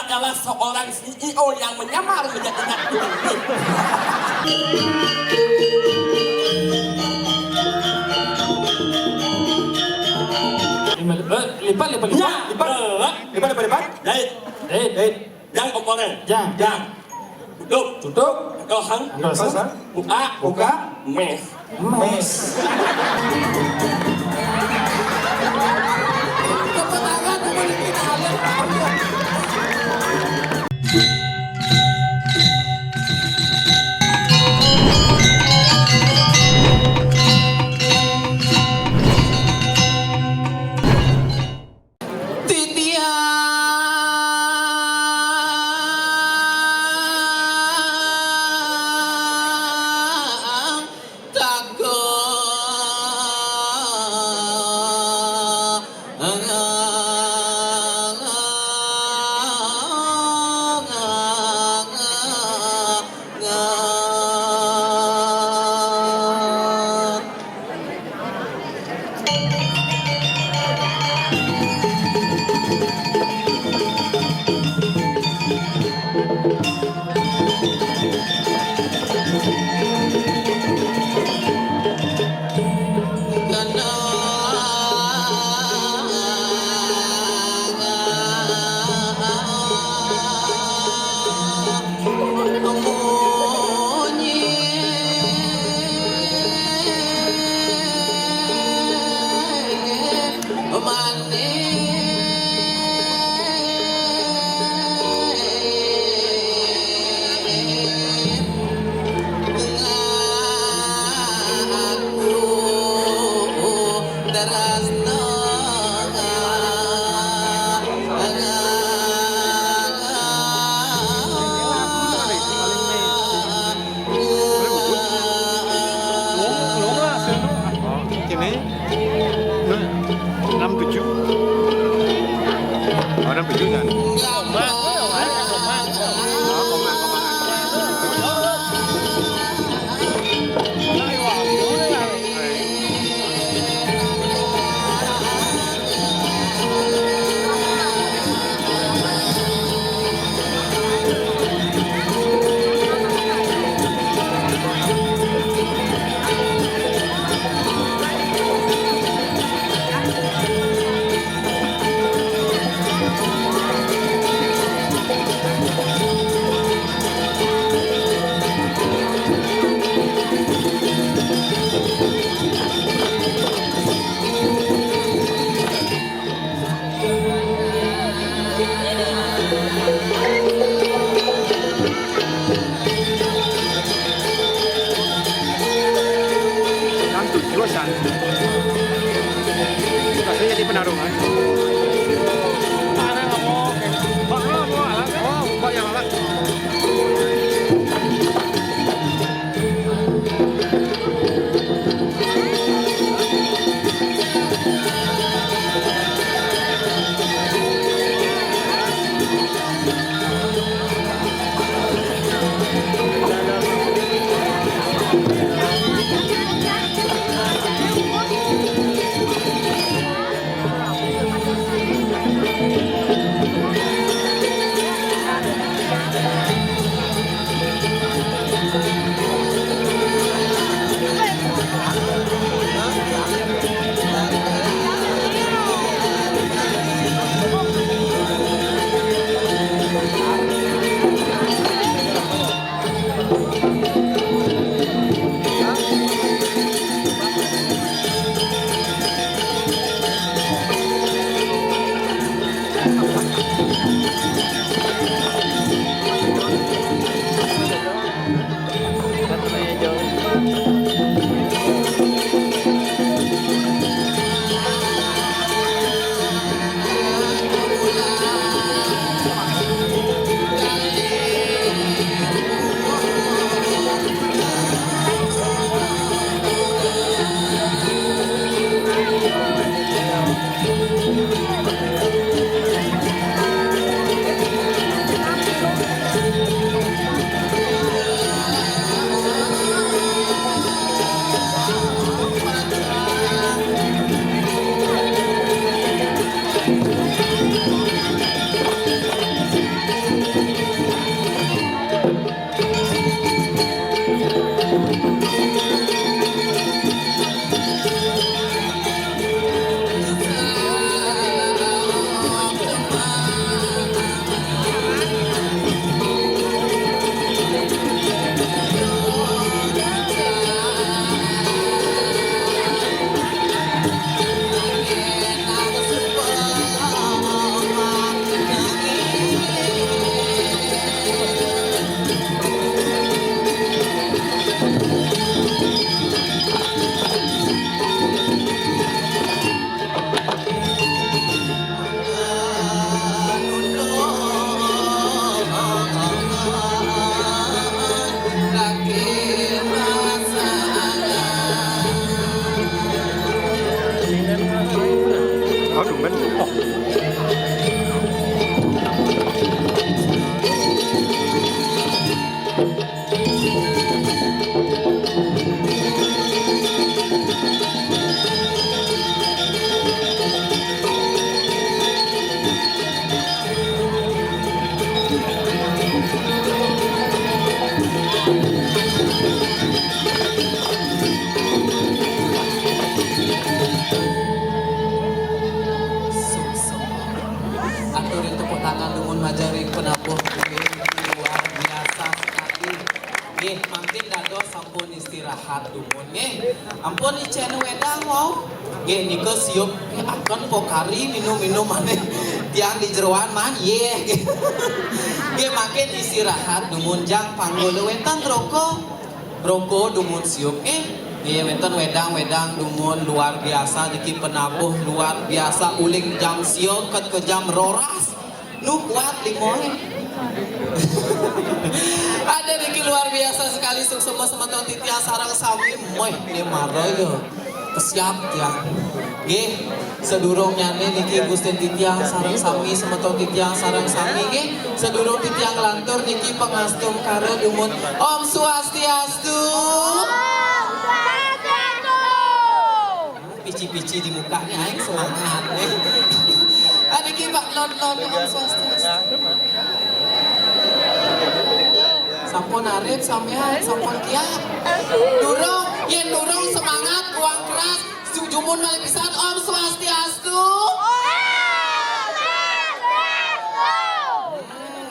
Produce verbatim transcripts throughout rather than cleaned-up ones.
adalah seorang C E O yang menyamar menjadi anak dukun. Lima, eh, lipat, lipat, lipat. Ya, lipat. Eh. Lipat, lipat, lipat. Jahit. Jahit. Jahit. Jang oporén. Jang. Jang. Tutup. Tutup. Kosong. Kosong. Buka. Buka. Mes. Mes. Titiang tagong. Kene, enam tujuh. Oh, enam tujuh kan? Kan tujuh, San. Sudah saya jadi penarungan. Oh, Mbak yang alat. Dumun nggih. Ampun, icén wedang wau. Nggih, nika siup, nggih, aken pokari minum-minum manéh. Tiang di jeroan man, yéh. Nggih, mangkin istirahat dumun jang panggul wénten roko. Roko dumun siup nggih. Nggih, wénten wedang-wedang dumun luar biasa niki penabuh luar biasa uling jam sia ket ke jam roras. Nu kuat limoy. Ada niki luar biasa sekali, suksma semeton titiang sareng sami. Moih, ini mara ya. Kesiap tiang. Nggih, sedurung nyané niki Gustin titiang sareng sami, semeton titiang sareng sami nggih. Sedurung titiang lantur niki pangastungkara dumun. Om Swastiastu. Pici-pici di mukanya aing semangat. Ada ki Pak Lon Lon Om Swastiastu. Sampun arep sampean, sampun kiat. Durung, yén durung semangat, kuang keras, jumun malih pisan Om Swastiastu.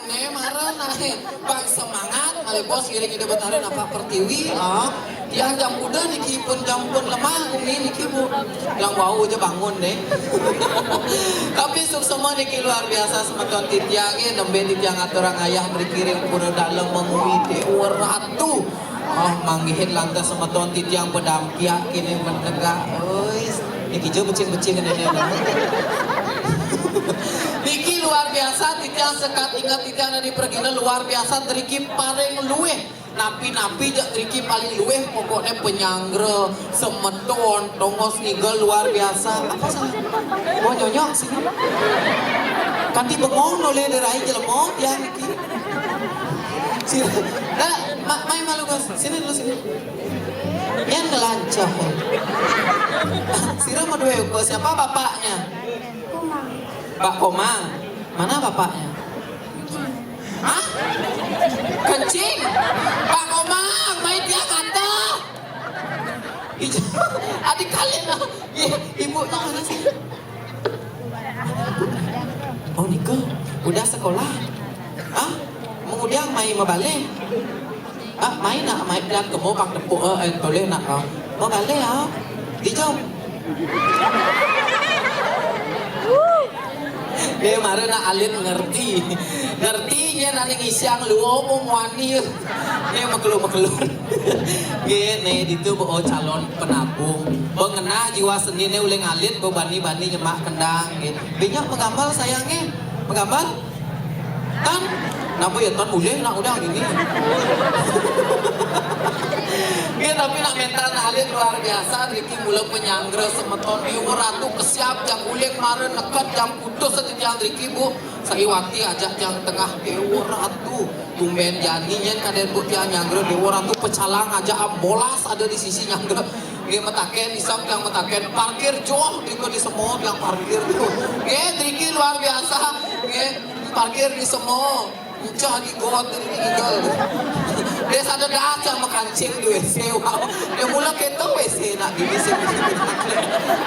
Né mara naik bang semangat malih bos ngiring Ida Betara napak pertiwi. Ah, tiang jam kuda niki pun jam pun lemah umi niki Bu. Yang wau aja bangun deh. Tapi suksma niki luar biasa semeton titiang nggih, nembé titiang aturang ayah mriki ring pura dalem mengui Déwa Ratu. Oh, manggihin lantas semeton titiang pedampiak kini menegak. Oi, niki jo becing-becing nenek. Niki luar biasa titiang sekat ingat titiang dari pergina luar biasa driki paling luwih. Napi-napi jak driki paling luwih pokoknya penyanggra semeton tongos ngiga luar biasa. Apa salah? Mau nyonyok sini. Kanti bengong noleh derai jelema tiang niki. Sini. Nah, ma- mai malu Gus. Sini dulu sini. Yang ngelancah. Sira mau dua ekor. Siapa bapaknya? Pak Komang. Mana bapaknya? Hah? Kencing? Pak Komang, main dia kata. Adik kalian lah. Iya, ibunya mana sih? Oh, nika. Udah sekolah. Hah? Kemudian main mabale. Ah, main nak, main dan kemo pang tepuk eh, eh, toleh nak. Ah. Mabale ah. Dijom. Dia mara nak alit ngerti. Ngerti nya nani ngisiang luo mu muani. Dia mekelu-mekelu. Nggih, né ditu beo calon penabuh. Beo ngenah jiwa seni né uling alit beo bani-bani nyemak kendang nggih. Binyak menggambar sayang nggih. Menggambar? Tan? Napa ya tan boleh nak udah gini. Nggih, tapi nak mental nak alit luar biasa, driki mula penyanggra semeton Déwa Ratu kesiap jang uling mara neked jang putus setiap driki Bu. Saiwati ajak jang tengah Déwa Ratu. Tumben jani nyén kadén Bu tiang nyanggra Déwa Ratu pecalang aja am molas ada di sisi nyanggra. Nggih metaken isam tiang metaken parkir joh di di semua tiang parkir tu. Nggih driki luar biasa. Nggih parkir di semua. Ucah di got di tinggal. Dia sadar dah tiang mekancing di W C wow. Dia mula keto W C nak di W C.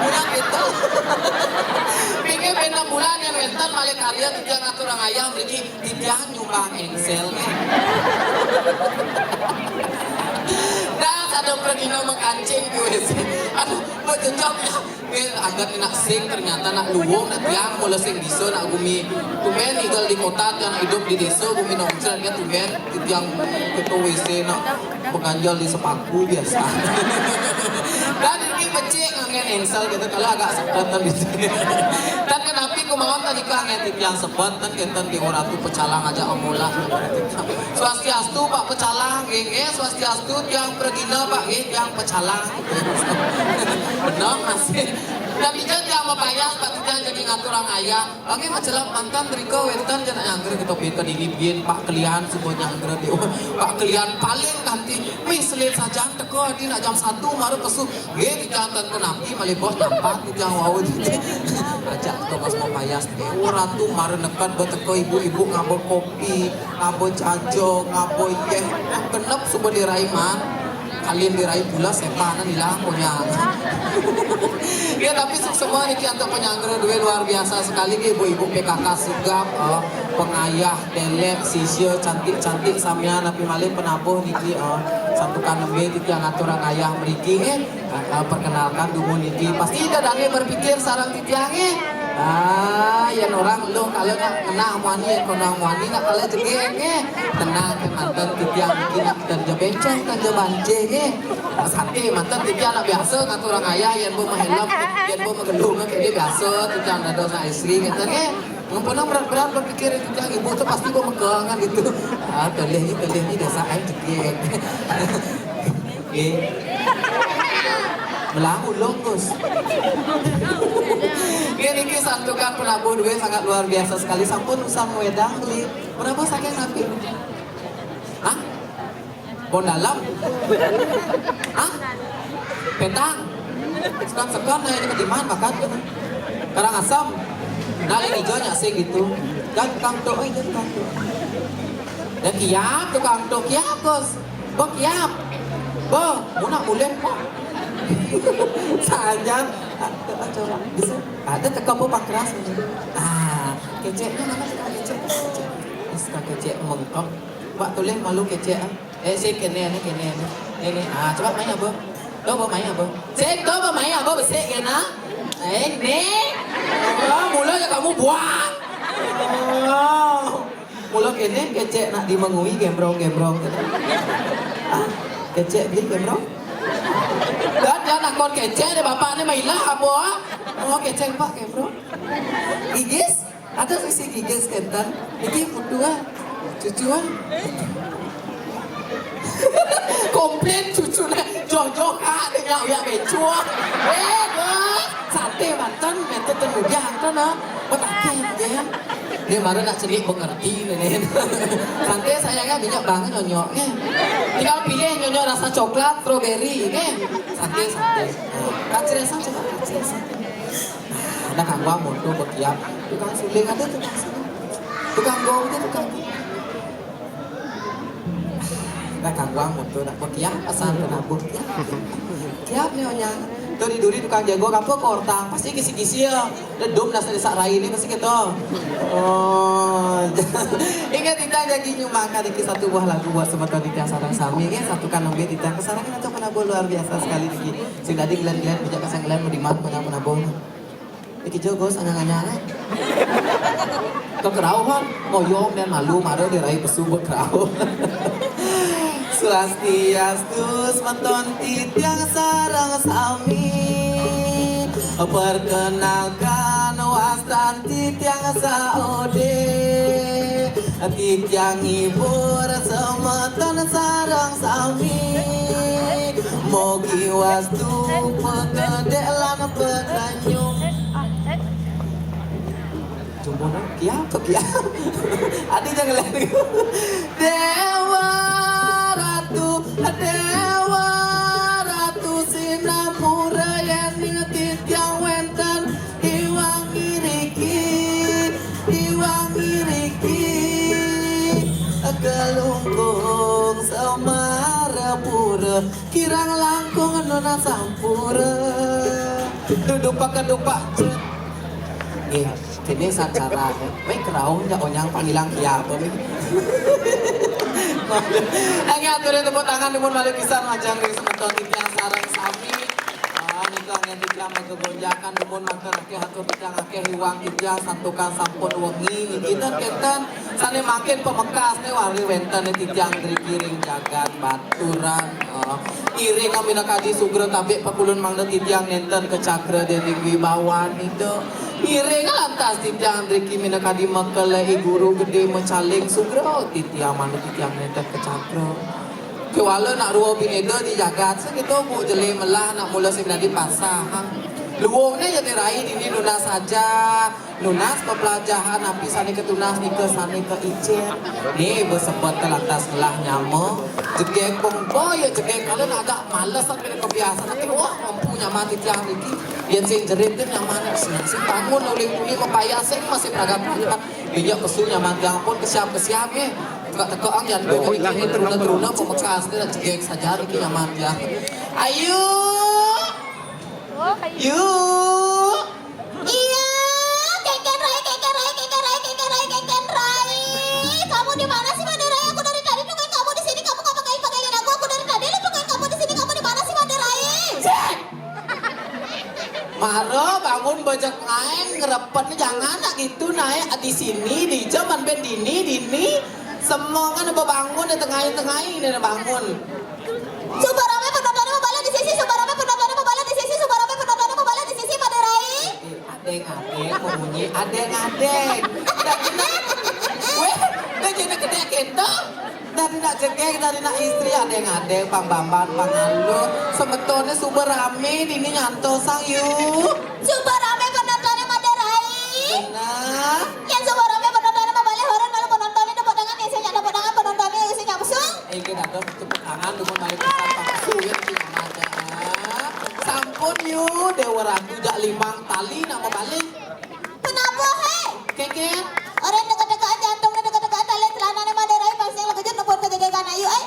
Mula keto. Pinggir enam bulan yang wénten malih karya tiang atur ayam driki. Titiang nyumbang engsel. Dah kada pergi nama kancing gue sih. Aduh, mau jejak ya. Eh, agak nak sing ternyata nak luwung nak tiang mula sing bisa nak gumi. Tumben tinggal di kota tiang hidup di desa gumi nongcer ya tumben titiang ketua W C nak mengganjal di sepaku biasa. Dan ini becik ngangen engsel gitu kalau agak sepetan di sini. Dan kenapa kemauan tadi kan yang titiang sebut kan kita di orang tu pecalang aja amolah. Swastiastu Pak Pecalang, nggih, nggih, swastiastu tiang pergina Pak, nggih, tiang pecalang. Benar masih. Dan ija tiang mabayas Pak tiang jadi ngaturang ayah. Oke, macelah mantan drika wénten jana nyanggra kita pinter dini biyen Pak Kelian semua nyanggra di Pak Kelian paling kanti mih selit sajan teka di nak jam satu mara pesu. Nggih, kita tan kenapi malih bos nampak kita wau di. Ajak kita pas mau payas. Oh, ratu mara neked beteka ibu-ibu ngaba kopi, ngaba jaja, ngaba yeh. Kenep suba dirai man. Kalian dirai pula setan ilang punya. Ya tapi semua niki antuk penyanggra duwe luar biasa sekali nggih ibu-ibu P K K sigap, eh, pengayah, delek, sisya, cantik-cantik samian api malih penabuh niki, eh. Santukan nembé titiang aturang ayah mriki, eh. Ah, ah, perkenalkan dumun niki. Pasti ida dané berpikir sareng titiang, eh. Ah, yén orang luh kalau nak ngenah muani, yén konah muani nak kalau jegég, eh. Tenang, kémanten titiang niki nak ten ja béncong, ten ja bancé, eh. Ah, santai manten titiang nak biasa ngaturang ayah yén bo mahélm, yén bo magelung, kéné biasa titiang dados anak istri, kénten, eh. Mun pernah berat-berat berpikir itu, yang ibu tuh pasti gua megang kan gitu. Ah, toleh ni, toleh ni, dasar aing jegég. Nggih. Melah ulung, Gus. Nggih, niki santukan penabuh duit sangat luar biasa sekali. Sampun usah ngwedang beli. Penabuh saking napi? Hah? Bon dalam. Hah? Petang. Sekon-sekon aja ke diman makan. Karangasem. Nah, ini hijau nyak sih gitu. Dan tukang tuk, eh, dan tukang tuk. Dan kiap tukang tuk, kiap, Gus. Bo kiap. Bo, mau nak mulai kok. Sajan. Ah, coba. Bisa. Ada teka bo pankras. Ah, keceknya mana tukang kecek? Kecek. Is ka kecek mengkok. Wak tulis malu kecek, ah. Eh, sik kéné, kéné, kéné. Kéné. Ah, coba main apa? Coba main apa? Sik, coba main apa besik kéné? Eh, né. Oh, mula ya kamu buang. Oh. Mula kéné kecek nak dimengui gembrong-gembrong gitu. Ah, kecek dia gembrong. Dan dia nakon kecek deh bapak ni mailah apa? Oh, kecek pak gembrong. Gigis? Ada sisi gigis kénten, niki putu ah, cucu ah. Komplain cucu nah, jojo kak dengan uyak becuah. Eh, bos, santai manten, manten ten udah angkan ah. Betakih ya. Dia baru nak celik mengerti ni. Santai sayangnya banyak banget nyonyok ni. Tinggal pilih nyonyok rasa coklat, strawberry ni. Santai, santai. Kak Ceresa coba, Kak Ceresa. Ada kangguang moto bekiap. Tukang suling ada tukang suling. Tukang gong ada tukang gong. Ada kangguang moto nak bekiap asal penabuh kiap. Kiap ni onyang. Tu di duri tukang jago apa kortang pasti kisi-kisi ya. Ledum nasa desak rai ni pasti kita. Oh. Ingat kita jadi nyumbangkan iki satu buah lagu buat semeton titiang sareng sami nggih, satukan nembé titiang kesarangan atau penabuh luar biasa sekali niki. Sing dadi ngelen-ngelen bijak kasang ngelen meniman penabuh-penabuh. Iki jogo sanganganya. Kekerauhan, moyong dan malu mara dirai pesu bekerauh. Swastiastu semeton titiang sareng sami. Perkenalkan wastan titiang saudé. Titiang ngibur semeton sareng sami. Mogi wastu pegedé lan peganyung. Jumbonan kiap, kiap. Adi jangan lari. Déwa Ratu, Déwa Ratu Sinampura yén titiang wénten iwang iriki, iwang iriki. Kelungkung Semarapura, kirang langkung nona sampura. Dudupak kedupak. Nggih. Kene sacara, baik kerauh ya onyang panggilan kiapa nih. Angin aturé tepuk tangan dumun malih pisan majeng ring semeton titiang sareng sami. Ah, nika angin titiang magegonjakan dumun mangkin akéh atur titiang akéh iwang titiang santukan sampun wengi niki ten kenten sané mangkin pamekasné wari wénten titiang driki ring jagat Baturan. Ah, iring minakadi sugra tabik pakulun mangda titiang nénten kacakra déning wibawan ida. Ngiring lantas titiang driki minakadi mekele I Guru Gedé macaling sugra titiang manut titiang nénten kacakra. Kéwala nak rua binéda di jagat, sakéto Bu Jelé melah nak mula sing dadi pasah. Luungné ya dirai dini nunas saja, nunas pepelajahan napi sané katunas nika sané kaicén. Né basebet lantas melah nyama. Jegég pengko ya jegég kala nak agak males tapi kebiasaan tapi wah mampu nyama titiang niki. Yén sing jerit kan nyama sing sing bangun uling tuni mapayah sing masih pragat pragat. Minyak pesu nyama tiang pun kesiap kesiap ya. Teka teka ang jantung niki teruna teruna pemekas ni dah jegég saja niki nyama tiang. Ayu. Yu. Iya, Keken Rai, Keken Rai, Keken Rai, Keken Rai, Keken Rai. Kamu di mana sih, Mada Rai? Aku dari tadi nungguin kamu di sini. Kamu ngapa kayak pegangin aku? Aku dari tadi Mara bangun bajak ngaén, ngerepen, jangan nak gitu naik di sini, di jam ben dini, dini. Semua kan bebangun di tengah-tengah ini bangun. Suba ramé penontonné mabalih di sisi, suba ramé penontonné mabalih di sisi, suba ramé penontonné mabalih di sisi, Madé Rai. Adéng-adéng, mau bunyi adéng-adéng. Dah kena. Wéh, dah kena kedék kéto. Dari nak jegég, dari nak istri, adéng-adéng, Pang Bamban, Pang Aluh. Sebetulné suba ramé dini nyantosang yu. Suba ramé penontonné Madé Rai. Bener. Yén suba ramé penontonné mabalih, horen malu penontonné tepuk tangan, yén sing nyak tepuk tangan penontonné, yén sing nyak pesung. Eh, kita ada tepuk tangan, dumun balik pesan Pang Suwir di Amada. Sampun yu, Déwa Ratu jak limang tali nak mabalih. Penabuh, hé? Kékét. Orang teka-teka jantung, teka-teka tali celanané Madé Rai, pasti lagi jut nubun kejadian ayu, eh.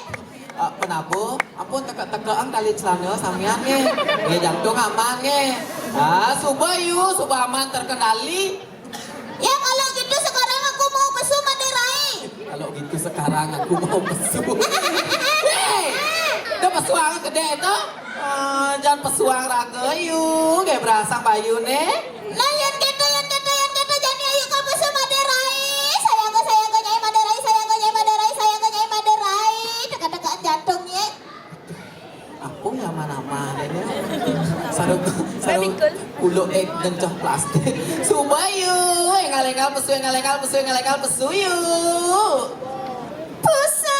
Eh, penabuh, ampun teka-teka ang tali celana samian nggih. Nggih, jantung aman nggih. Ah, suba yu, suba aman terkendali. Ya, kalau gitu sekarang aku mau pesu Madé Rai. Kalau gitu sekarang aku mau pesu. Hé, dah pesuang kedék to. Ah, jangan pesuang raga yu, nggih berasang bayuné. Nah, yén kéto, yén kéto, yén kéto, jani ayu ka pesu Madé Rai. Sayang ka, sayang ka Nyai Madé Rai, sayang ka Nyai Madé Rai, sayang ka Nyai Madé Rai. Teka-tekaan jantung yé. Aku ya mana-mana ya. Sarung, sarung kulo ék gencah plastik. Suba yu, énggal-énggal pesu, énggal-énggal pesu, énggal-énggal pesu yu. Pusing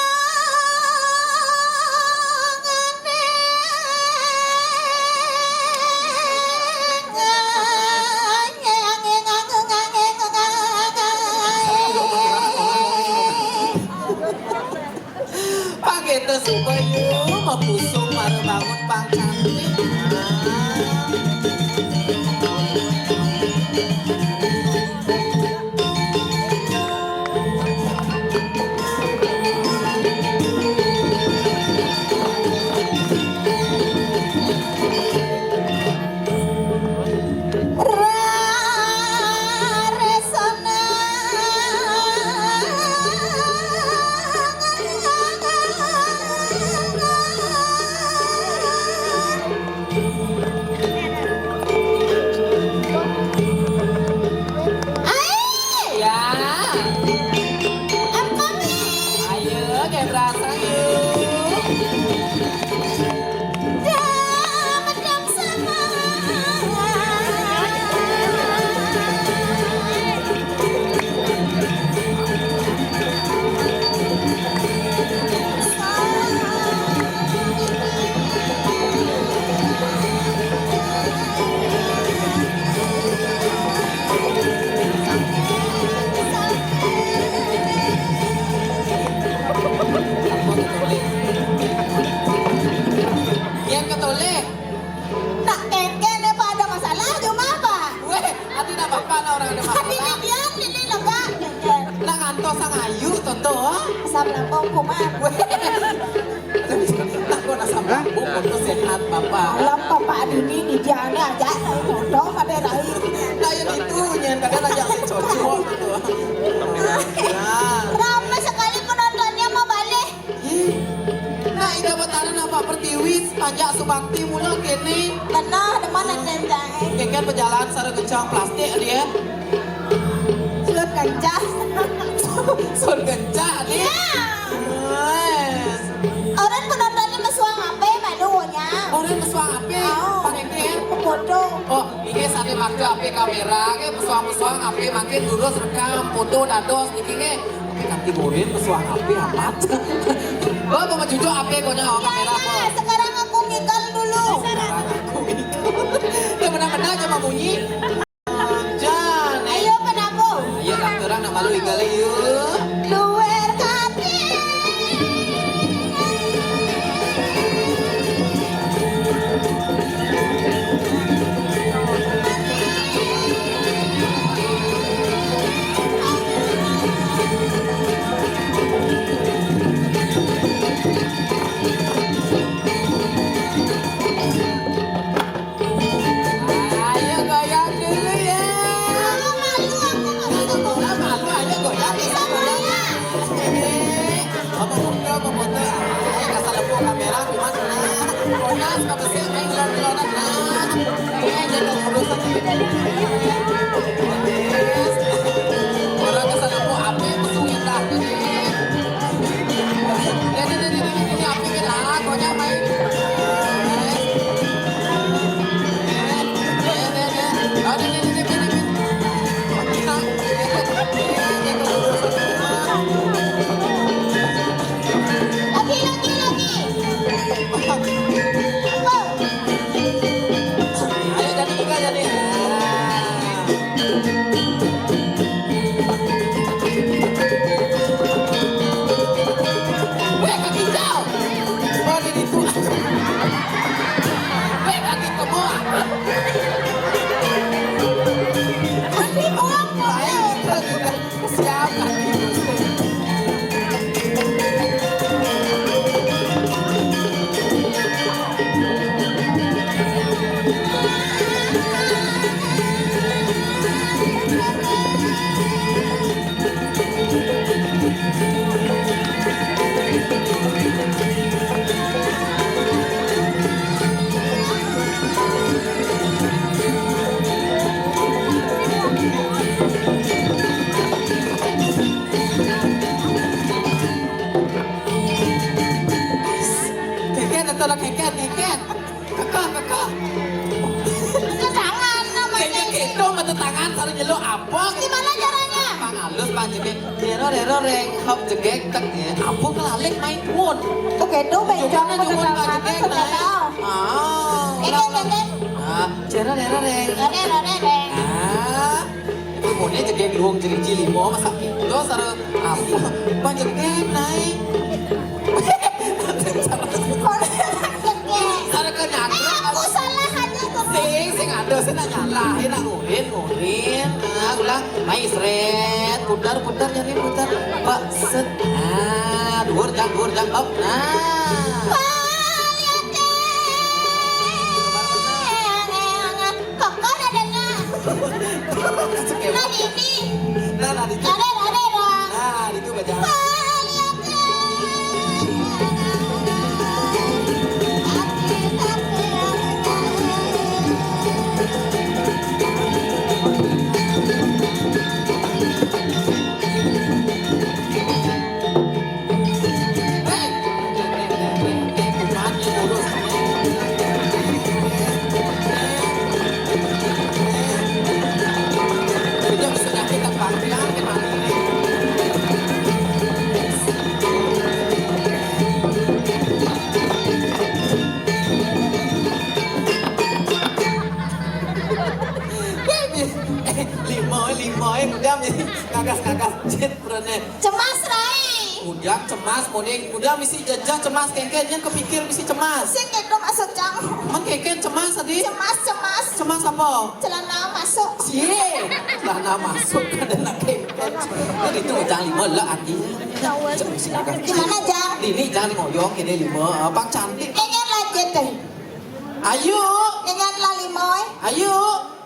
ané. Pang kéto suba yu, mapusung mara bangun pang cantik. Ayo, kayak berasa yuk. Yén ketolih. Nak kéngkén apa ada masalah cuma apa? Wéh, ati nak bapak nak orang ada masalah. Ati nak diam, ini lega kéngkén. Nak ngantos sang ayu, Toto. Asam lambung kumat. Wéh. Takut asam lambung, Toto sehat, Bapak. Alam Bapak dini di diané aja, saya Toto, Madé Rai. Nah, yang itu, yang kadang aja saya cocok, Toto. Nah. Ramai sekali penontonnya mau balik. Ih, nah, Ida Batara nampak pertiwi, panjak subakti mula kéné. Benar, demen aja, Cang. Kéngkén bejalan sareng gencang plastik dia. Sulut kencah. Sulut kencah dia. Iya. Wes. Orang penontonnya mesuang apa, malu nya? Orang mesuang apa? Oh. Pakai kéngkén. Foto. Oh, Niki sané maké H P kaméra, ké pesuang-pesuang H P makin durus rekam, foto dados niki ké. Tapi kanti goreng pesuang H P amat. Oh, mau cucuk H P konya oh, kaméra apa? Sekarang aku ngikal dulu. Sekarang aku ngikal. Ya benar-benar aja mau bunyi. Jan. Ayo penabuh. Ayo, terang nak malu igal yuk. Luar kati. Ayo goyang dulu ya. Malu, malu, aku malu. Malu, ayo goyang. Bisa goyang. Apa foto, apa foto? Ayo kasar lembu kamera, gimana? Goyang, suka besar, main gelondongan, nah. Orang kesana mau apa? Musuh indah. Deh, deh, deh, deh, deh, deh, apa kita? Pokoknya main. Deh, deh, deh. Oh, deh, deh, deh, deh, deh, deh. Lagi, lagi, lagi. Apa? Ayo, jadi juga jadi. Weh, kaki hijau. Oh, di situ. Weh, kaki kebo. Masih uang, Pak. Baik, kita juga. Siapa nih? Keket atau lah keket, keket. Kekeh, kekeh. Ke tangan namanya. Kayaknya gitu, mata tangan, sareng nyeluk apa? Gimana caranya? Pang halus, pang jegeg. Rero, rero, reng, hop, jegeg, tek, ya. Apa kelalik main pun. Oke, tuh, bencong, mata tangan, jegeg, naik. Ah, ulang, ulang. Ah, rero, rero, reng. Rero, rero, reng. Ah. Pokoknya jegeg luhung jeriji lima, masa gitu, sareng apa? Pang jegeg, naik. Sareng ke nyangkut. Eh, aku salah aja tuh. Sing, sing ada, sing nak nyalahin, nak ngurin, ngurin. Nah, ulang. Naik, seret. Putar, putar, jadi putar. Pak, set. Nah, dhuwur, jang, dhuwur, jang. Hop. Nah. Wah, lihat deh. Kok ada dengar? Nah, ini. Nah, nah, di Ada, ada, ada. Nah, di itu baca. Wah, lihat deh. Lima, lima, eh, udah, ngagas-ngagas, jit, perene. Cemas, Rai. Udah cemas, mone udah misi jejeh cemas, kengken, nyén kepikir misi cemas. Sing gitu maksud Cang. Men kengken cemas tadi? Cemas, cemas. Cemas apa? Celana masuk. Cie, celana masuk, ada nak kengken. Tadi itu Cang lima lah, Adi. Gimana, Cang? Ini Cang ngoyong, ini lima, apa cantik? Kayaknya lanjut deh. Ayo. Nyanyian lah lima, eh. Ayo.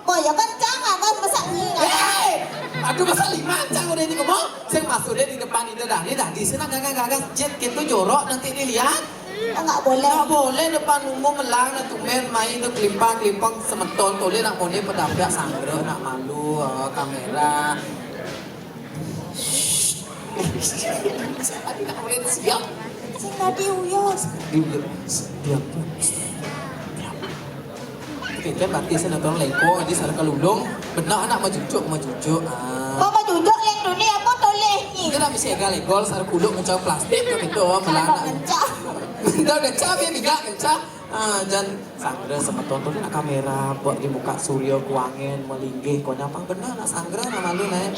Boyo kencang, aku masa nyanyi. Hei! Aduh, masa lima, Cang, udah ini ngomong. Sing masuk deh di depan itu dah. Ini dah, di sini gagas-gagas. Jit, gitu jorok, nanti dilihat. Oh, nggak boleh. Nggak boleh depan umum, melang, nah, tumben main itu kelimpang-kelimpang semeton, toleh nak mone pedapyak sanggra, nak malu, eh, kamera. Aduh, nak mone siap. Sing tadi uyos. Diam, diam. Oke, kan berarti saya nonton leko, jadi sareng kelulung. Benar anak majujuk, majujuk. Ah. Kok majujuk, lek dunia apa toleh ni? Kita nak mesti egal-egal, sareng kuluk mencang plastik, kan itu, oh, melang. Kalau mencang. Kita udah cabe, tiga, mencang. Ah, jan sanggra semeton tuh nak kamera, buat di muka surya, kuangen, melinggih, konyang pang bener nak sanggra, nak malu, nak.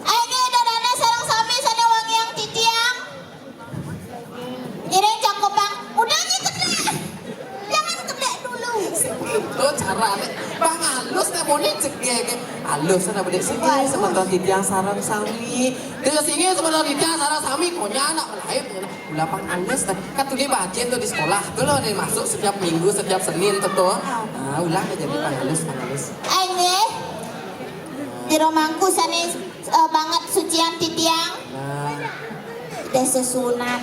Ayo, dadane sareng sami, sane wangiang titiang. Ngiring cakupang. Udah nih, kedek. Jangan kedek dulu. Tuh carane. Bang halus, nak mone cegek. Halus, nak bedek sini, semeton titiang sareng sami. Dia sini, semeton titiang sareng sami, konyang nak melayu. Ulah pang halus, tah. Kan tuh dia bacin tuh di sekolah. Tuh loh, dia masuk setiap minggu, setiap Senin tuh, tuh. Ah, ulah jadi pang halus, pang halus. Ayo nih. Di rumahku sane, eh, banget sucian titiang. Nah. Udah sesunat.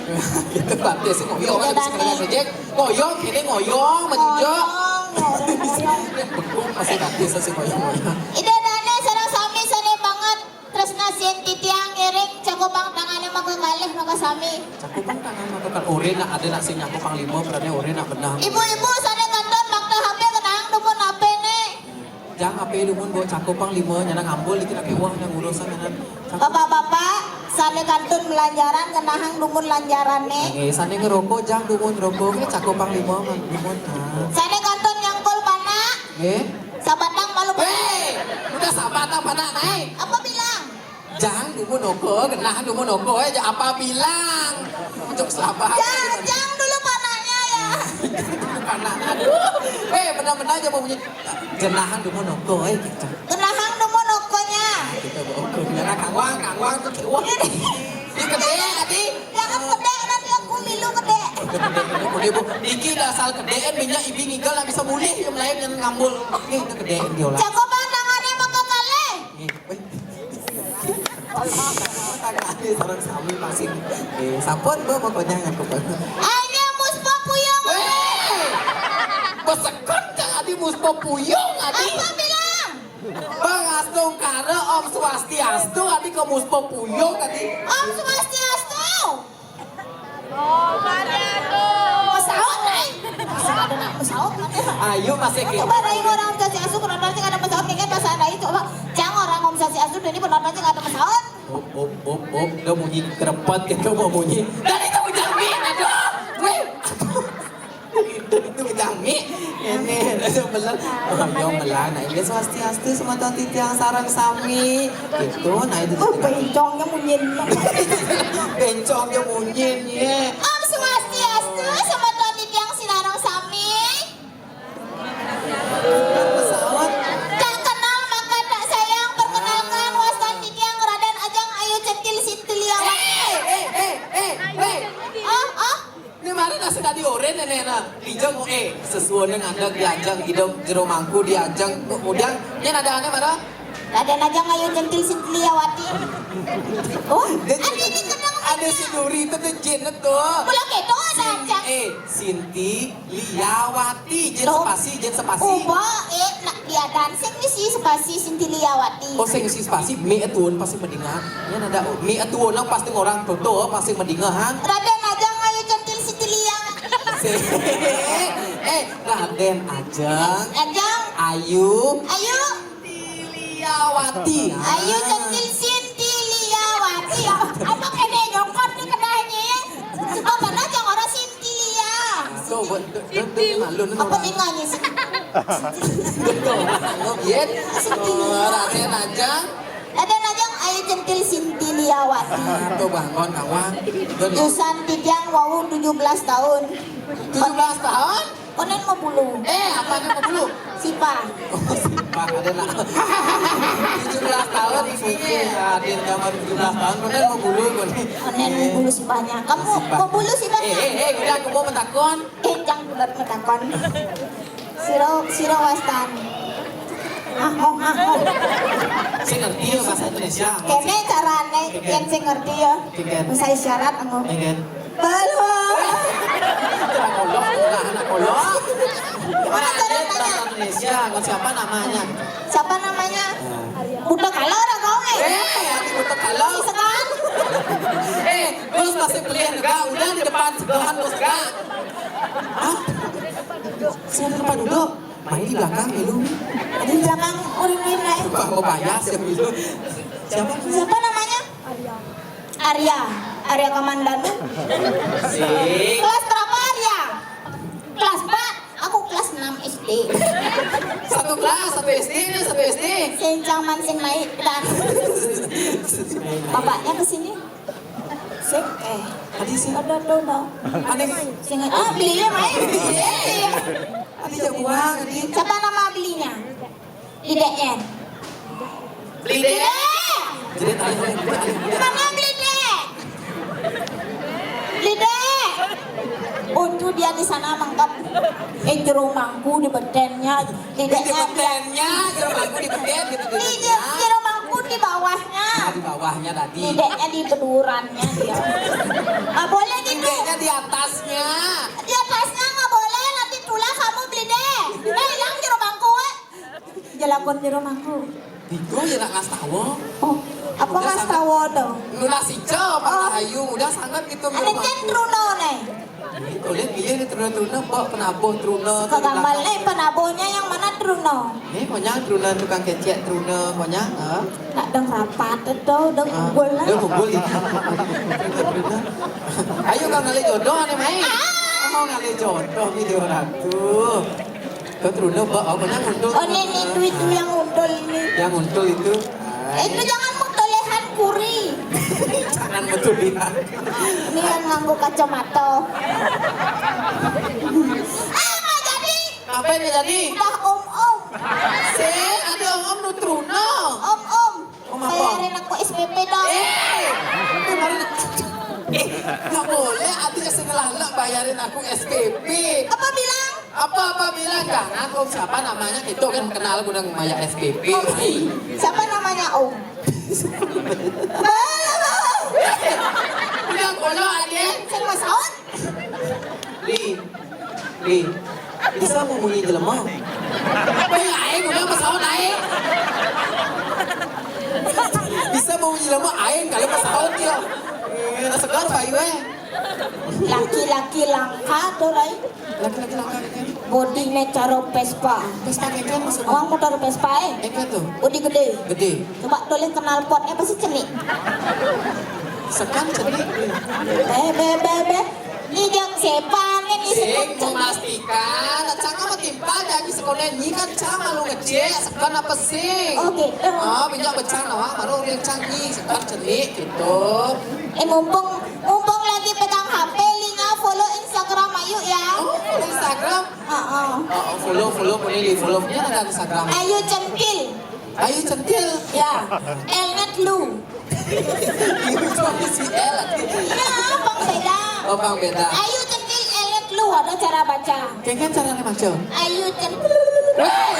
Gitu, berarti sih ngoyong, ada bisa kena reject. Ngoyong, ini ngoyong, majujuk. Ngoyong, ngoyong, ngoyong. Bekuk masih kaki sasi koyang-koyang. Ida dané sareng sami sané banget tresna sieun titiang, ngiring cakupang tangané makakalih maka sami. Cakupang tangan makakalih. Orin nak ada nak sing nyaku panglima, berarti orin nak benang. Ibu-ibu sané kantun makta H P, kenang dumun H P né. Jang H P dumun bawa cakupang lima, nyana ngambul dikit lagi wah nang urusan nyanan. Bapak-bapak, sané kantun belanjaran ngenahang dumun lanjarané. Nggih, sané ngerokok jang dumun rokok, nggih, cakupang lima man dumun. Nah. Sané kantun nyangkul panak. Nggih. Sabatang malu. Hei, udah sabatang panak naik. Apa bilang? Jang dumun rokok, ngenahang dumun rokok aja apa bilang? Cok sabar. Jang, jang dulu panaknya ya. Panak, aduh. Hei, benar-benar aja mau bunyi. Ngenahang dumun rokok, eh, gitu. Ngenahang dumun rokoknya. Kita bawa rokoknya, nah, kangwang, kangwang tuh, kangwang. Ini kedé, adi. Jangan kedé, nanti aku milu kedé. Kedé, kedé, kedé, Bu. Iki dasar kedé, minyak ibi ngigel, lah bisa mulih, yang lain yang ngambul. Nih, itu kedé, yang diolah. Jago pandangannya maka kalih. Nih, weh. Tangannya sareng sami pasti. Eh, sampun, Bu, pokoknya ngaku, Bu. Ayo, mus puyung. Weh. Besekon, Kang Adi, mus puyung, Adi. Apa bilang? Bang Astungkara, Om Swastiastu, adi ke mus puyung tadi. Om Swastiastu. Pesaut, ai. Masih ada nak pesaut, nak, ya? Ayo, masih ke. Coba dari orang Om Swastiastu, penonton sih ada pesaut, kayaknya pas ada itu, coba. Jangan orang Om Swastiastu, jadi penonton sih ada pesaut. Up, up, up, up, udah bunyi kerepet gitu, mau bunyi. Dari itu udah, aduh, weh. Itu, itu kejami. Ini, itu bener. Oh, ya, bener. Nah, ini swastiastu, semeton titiang sareng sami. Gitu, nah, itu. Oh, bencongnya munyin. Bencongnya munyin, ya. Om Swastiastu, semeton titiang sinareng sami. Pesawat. Tak kenal maka tak sayang, perkenalkan, wastan titiang Raden Ajeng Ayu Centil Sintilia. Eh, eh, eh, eh, eh. Oh, oh. Ini mara nasi tadi oren nenek na. Dijeng, eh, sesuai dengan ada diajeng, idem jero mangku diajeng. Kemudian, ini ada aneh mara? Raden Ajeng Ayu Centil Sintiliawati. Oh, ada ini kenang ada si Duri itu tuh jin itu. Mula keto ada Sin-, aja. Eh, Sinti Liawati, jin sepasi, jin sepasi. Uba, eh, nak dia dan sing ngisi sepasi Sinti Liawati. Oh, sing ngisi sepasi, mi atuon pasti mendingan. Ini ada mi atuon pasti orang tuh pasti mendingan. Raden Ajeng Ayu Centil Sintilia. Eh, Raden Ajeng. Ajeng. Ayu. Ayu. Sintiawati. Ayu Centil Sintiliawati. Apa kena nyongkot ni kedahnya? Apa nak jangan orang Sintilia? Tuh, buat, tuh, tuh, tuh, malu nih. Apa orang. Tinggalnya sih? Tuh, malu, Yit. Sintilia. Tuh, Raden Ajeng. Raden Ajeng Ayu Centil Sintiliawati. Ah, tuh bangun, awang. Tuh, nih. Usan titiang wau tujuh belas tahun. Tujuh belas tahun? Konen mau bulu. Eh, apanya mau bulu? Sipa. Oh, sipa, ada nak. Tujuh belas tahun ini, ya, di zaman tujuh belas tahun, konen mau bulu, konen. Konen mau bulu sipanya. Kamu mau bulu sipanya? Eh, eh, eh, udah, aku mau mentakon. Eh, jangan bulat mentakon. Siro, siro wastan. Ah, oh, ah, oh. Saya ngerti ya bahasa Indonesia. Kene carane, yen sing ngerti ya. Oke. Bisa isyarat, aku. Oke. Belum. Anak kolok, anak, anak kolok. Gimana, ada yang bahasa Indonesia, siapa namanya? Siapa namanya? Ya. Buta kala ora kowe? Eh, aku buta kala. Si Segan. Eh, bos masih beli negara, udah di depan segahan bos negara. Hah? Saya di depan duduk. Main di belakang, ya lu. Di belakang orang lain, lain. Wah, mau bayar siapa itu? Siapa? Siapa namanya? Arya. Arya Kamandanu. Sik. Kelas berapa, Arya? Kelas empat. Aku kelas enam S D. Satu kelas, satu S D, ini satu S D. Sencang mansing naik dan bapaknya ke sini. Sik, eh. Tadi sih. Ada, ada, ada. Aneh. Sing, ah, belinya main. Iya. Tadi jagoan, tadi. Siapa nama belinya? Lideknya. Lidek. Lidek. Jadi tadi, tadi, tadi. Mana Lidek? Lidek. Untung dia di sana mangkep. Eh, jero mangku di bedennya. Di bedennya, jero mangku di beden gitu, di bedennya. Di jero mangku di bawahnya. Nah, di bawahnya tadi. Lideknya di bedurannya dia. Nggak boleh gitu. Lideknya di atasnya. Di atasnya nggak boleh, nanti tulah kamu beli deh. Nah, hilang jero mangku, eh. Jelakon di rumahku. Itu ya nak ngastawa. Oh, apa ngastawa tu? Nunas ica, Pak Ayu, udah sangat gitu. Ada cen Truna nih. Oleh dia ni Truna-Truna, Pak, penabuh Truna. Kagambal nih, penabuhnya yang mana Truna? Nih, pokoknya Truna tukang kecek Truna, pokoknya. Nak deng rapat tu, deng unggul lah. Deng unggul ni. Ayo kau ngalih jodoh ni, Mai. Oh, ngalih jodoh ni dia orang tu. Kau Truna, Pak, apa nak untung? Oh, ni, ni, tu, itu yang untul ini. Yang untul itu. Eh, itu jangan mutulihan kuri. Jangan mutulihan. Ini yang nganggo kacamata. Ah, nggak jadi. Apa yang jadi? Udah om-om. Si, ada om-om nu Truna. Om-om. Om apa? Bayarin aku S P P dong. Eh, kemarin, eh, nggak boleh. Ada yang salah lah bayarin aku S P P. Apa bilang? Apa-apa bilang, jangan, Om, siapa namanya, itu kan kenal guna maya S P P. Om, siapa namanya, Om? Bilang, olo, adek. Sing masaut. Li, Li, bisa mau munyi jelema? Weh, aing udah masaut aing. Bisa mau munyi jelema, aing kalau masaut ya. Eh, segar, Pak Iwe. Laki-laki langka tuh, Rai. Laki-laki langka gitu. Bodine caro Vespa. Vespa gitu maksudnya? Orang motor Vespa, eh. Eka tuh. Bodi gede. Gede. Coba tulis knalpotnya pasti cenik. Sekan cenik. Be, be, be, be. Ini jang sepan, ini sing sebut cenik. Memastikan, cang mah timpal janji sekolah ini kan cang malu ngecek, sekan apa sing? Oh, gitu. Oh, minyak becang lah, baru dia cang ni, sekan cenik gitu. Eh, mumpung, mumpung lagi pegang H P, Linga follow Instagram Ayu ya. Oh, follow Instagram? Heeh. Oh, follow, follow, boleh di follow. Ini ada Instagram. Ayu Centil. Ayu Centil. Ya. Elnget lu. Itu si L lagi. Ya, bang beda. Oh, bang beda. Ayu Centil, Elnget lu, ada cara baca. Kayaknya caranya macam. Ayu Centil. Hei!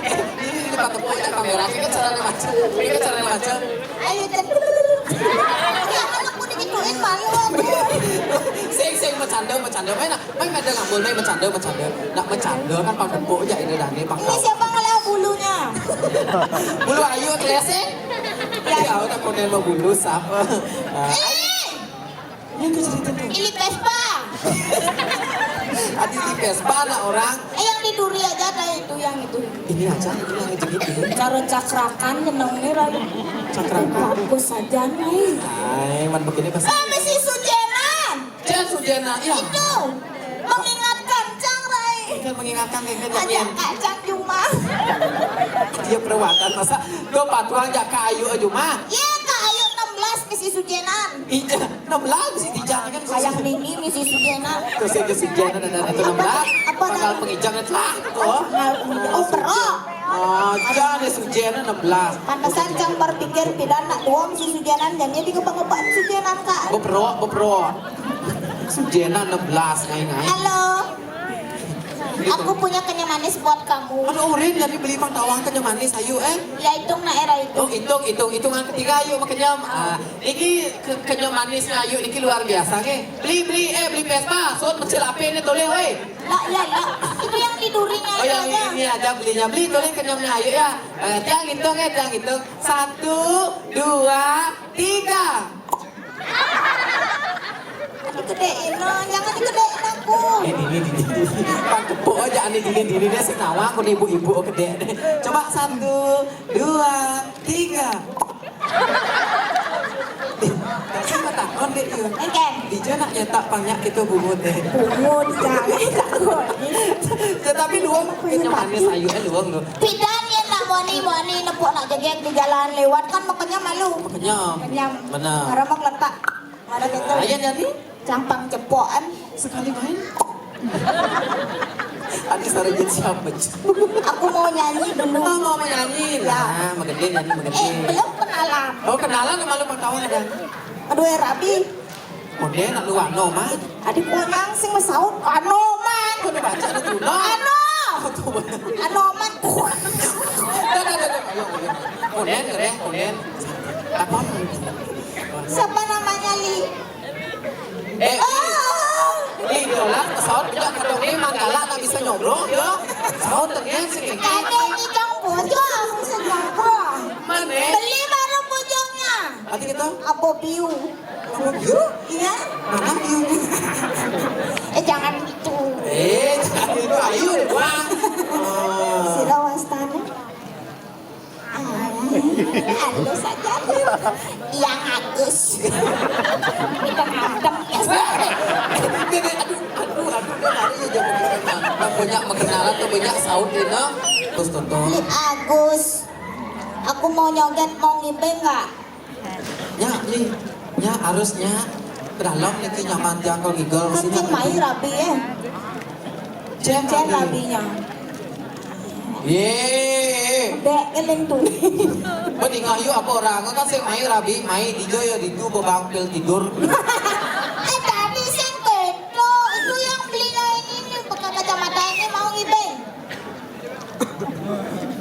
Ini, ini patut punya kamera. Kayaknya caranya macam. Kayaknya caranya macam. Ayu Centil. Ya, anakku digituin malu aku. Sing, sing, bercanda, bercanda. Main, main ada ngambul, main bercanda, bercanda. Nak bercanda kan pang kempuk aja ini dah, ni pang. Ini siapa ngelah bulunya? Bulu Ayu, kelihatan sih? Ya, udah konen mau bulu, siapa? Ah. Eh! Ini ke cerita tu. Ini Vespa. Ada di Vespa anak orang. Eh, yang di duri aja ada itu, yang itu. Ini aja, ini yang jenis ini. Cara cakrakan jeneng ni, Rai. Cakrakan. Bagus saja, Rai. Hai, man begini pasti. Eh, mesti sujenan. Jen Sujena, iya. Itu mengingatkan Cang, Rai. Itu mengingatkan kayak gitu. Ajak Kak Cang Juma. Dia perawatan, masa do patuang jak Kak Ayu Juma? Iya, Kak Ayu enam belas misi sujenan. Iya, enam belas misi tiga kan. Kayak Nini misi sujenan. Terus itu sujenan ada itu enam belas. Apa, apa tanggal namanya? Pengijang itu lah. Oh. Tanggal pengijang. Oh, perok. Oh, jangan ya sujenan enam belas. Pantesan Cang berpikir tidak nak doang si sujenan, jadinya dikebang-kebang sujenan, Kak. Beperok, beperok. Sujenan enam belas, ngai, ngai. Halo. Gitu. Aku punya kenyam manis buat kamu. Aduh, Urin, jadi beli pang tawang kenyam manis, ayo, eh. Ya, hitung nak era itu. Oh, hitung, hitung, hitungan ketiga, ayo, makenyam. Ah, ini ke-, kenyam manisnya, ayo, ini luar biasa, ke. Beli, beli, eh, beli Vespa, sot kecil apa ini, toleh, weh. Lah, ya, lah. Itu yang di durinya. Oh, yang aja. Ini aja belinya. Beli, toleh, kenyamnya, ayo, ya. Eh, tiang hitung, eh, tiang hitung. Satu, dua, tiga. Dikedein, no. Jangan dikedein aku. Eh, dini, dini, dini. Pan tepuk aja, ani dini, dini. Dia senawa aku nih, ibu-ibu, gede. Coba satu, dua, tiga. Tapi mah takon deh, iya. Oke. Dija nak nyetak banyak gitu bungut deh. Bungut, jangan takon. Tetapi luang, kenyam manis, ayo, eh, luang, luang. Pidan ya nak moni-moni nepuk nak jegek di jalan lewat kan makanya malu. Kenyam. Kenyam. Benar. Karena mau letak. Mana gitu? Ayo, jadi? Campang cepokan. Sekali main. Adi sarajin siapa? Aku mau nyanyi dulu. Oh, mau menyanyi. Ya. Nah, magede nyanyi magede. Eh, belum kenalan. Oh, kenalan sama lu pertama ada. Aduh, eh, Rabi. Oke, nak lu Anoman. Adik orang sing masaut Anoman. Kudu baca lu dulu. Ano. Oh, tuh. Anoman. Dah, dah, dah, dah. Ayo, ayo. Onen, onen, onen. Apa? Siapa namanya, Li? Eh, oh. Li, dolar pesawat punya kodong ni manggala tak bisa nyobrol, ya. Pesawat dengan sih. Kade ni Nanti kita Abo Biu. Abo Biu? Iya. Mana Biu? Eh, jangan gitu. Eh, jangan gitu. Ayo, wah. Sira wastane. Ah, halus saja lu. Yang Agus. Kita ngadem ya. Aduh, aduh, aduh, dia lari aja begitu. Nah, banyak mengenalan tuh, banyak saut ini. Terus tonton. Li Agus. Aku mau nyoget, mau ngibing nggak? Nya, Li. Nya, harusnya ke dalam niki nyaman tiang kalau ngigel. Kan sini cen mai rabi, eh. Cen rabi. Cen rabinya. Ye. Dek, eling tuh. Mending ayo apa orang kan sing mai rabi, mai dijo ya ditu bebangkil tidur. Eh, tadi sing kedo, itu yang beli lain ini, pakai kacamata ini mau ngibing.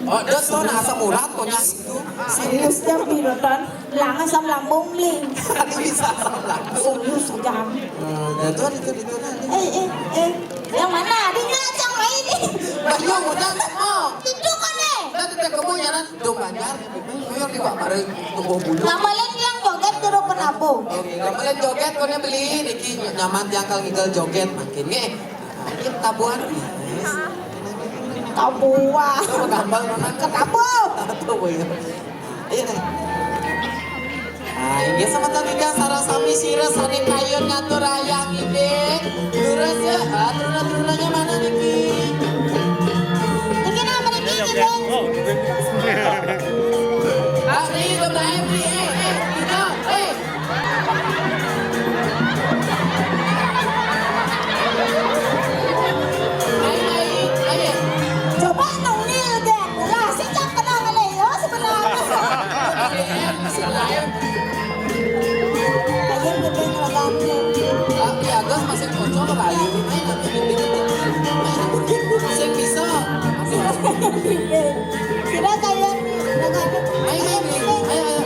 Oh, dos ton asam urat konyol itu. Serius dah, pirotan. Lang asam lambung, Ling. Tadi bisa asam lambung. Serius, jam. Eh, jatuh itu, itu, itu. Eh, eh, eh. Yang mana? Di mana, Cang, main nih? Banyak, udah, semua. Itu kan, eh. Kita tetap kebun, ya, kan? Dong, Banjar. Ayo, di Pak, mari, tunggu bulu. Gamelan yang joget, jero penabung. Oke, gamelan joget, kone beli, niki nyaman tiang kal ngigel joget, makin, nggih. Nah, ini tabuhan. Tabuhan. Apa gampang, Nona? Ketabu. Tabu, ya. Ayo, Neng. Nah, ini sama tadi kan sarang sami sira sane kayun ngatur ayah ngibing. Lurus ya. Ah, turun-turunannya mana niki? Niki nama niki ngibing. Ah, ini udah mulai, ini, eh, eh, ini, eh. Coba nengil deh. Lah, si cak kenal ngene ya sebenarnya. Ayo, gede ngelakuin. Tapi Agus masih kocok, rayu. Sing bisa. Kira kayak ini, udah gak ada. Ayo, ayo, ayo, ayo.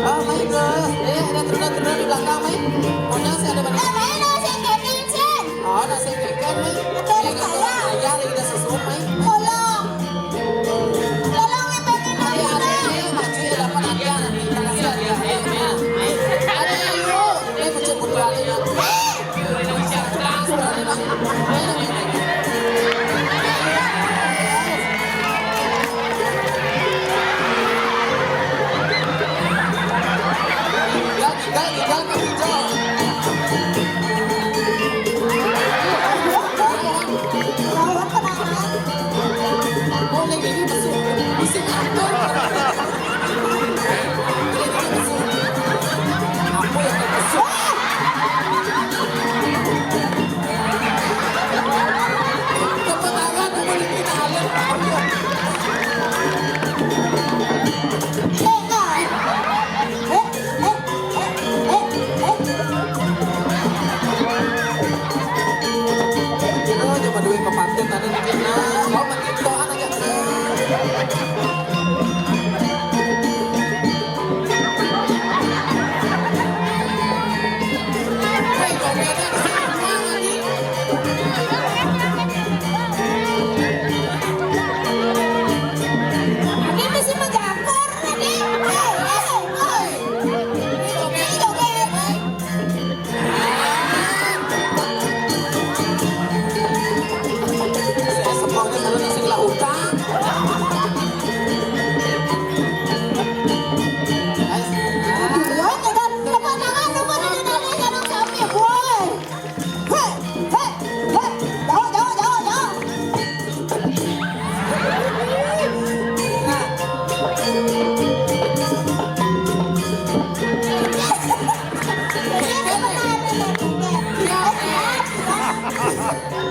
Oh, ayo, Gus. Eh, ada terus, terus di belakang, ayo. Pokoknya sih ada banyak. Eh, ayo, nasi keken, Cen. Oh, nasi keken, ayo. Betul, eh, nggak saya. Saya lagi udah sesuap, ayo. Tolong. Tolong, eh, pengen. Ayo, ayo, ayo, maju, ya, dapat hadiah nanti. Kasih hadiah, ayo, ayo. Ayo, ayo. Eh, kucing butuh hadiah. Eh, Cuma duit kepaten ada di sana. Oh, mati doang aja.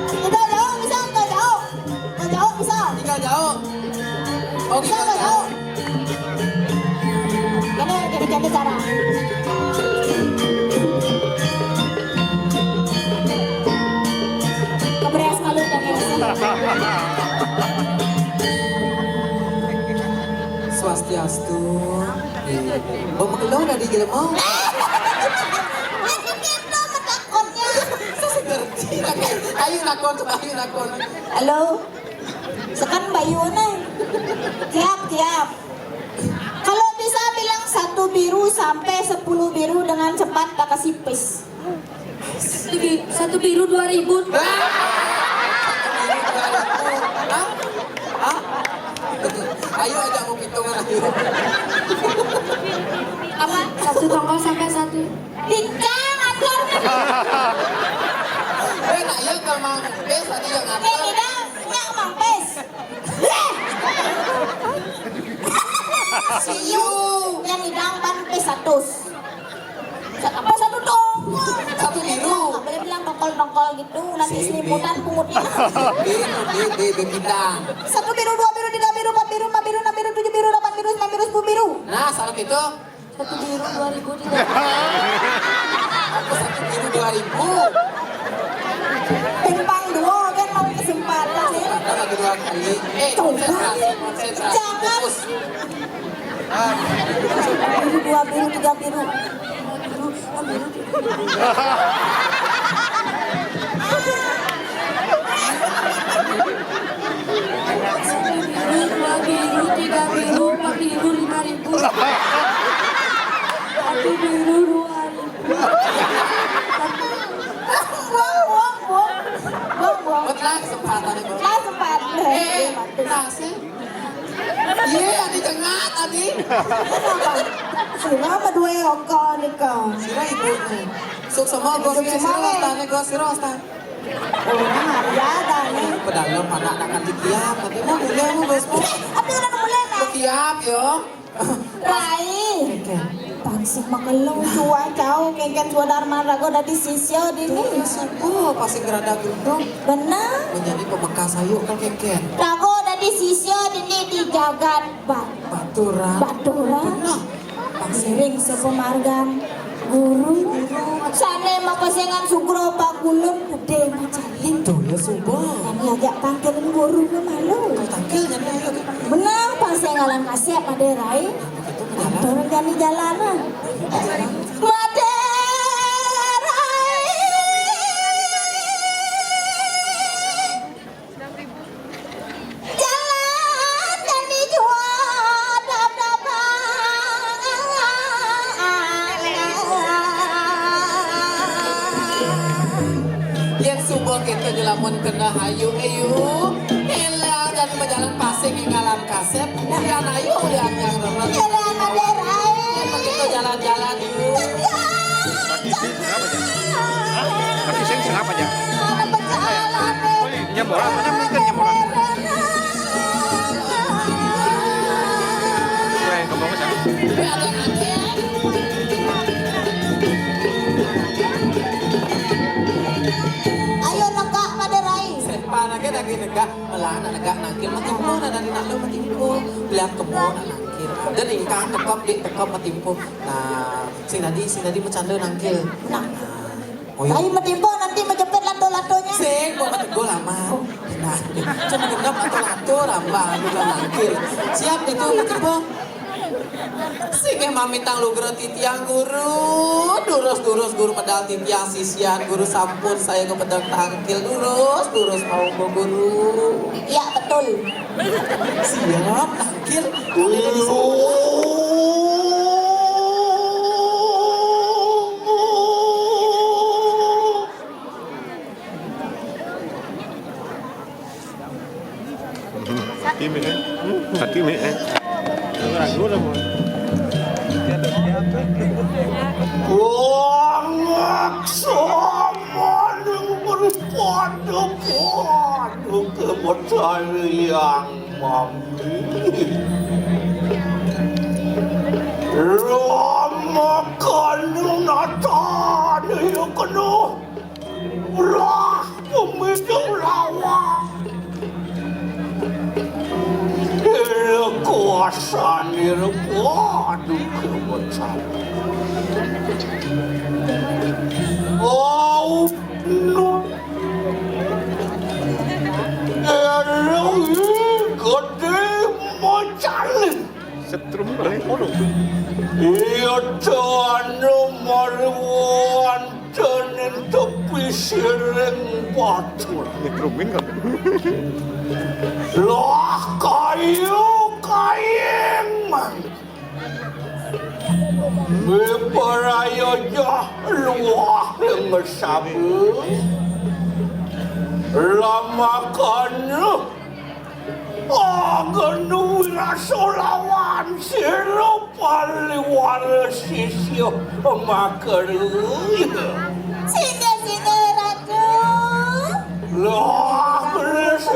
Tinggal jauh, bisa, tinggal jauh. Tinggal jauh. Oh, tinggal jauh. Ini jadi, jadi cara. Kebres malu, kebres. Swastiastu. Iya. Oh, magelung dari jelema. Aku kepo matakonnya. Saya ngerti. Ayo nakon, coba ayo nakon. Halo. Sekan Bayu nih. Siap, siap. Kalau Satu biru sampai sepuluh biru dengan cepat tak kasih pis. Satu bi-, satu biru dua ribu. Hah? Hah? Ayo ajak mau hitungan ayo. Apa? Satu tongkol sampai satu. Bincang atur. Eh, nah, iya kalau mau pis tadi yang apa? Eh, tidak, nggak mau pis. Siu. Yang hidang pan pis satu. Apa satu tongkol? Satu biru. Nggak boleh bilang tongkol-tongkol gitu. Nanti selimutan pungutin. Biru, biru, biru, biru. Satu biru, dua biru, tiga biru, empat biru, lima biru, enam biru, tujuh biru, delapan biru, sembilan biru, sepuluh biru. Nah, salah itu. Satu biru dua ribu tiga. Satu biru dua ribu. Timpang dua kan mau kesempatan ya. Ada lagi dua kali. Eh, coba. Konsentrasi, konsentrasi. Jangan. Fokus. Biru dua biru tiga biru. Biru, biru, biru. Satu biru, dua biru, tiga biru, empat biru, lima ribu. Satu biru, dua ribu. Buang, buang, buang. Buang, buang. Buat lah kesempatan itu. Lah, sempat. Eh, eh, berhasil. Iya, ada cengat tadi. Sira apa dua oko nika? Sira ibu ni. Suk semua gos. Suk semua, sira eh. Wastane gos, sira wastane. Oh, nah, iya dah ni. Pedalem anak nak kanti kiap, tapi mau mulai mau gos. Eh, apa nak mulai nak? Kiap yo. Rai. Oke. Pansik makelung cua cau kengken cua darman rago dadi sisya dini. Supo pasti gerada gendong. Benar. Menjadi pemekas ayu kal kengken. Rago dadi sisya dini di jagat Bat-, Baturan. Baturan. Benar. Sering sepemargan guru. Sane mapesengan sugro pagulun gede macalin. Tuh ya suba. Kami ajak tangkil guru ke malu. Tangkil jadi ayo. Benar, pas saya ngalang kasih apa deh Rai? Atur jani jalanan. Madé Rai. Jalan jani jua dap-dapan. Yén suba kéto nyelamet kena ayu, ayu. Élah jani majalan pasing énggalan kasép. Ulian ayu, ulian yang reres. Élah, Madé Rai. Yén begitu jalan-jalan, yuk. Apa, Jang? Hah? Lagi sing, sing apa, Jang? Pinjam bola, mana mungkin pinjam bola? Gue yang kebong, Jang. Ayo negak, Madé Rai. Sepan aja lagi negak. Malah anak negak nangkil, matimpo, nah, dari nak lu matimpo. Lihat kebo, nak nangkil. Dan ingkang tekep, dik tekep matimpo. Nah, sing dadi, sing dadi macanda nangkil. Nah. Oh, iya. Tapi matimpo nanti menjepit lato-latonya. Sing, mau matimpo lama. Nah, cuma genep lato-lato, lama, gitu, nangkil. Siap, itu matimpo. Sing nggih mamitang lugra titiang guru, durus-durus guru medal titiang sisian guru sampun saya kepedang tangkil durus-durus mau guru. Iya, betul. Siap tangkil. Guru. Sakit mi, eh? Hmm, sakit mi, eh? Ragu dah, Bos. Wong sama ning mripadu-padu kemecayan mami. Rama kanu natane ya kena. Wah, pemicu lawan. Kekuasaan ini, waduh, kekuasaan. Oh, no. Gede macam. Setrum balik kono. Iya, anu mariwan. Dening tepi siring batur. Ini grooming kan? Lah, kayu kayeng. Miprayoja luah ngesabe. Lamakana agenu wirasa lawan sira paliwara sisya makaruh. Singgih, singgih, Ratu. Lah, beres.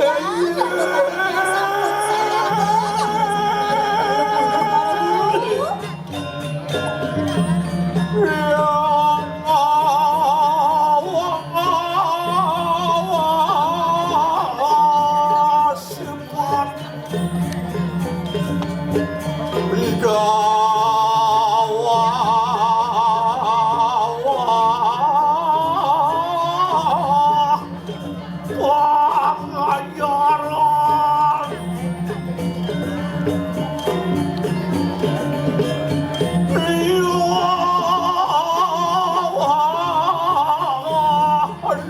Pangajaran. Iya,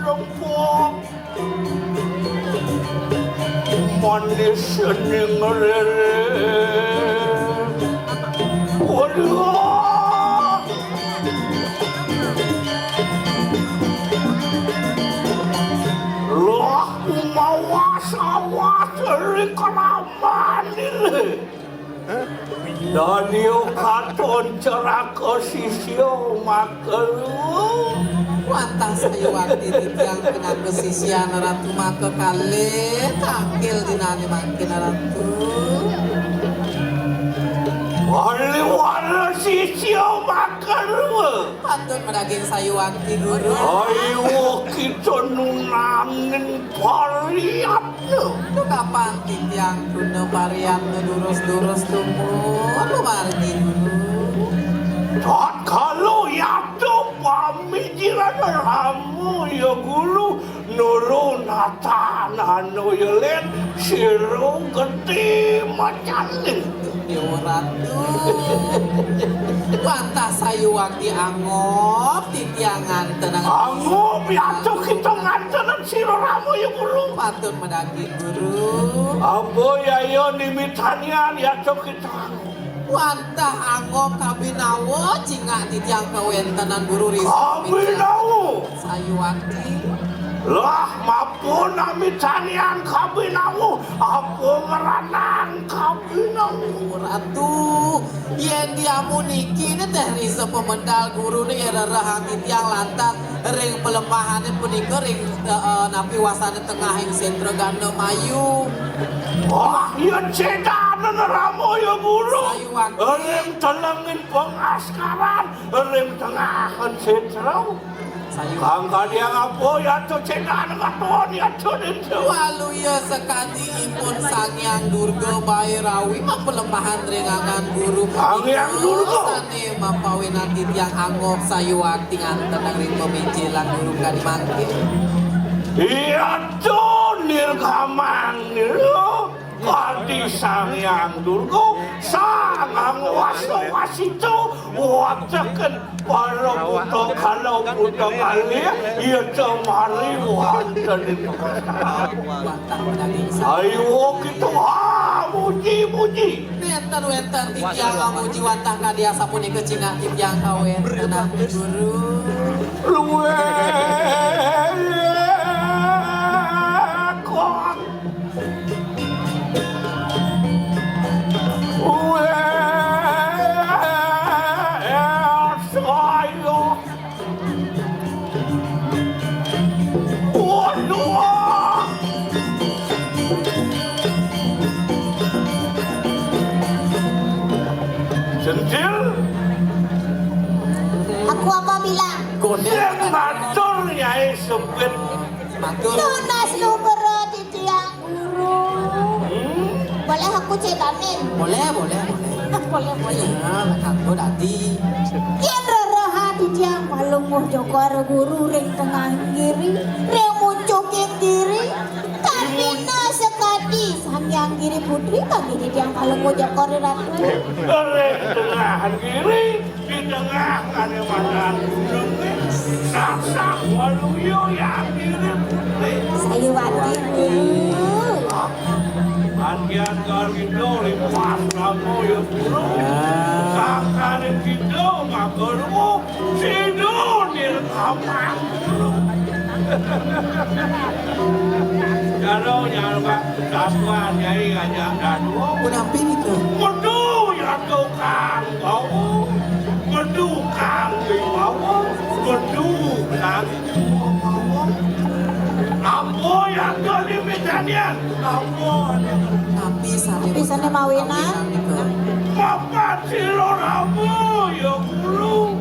lempung. Manis ning rere. Waduh. Lah, kumawa sawah ri keraman ini. Daniel katon ceraka sisya makaruh. Wantah sayuwakti titiang pinaka sisyan Ratu makakalih tangkil dinane mangkin Ratu. Paliwara sisya makaruh. Patut madaging sayuwakti, Guru. Ayo kita nunangin pariyatna. Tukapan titiang tuna pariyatna durus-durus tumun lumargi, Guru. Tatkala yata pamijiran rama ya Guru, nurunatan anu yelin sira gede macaning. Dewa Ratu. Wantah sayuwakti angob titiang ngantenang. Angob yata kita ngantenang sira rama ya Guru. Patut madaging Guru. Apa yaya nimitanian yata kita angob. Wantah angob kabinawa cingak titiang kawentenan Guru ri. Kabinawa. Sayuwakti. Lah, mapun amitanian kabinawa, apa ngranang kabinawa. Ratu, yen diamu niki ne teh risa pamedal Guru ne ya rerehang titiang lantas ring palemahane punika ring, eh, eh, napi wasane tengahing setra Ganda Mayu. Wah, yen cedanan rama ya Guru. Sayuwakti. Ring telengin pengaskaran, ring tengahan setra. Sayuwakti. Kang kadiang apa yata cendana katon yata dinten. Waluya sakadi ipun Sang Hyang Durga Bairawi mapalemahan ring angan Guru. Sang Hyang Durga. Sane mapawinan titiang angob sayuwakti ngantenang ring pamijilan Guru kadi mangkin. Yata nirgamang nira. Kadi Sang Hyang Durga, Sang Angwasa Wasita, wateken para buta kala buta kalih, iya temari wonten ing. Ayo kita ha, muji-muji. Nenten wenten titiang amuji wantah kadi asapunika cingak titiang kawentenan Guru. Luwih kok. Weh, saya. Waduh. Centil. Aku apa bilang? Sing matur Nyai Sepit. Matur. Tunas lumur titiang Guru. Hmm? Boleh aku cedanin? Boleh, boleh, boleh. Boleh, boleh. Iya, lah kanggo dadi. Yen rerehang titiang palungguh Jokor Guru ring tengahing giri, ring muncuking giri, kamina sakadi Sang Hyang Giri Putri, kami titiang palungguh Jokor Ratu. Ring tengahing giri, di tengah kalimantan gunung, saksang waluya yang mirip putih. Sayuwakti. Andian Gargita lipas rama ya Guru. Ah. Sangkaning kita Oh, maka lu sida nirkaman. Jaro nyarwa satuan nyai ngajak dadua. Punapi niku? Medu ya tukang bawa, medu kang bawa, medu kang bawa. Apa yang kau ni mitanian? Apa ni? Tapi sane, tapi sane mawinan. Mapan sira rama ya guru.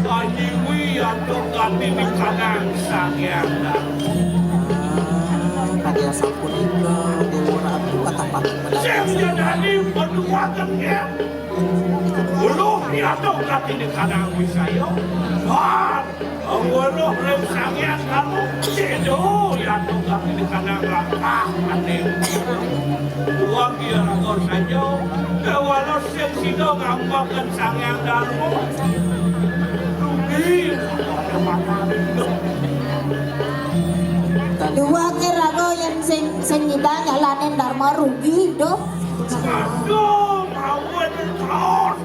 Sanyiwi atau ganti di kanang Sang Hyang Daru. Ah, kadi asapunika Dewa Ratu katapat. Sing jadani paduaken ya. Ulun ya atau ganti di kanang Wisaya. Wah, weruh ring Sang Hyang Daru, sida ya tukang di kanang langkah aning. Uang dia raga saja, kewala sing sida ngambaken Sang Hyang Daru. Rugi. Duwake raga yen sing, sing nyidang nyalanin Dharma rugi, duh. Aduh, mawon terus.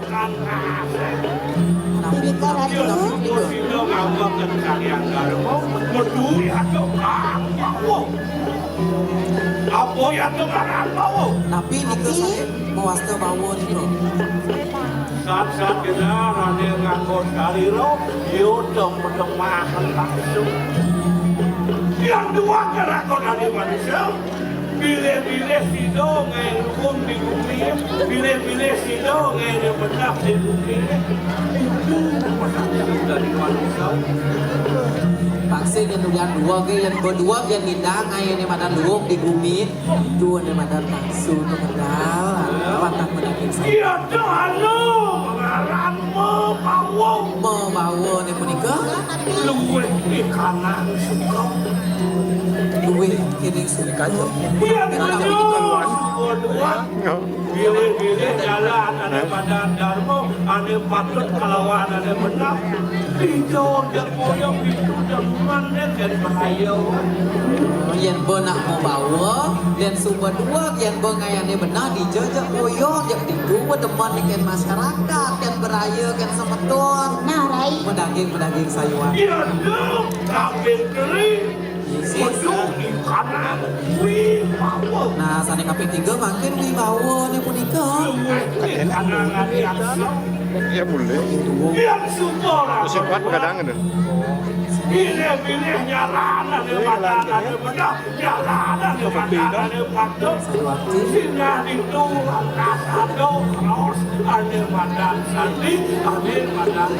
Punika Ratu. Apa ya teman apa? Napi nika saking mawasta bawa nika? Sat-sat kita rane nganggo salira, yo dong pedemahan langsung. Yang dua kira kau dari manusia. Bilih-bilih sida ngae hukum di bumi, bilih-bilih sida ngae bedah di bumi. Itu pesan dari manusia. Taksih yen ulian dua ke, yen berdua yen nidang ngae ne madan luwung di bumi. Itu ne madan taksu ne medal. Watak medal. Iya, dah, anu, ngaran Mabawa. Mabawa ne punika? Luwih di kanang suka. Luwih kene suka. Yen menyuwun dua, bilih-bilih jalan ane madan dharma, ane patut kalawan ane benar. Dija jak moyong ditu demen nen beraya. Yen ba nak mabawa, yen suba dua, yen ba ngae ane benar, dija jak moyong, jak ditu ba demen ken masyarakat, ken beraya, ken semeton. Nah, rai. Medaging, medaging sayuan. Iya, tu, kabin kering. Yesus. Waduh, di kanan, wibawa. Nah, sane kaping tiga mangkin wibawa ne punika. Di kanan, adi aksa. Ya, boleh. Yang suka. Sifat kadang ada. Bilih-bilih nyaran ada, madan ada, benar. Jalanan di pantaran di pantai, singgah di tulang kasado, kaos, ane madan sandi, ane madan.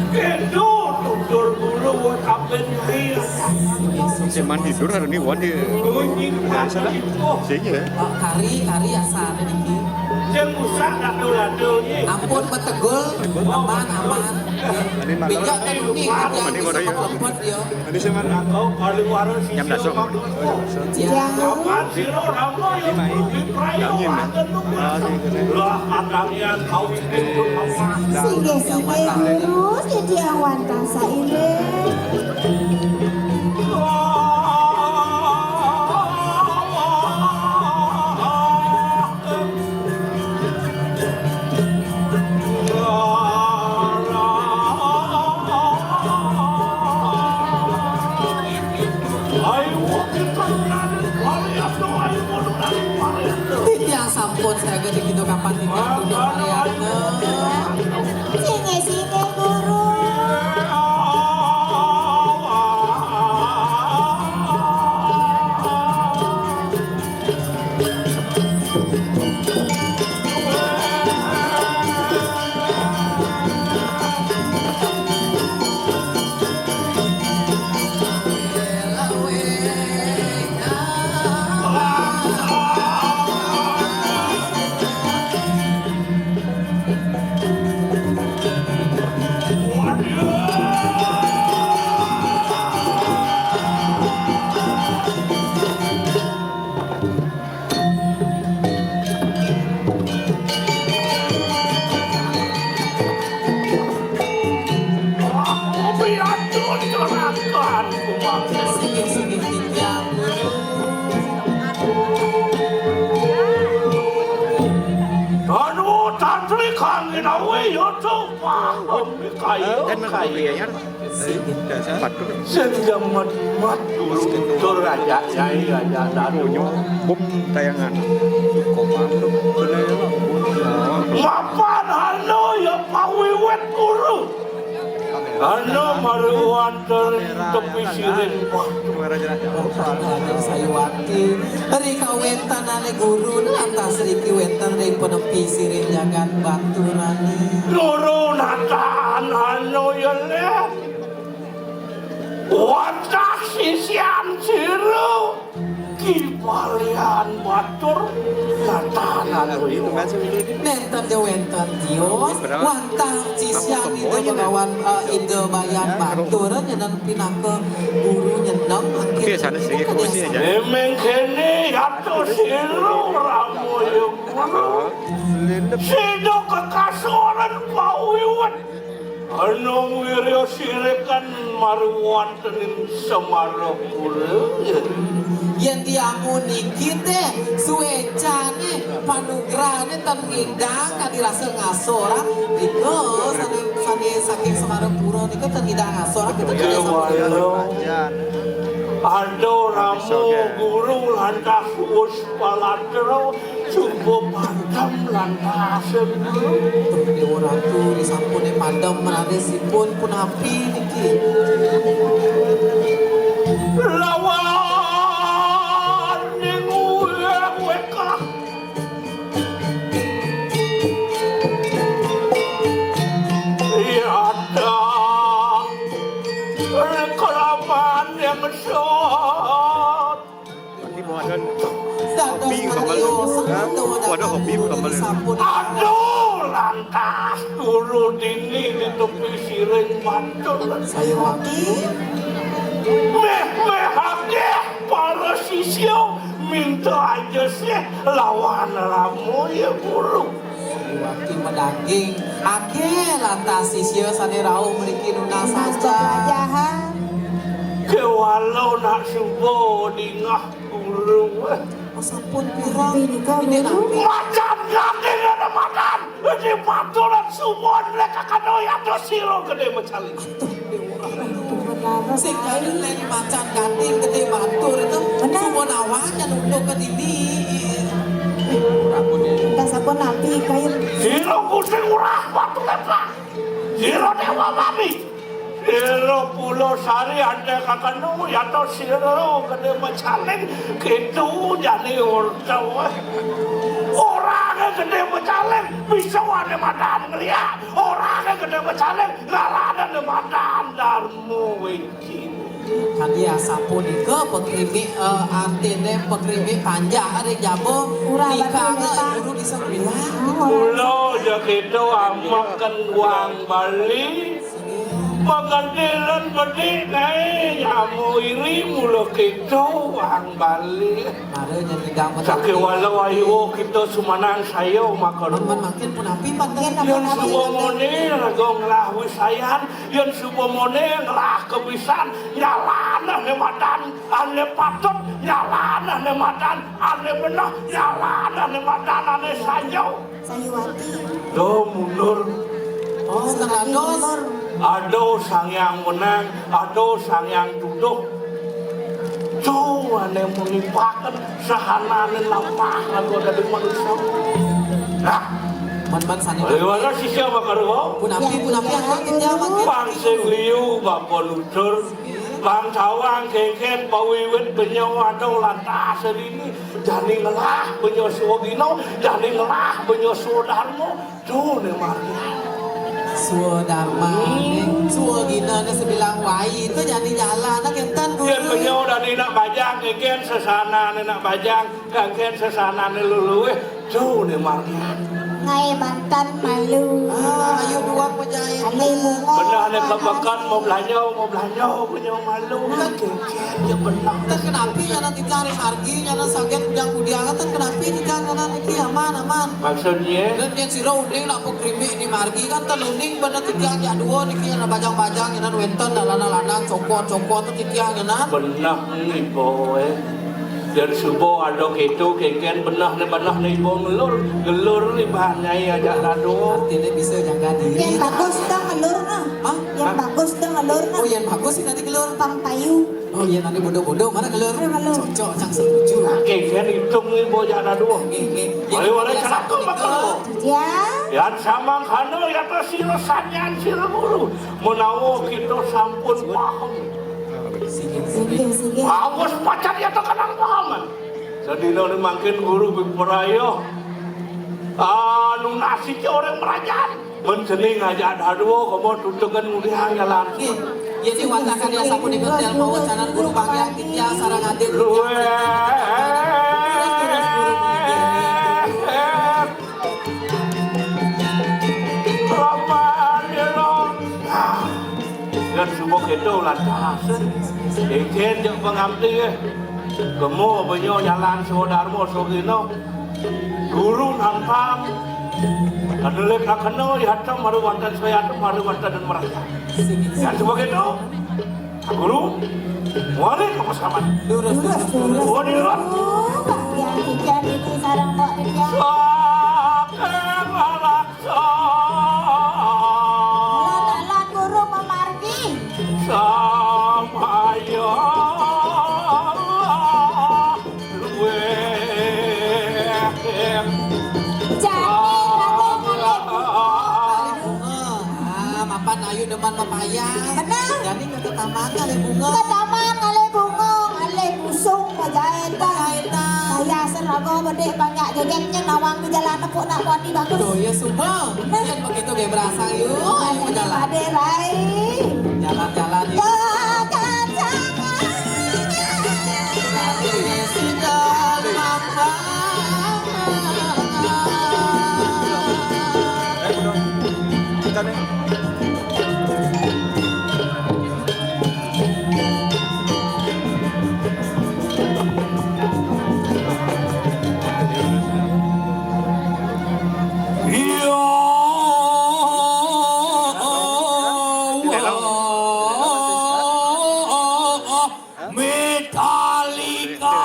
Kedo tutur bulu, wetapen ria. Seman tidur hari ini, wan di. Bunyi kasih. Sini ya. Kari, kari asal niki. Sing usah lado-lado, nggih. Ampun, betegul, aman, aman. Pinjak tadi, niki, yang bisa lepet, ya. Tadi saya mana? Jam dasar. Tiang. Singgih, singgih, Guru, titiang wantah sainggih. Titiang sampun saget di kita kapan titiang tunjuk Mariana. Sini, sini, Guru. Kayu, kayu. Sing jamat-mat guru tur raja nyai raja danu. Bum tayangan. Mapan anu ya pawiwit guru. Anu maruan tepi siring batu. Sayuwati, ri kawéntenane guru lantas riki wénten ring panepi siring jagat baturane. Guru natan anu yeleh. Wantah sisian siru. Kibalian batur natan anu yeleh. Nénten ja wénten tios, wantah sisian Ida Bagawan, eh, Ida Balian Batur nyeneng pinaka guru nyeneng mangkin. Oke, sana sini kursi aja. Memang kene atos silu ramoyo guru. Sida kekasuran pawiwit. Anung wirya sirikan maruan tening Semarapura. Yén diamu niki téh suécané panugrahane ten ngidang kadi rasa ngasoran nika sané, sané saking Semarapura nika ten ngidang ngasoran kita. Kéwala ada ramu guru lantas wus palatra suba padem lantas. Dewa Ratu disampune padem rarisipun punapi niki? Lawan ning uyang wekah. Iya ada kelaman yang sot. Dados hobi kembali. Waduh, hobi kembali. Aduh, lantas guru dini di tepi siring mantul. Sayuwati. Méh, méh akeh para sisya minta aja sih lawan ramu ya guru. Sayuwati madaging. Akeh lantas sisya sané rauh mriki nunas saja. Kéwala nak suba dingah guru. Oh, sampun pirang. Ini nampi. Macan ganding ada macan. Di paturan sumon lek kakano yato siro gedé mecaling. Sing kaya lek macan ganding gedé batur itu. Benar. Sumon awaknya nunduk ke dini. Kita sampun nampi kain. Siro kucing urah batu lepak. Siro dewa mami. Sira Pulau Sari ante kakanu yato sira gedé mecaling gitu jani urta. Orangnya gedé mecaling bisa wane madan ngeliat. Orangnya gedé mecaling ngalana ne madan darmu wiki. Kadi asapunika pakrimi, eh, artine pakrimi panjak ring jaba. Urah batu nikah. Guru bisa bilang. Pulau Jakedo amaken wang Bali. Magantilan bedik nae nyamu iri mula kita wang Bali. Mara nyerigam. Sakéwala ayu kita sumanang saya makaru. Makin punapi, Pak? Yen suba mone raga ngelah wisayan, yen suba mone ngelah kebisan, nyalana ne madan ane patut, nyalana ne madan ane beneh, nyalana ne madan ane sanjau. Sayuwati. Do mundur. Oh, setengah dos. Aduh, Sang Hyang Wenang, aduh, Sang Hyang Tuduh. Tuh, ane muni paken, sahanane lamah, aku dadi manusia. Nah, man-man sane. Bagaimana sisya Pak Karwo? Punapi, punapi, aku kita makin. Pang sing liu, Bapak Lutur. Pang sawang, kengken, pawiwit, benyo, aduh, lantas, ini. Jani ngelah benya swagina, jani ngelah benya swadarma. Tuh ne margi. Swadarma, hmm. Swagina ne sebilang wai itu jani jalan, nah, kenten guru. Yen benya dadi nak bajang, keken sesana ne nak bajang, keken sesana ne luluh. Tuh ne margi. Ngai mantan malu. Ah, ayo dua pejahit. Ane bunga. Benar ne kepekan mau belanja, mau belanja, punya malu. Nah. Keken. Ya benar. Ten kenapi nyanan titiang ring margi, nyanan saget kudiang-kudiang, ten kenapi titiang nyanan niki aman, aman. Maksudnya? Dan yen sira uning nak pakrimi di margi kan ten uning bener titiang jak dua niki nyanan bajang-bajang, nyanan wenten lanang-lanang, cokot-cokot tu titiang nyanan. Bener ni, boy. Yén suba ada kéto kénkén benehné-benehné iba ngelur, ngelur ibané ajak dadua. Artiné bisa jaga diri. Yén bagus to ngelur nah. Hah? Yén bagus to ngelur nah. Oh, yén bagus sih nanti ngelur. Pang payu. Oh, yén nanti bodoh-bodoh, mana ngelur? Mana ngelur? Cocok, cang setuju. Nah, kénkén itung iba ajak dadua. Nggih, nggih. Yén wali-wali biasa cakep punika. Bakal. Ya. Yén samangkana ya to sira sanyan sira guru. Menawa kita sampun paham. Singgih, singgih. Awas pacang ya to kanang pahaman. Sadina mangkin guru bipraya. Anu nasi orang merajat. Men seni ngajak dadua, komo tutukan ngudiang jalan. Nggih. Jadi watakan ya sapunika tel mawacanan guru banggiang titiang sareng adik. Luwih. Terus, terus guru menika. Laman ya lo. Nah, dan subuh itu lantas. Ijen jeung pangamti ya. Kemo benyo jalan swadarma sogino. Guru nantang. Adelik akena yata maru wanten sayatu maru wanten dan merasa. Dan sebagai itu, guru, wali ke pesawat. Lurus, lurus, lurus. Oh, di luar. Yang ikan ini sarang kok ikan. Saking alaksa. Lan, lan guru memargi. Samaya. Luwih. Jani, Raden, Raden. Ah, mapan ayu demen mapayas. Bener. Jani ke taman ngalih bunga. Ke taman ngalih bunga, ngalih busung, pajahitan. Pajahitan. Payas raga bedik banyak jogetnya nawang di jalan nepuk nak wani bagus. Tuh, ya suba. Bener. Yen begitu ge berasa, yuk. Ayo jalan. Pade rai. Jalan-jalan, yuk. Jalan-jalan. Iya. Metallica.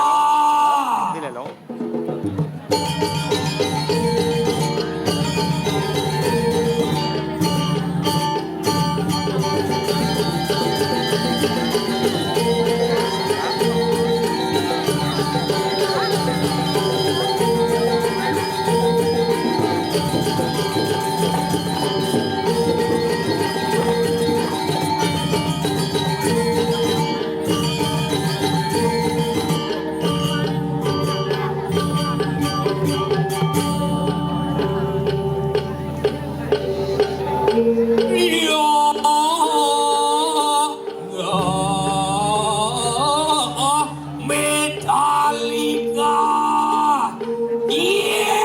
Metallica. Iya.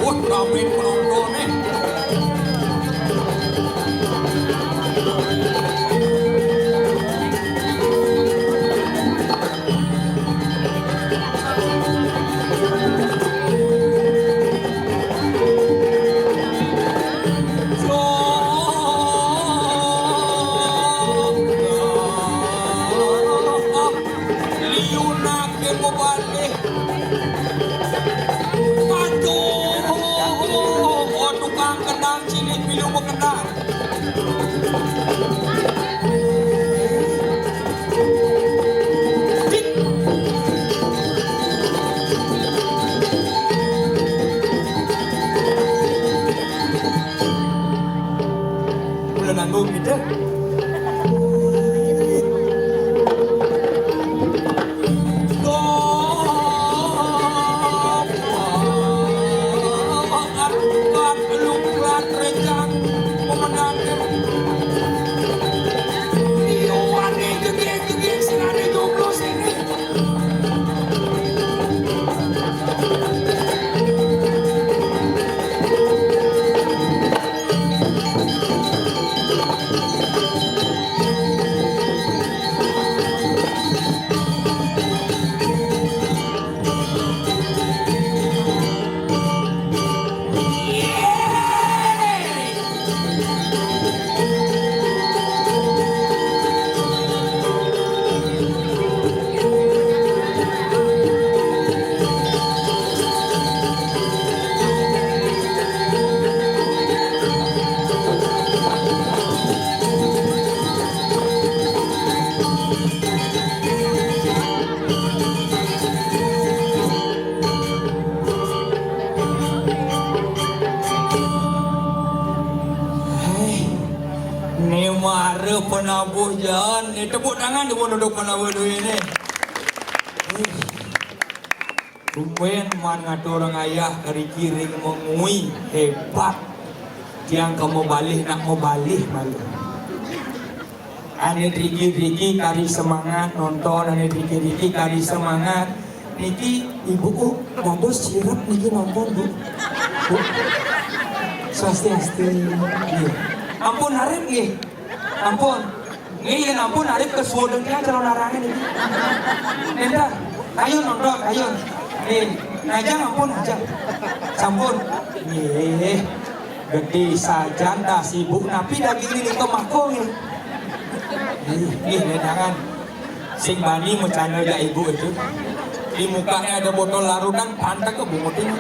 Wah, rame penonton nih. Liunake mobane. Aduh, tukang kendang cilik pilu bekendang. Mula nanggung gitu. Mara penabuh jaan. Nih, tepuk tangan dulu untuk penabuh duit nih. Tumben maan ngaturang ayah kariki ring mengui, hebat. Tiang ka mabalih nak mabalih malu. Ané driki-driki kari semangat nonton, ané driki-driki kari semangat. Niki ibu, oh, dados sirep niki nonton, Bu. Bu. Swastiastu. Nggih. Ampun arep nggih. Ampun. Nggih, yén ampun arep kesuwun tiyang Calonarang niki. Nénten. Ayo nonton, ayo. Nggih. Ngajeng ampun aja. Sampun. Nggih. Gedé sajan dah sibuk napi daging niki mako nggih. Nggih, nggih, nénten. Sing bani macana jak ibu itu. Di mukanya ada botol larutan, pantek ke bungutin.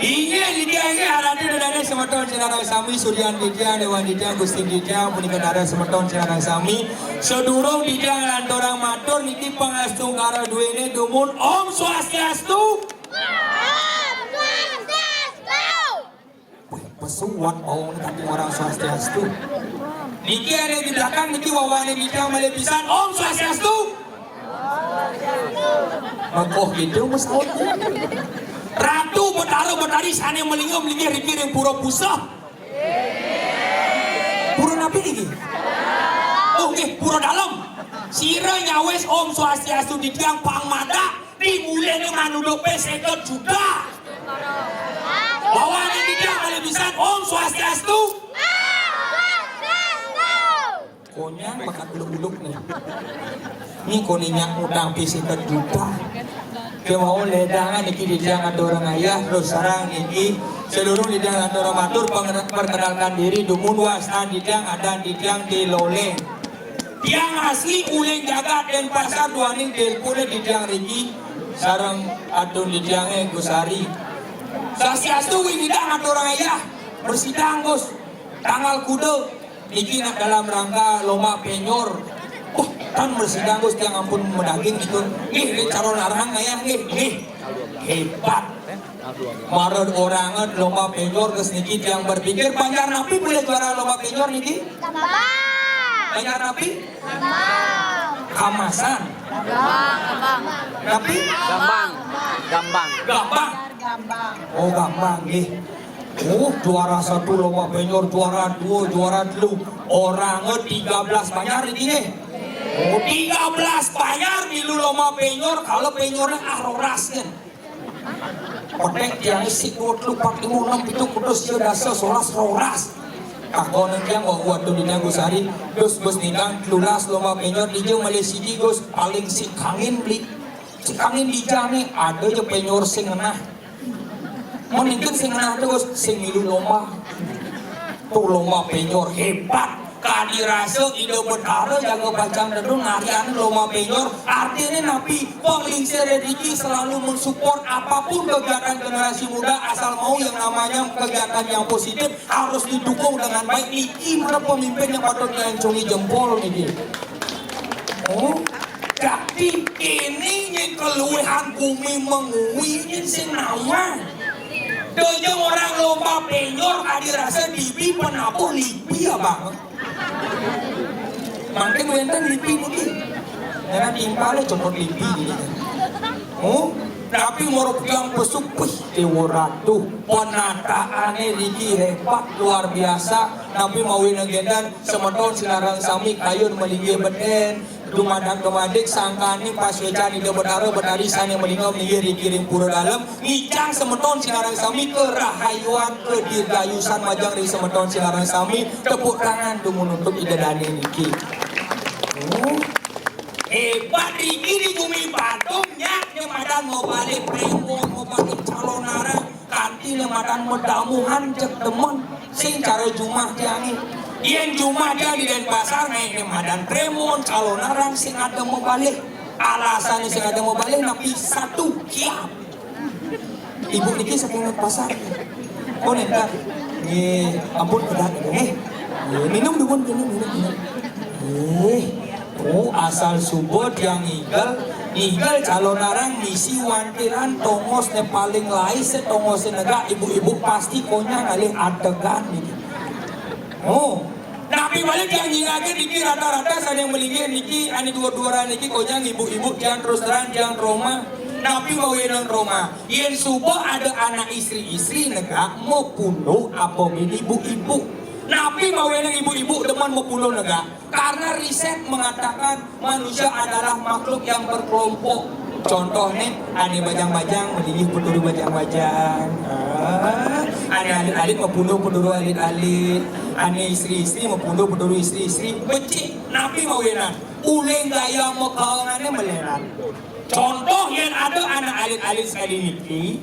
Inggih, inggih, inggih, harati ida dané semeton sinareng sami, suryan titiang, déwan titiang, gusti titiang, punika dados semeton sinareng sami. Sadurung titiang lanturang matur niki pangastungkara duéné dumun Om Swastiastu. Wih, pesuwat bau kanti orang Swastiastu. Niki ané di belakang niki wawané titiang malih pisan Om Swastiastu. Mengkoh gitu mesti. Ratu Betara Betari sané malingga-malingga riki ring Pura Puseh. Pura napi niki? Oh, nggih, Pura Dalem. Sira nyawis Om Swastiastu titiang pang madak, di mulihné manuduk pé séket juta. Wawané titiang malih pisan Om Swastiastu. Konyang bakat uluk-uluk nih. Nih konyang utang pé séket juta. Kéwau ledangan niki titiang ngaturang ayah, terus sareng niki sadurung titiang ngaturang matur, peng-, perkenalkan diri, dumun wastan titiang, adan titiang Tilolé. Tiang asli uling jagat Denpasar, duaning tilpuné titiang riki sareng atun titiangé Gus Ari. Swastiastu, wingidang ngaturang ayah, mresidang Gus. Tanggal kuda niki nak dalam rangka lomba penyor. Wah, tan mresidang Gus, tiang ampun madaging gitu. Nggih, nggih, Calonarang ayah nggih, nggih. Hebat. Mara orahang lomba penyor gus niki tiang berpikir, banjar napi boleh juara lomba penyor niki? Gambang. Banjar napi? Gambang. Kamasan. Gambang, Gambang. Napi? Gambang. Gambang. Gambang. Oh, Gambang nggih. Oh, juara satu lomba penyor, juara dua, juara telu. Orahang tiga belas banjar niki nggih. Oh, tiga belas banjar milu lomba penyor, kalau penyornya ah roras kan. Petek tiang isik dua telu empat lima enam pitu kutus sia dasa solas roras. Takonin tiang wau atun dina Gus Ari, Gus, Gus nindang telulas lomba penyor dija malih siji Gus, paling sing kangin beli. Sing kangin dija né, ada ja penyor sing ngenah. Mun ningkén sing ngenah to Gus, sing milu lomba. Tuh lomba penyor hebat. Kadi rasa Ida Betara jaga pacang dedun ngarian lomba penyor. Artinya napi? Panglingsir riki selalu mensupport apapun kegiatan generasi muda asal mau yang namanya kegiatan yang positif harus didukung dengan baik. Niki mara pemimpin yang patut diancungi jempol niki. Oh, jadi ini nih keluhan gumi mengui ini sing nawang. Dojong orang lomba penyor kadi rasa dibi penabuh lipi ya bang. Mangkin wénten lipi niki. Karena timpalé copot lipi niki. Oh, tapi mara tiang besuk, wih, Déwa Ratu, penataané niki hebat luar biasa. Napi mawinan génten semeton sinareng sami kayun malinggih bedén, dumadak-dumadik sangkaning pasuécan Ida Betara Betari sané malingga malinggih riki ring Pura Dalem, ngicang semeton sinareng sami karahayuan kadirgayusan majeng ring semeton sinareng sami. Tepuk tangan dumun untuk Ida Dané niki. Oh, hebat riki di gumi Badung nyak, né madan mabalih prémbon, mabalih Calonarang, kanti né madan madamuhan cék demen sing cara jumah tiangé. Yén jumah tiang di Denpasar, né madan prémbon, Calonarang sing ada mabalih. Alasané sing ada mabalih napi? Satu, kiap. Ibu niki saking Denpasar. Oh, nénten. Nggih, ampun kedah nggih. Nggih, minum dumun, minum, minum, minum. Nggih. Oh, asal suba tiang ngigel, ngigel Calonarang misi wantilan tongos né paling lais, tongos né negak, ibu-ibu pasti konyang ngalih adegan niki. Oh. Napi malih tiang nyingakang niki rata-rata sané malinggih niki ané duur-duuran niki konyang ibu-ibu tiang terus terang tiang trauma. Napi mawinan trauma? Yén suba ada anak istri-istri negak mapunduh apa bini ibu-ibu. Napi mawinan ibu-ibu demen mapunduh negak? Karena riset mengatakan manusia adalah makhluk yang berkelompok. Contohné, ané bajang-bajang malinggih paturu bajang-bajang. Ah, ané alit-alit mapunduh paturu alit-alit. Ané istri-istri mapunduh paturu istri-istri. Becik, napi mawinan? Uling gaya makaangané malénan. Contoh, yén ada anak alit-alit sekali niki,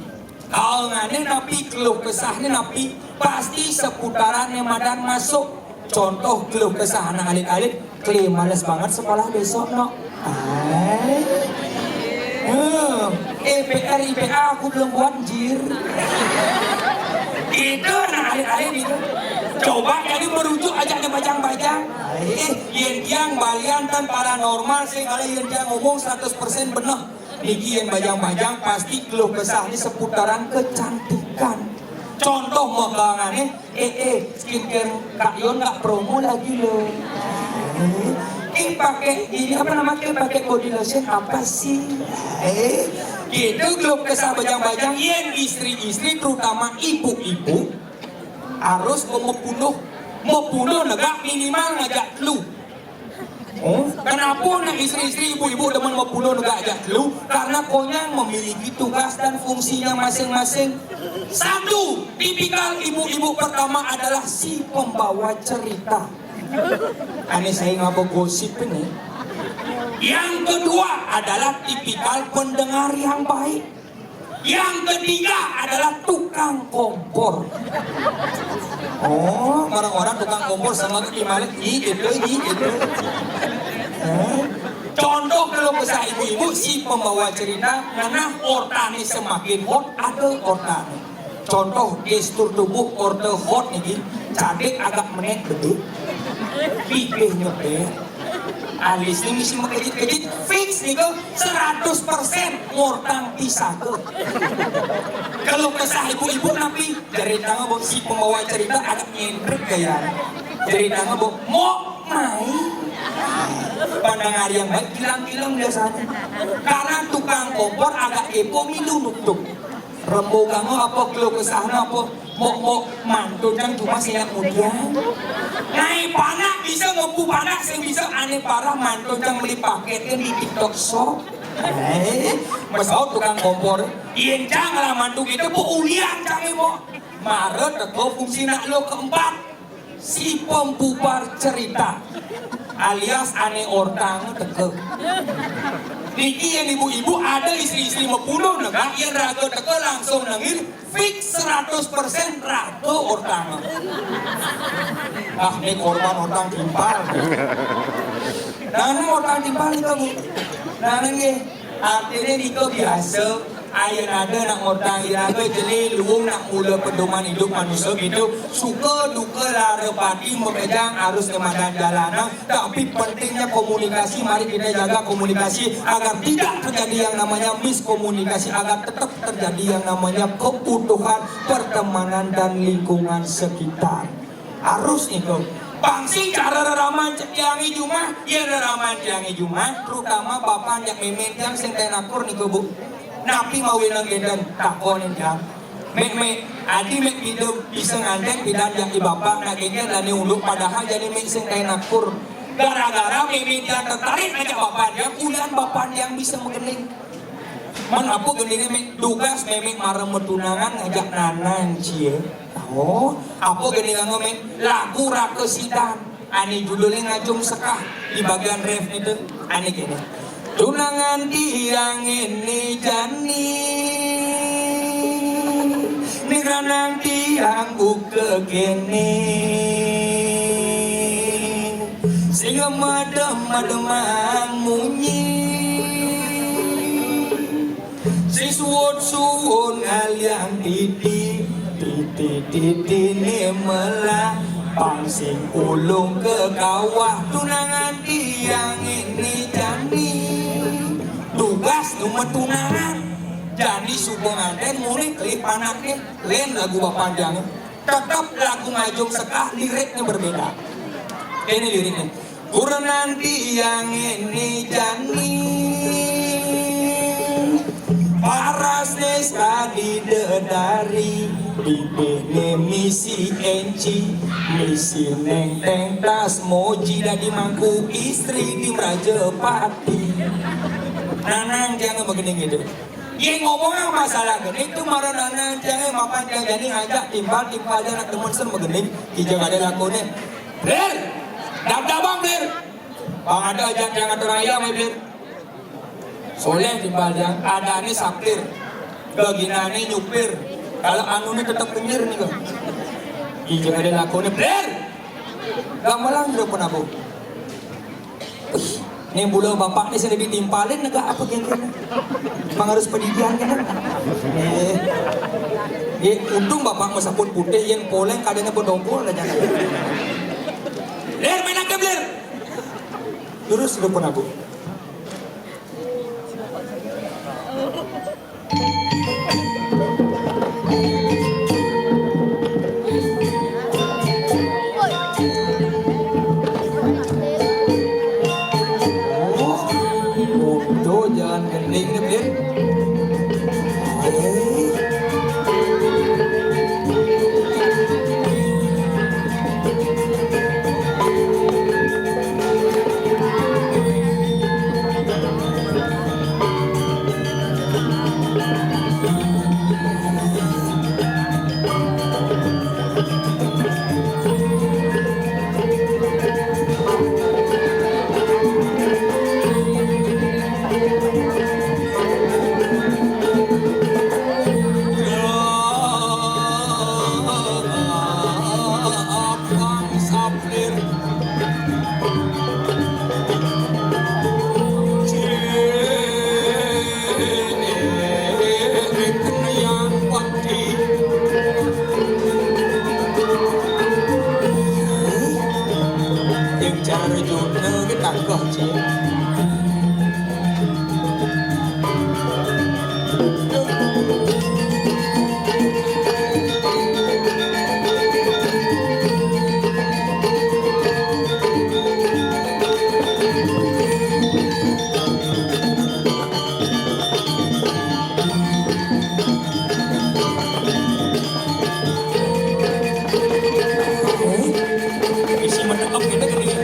kaangané napi, keluh kesahné napi, pasti seputaran né madan masuk. Contoh keluh kesah anak alit-alit, "Klé males banget sekolah besok, Nok." Ay. Hmm, E P R, I P A aku belum buat, jir. Itu anak alit-alit itu. Coba jadi merujuk aja ada bajang-bajang. Ay, yén tiang balian tan paranormal, sing kalau yén tiang ngomong seratus persen bener. Niki yén bajang-bajang pasti keluh kesahné seputaran kecantikan. Contoh makaangané, eh, eh, skincare Kak Yon nggak promo lagi loh. Eh, eh, pakai ini apa namanya, pakai body lotion apa sih? Eh, gitu keluh kesah bajang-bajang. Yén istri-istri terutama ibu-ibu harus mapunduh, mapunduh negak minimal ngajak telu. Oh, kenapa nak istri-istri, ibu-ibu demen mapunduh negak ajak telu? Karena konyang memiliki tugas dan fungsinya masing-masing. Satu, tipikal ibu-ibu pertama adalah si pembawa cerita. Ané saya ngapa gosip ini? Yang kedua adalah tipikal pendengar yang baik. Yang ketiga adalah tukang kompor. Oh, orang-orang tukang kompor sama ke gimana? Ih, gitu, ih, gitu. Eh? Contoh keluh kesah ibu-ibu, si pembawa cerita, ngenah ortané semakin hot, ada ortané. Contoh gestur tubuh orta hot niki, cadik agak menék gedé, bibih nyeber, alisné misi makejit-kejit, fix niku seratus persen ngortang pisaga. Keluh kesah ibu-ibu napi? Ceritanya buat si pembawa cerita agak nyentrik gaya. Ceritanya buat mau main. Pandang hari yang baik, kilang-kilang biasanya. Karena tukang kompor agak kepo, milu nuktuk. Rembukannya apa, keluh kesahnya apa? Mok, mok, mantun kan cuma sing mudian. Naik panak bisa ngepu panak, sing bisa ané parah mantun kan beli paket kan di TikTok Shop. Eh, mesaut tukang kompor. Yén cang lah mantu kita, bu ulian cang, mok. Mara teko fungsi nak lo keempat. Si pembubar cerita alias ané ortang teka. Niki yén ibu-ibu ada istri-istri mapunduh negak, yén raga teka langsung nengil, fix seratus persen raga ortang. Ah, ini korban ortang timpal. Nah, ini ortang timpal itu, Bu. Nah, ini artinya itu biasa. Ayeuna ada nak ngortang iraga jelé luung nak mula pedoman idup manusa gitu. Suka duka lara pati makejang arus nemadan jalanan. Tapi pentingnya komunikasi, mari kita jaga komunikasi agar tidak terjadi yang namanya miskomunikasi, agar tetap terjadi yang namanya keutuhan pertemanan dan lingkungan sekitar. Harus niku. Pang sing cara reraman tiangé jumah, ya reraman tiangé jumah, terutama bapak jak mémé tiang sing ten akur niku, Bu. Napi mawinan kénten takonin tiang. Mék, mék, adi mék pidan bisa nganten pidan jak i bapak nak kénten dané unduk padahal jani mék sing ten akur. Gara-gara mémé tiang tertarik ngajak bapak tiang, ulian bapak tiang bisa magending. Men apa gendingé mék? Dugas mémé mara matunangan ngajak nanang cié. Oh, apa gendingan mék? Lagu Raka Sidan. Ané judulnya Ngajum Sekah di bagian ref itu. Ané kéné. Tunangan tiang ini jani, ning ranang tiang buka kéné. Sing madem-mademang munyi, sing suwun-suwun ngaliang titi, titi-titiné melah, pang sing ulung ke kawah, tunangan tiang ini jani. Tugas nu matunangan, jani suba nganten muni kelih panakné, lén lagu bapanjangé. Tetep lagu Majung Sekah, liriknya berbeda. Ini liriknya. Kurenan tiang ini jani, parasné sakadi dedari, bibihné misi énci, misi nénténg tas moji, dadi mangku istri di Mrajapati. Nanang tiangé magending gitu. Yén ngomong masalah gending tuh mara nanang tiangé mapan tiang jani ngajak timpal, timpal tiang nak demen sen magending, kija kadén lakoné. Blir, dab-dabang, Blir. Bang ada ajak tiang atur ayam, Blir. Soléh timpal tiang, adané saplir, geginané nyupir. Kalau anuné tetep kenyir nih, Bang. Kija kadén lakoné, Blir. Gamelan sudah pernah, Bu. Wih, né mula bapak né sing ditimpalin negak apa kira-kira? Emang harus pendidikan kan? Eh, eh, untung bapak mah saput putih, yén poléng kadéna bedongkol aja. Lir, main aja, Lir. Terus lu pernah, Bu? Oh, tuh jangan gending nih, Blin. Yang cara jodna ke tangkah, Cik. Isi menekep kita gini.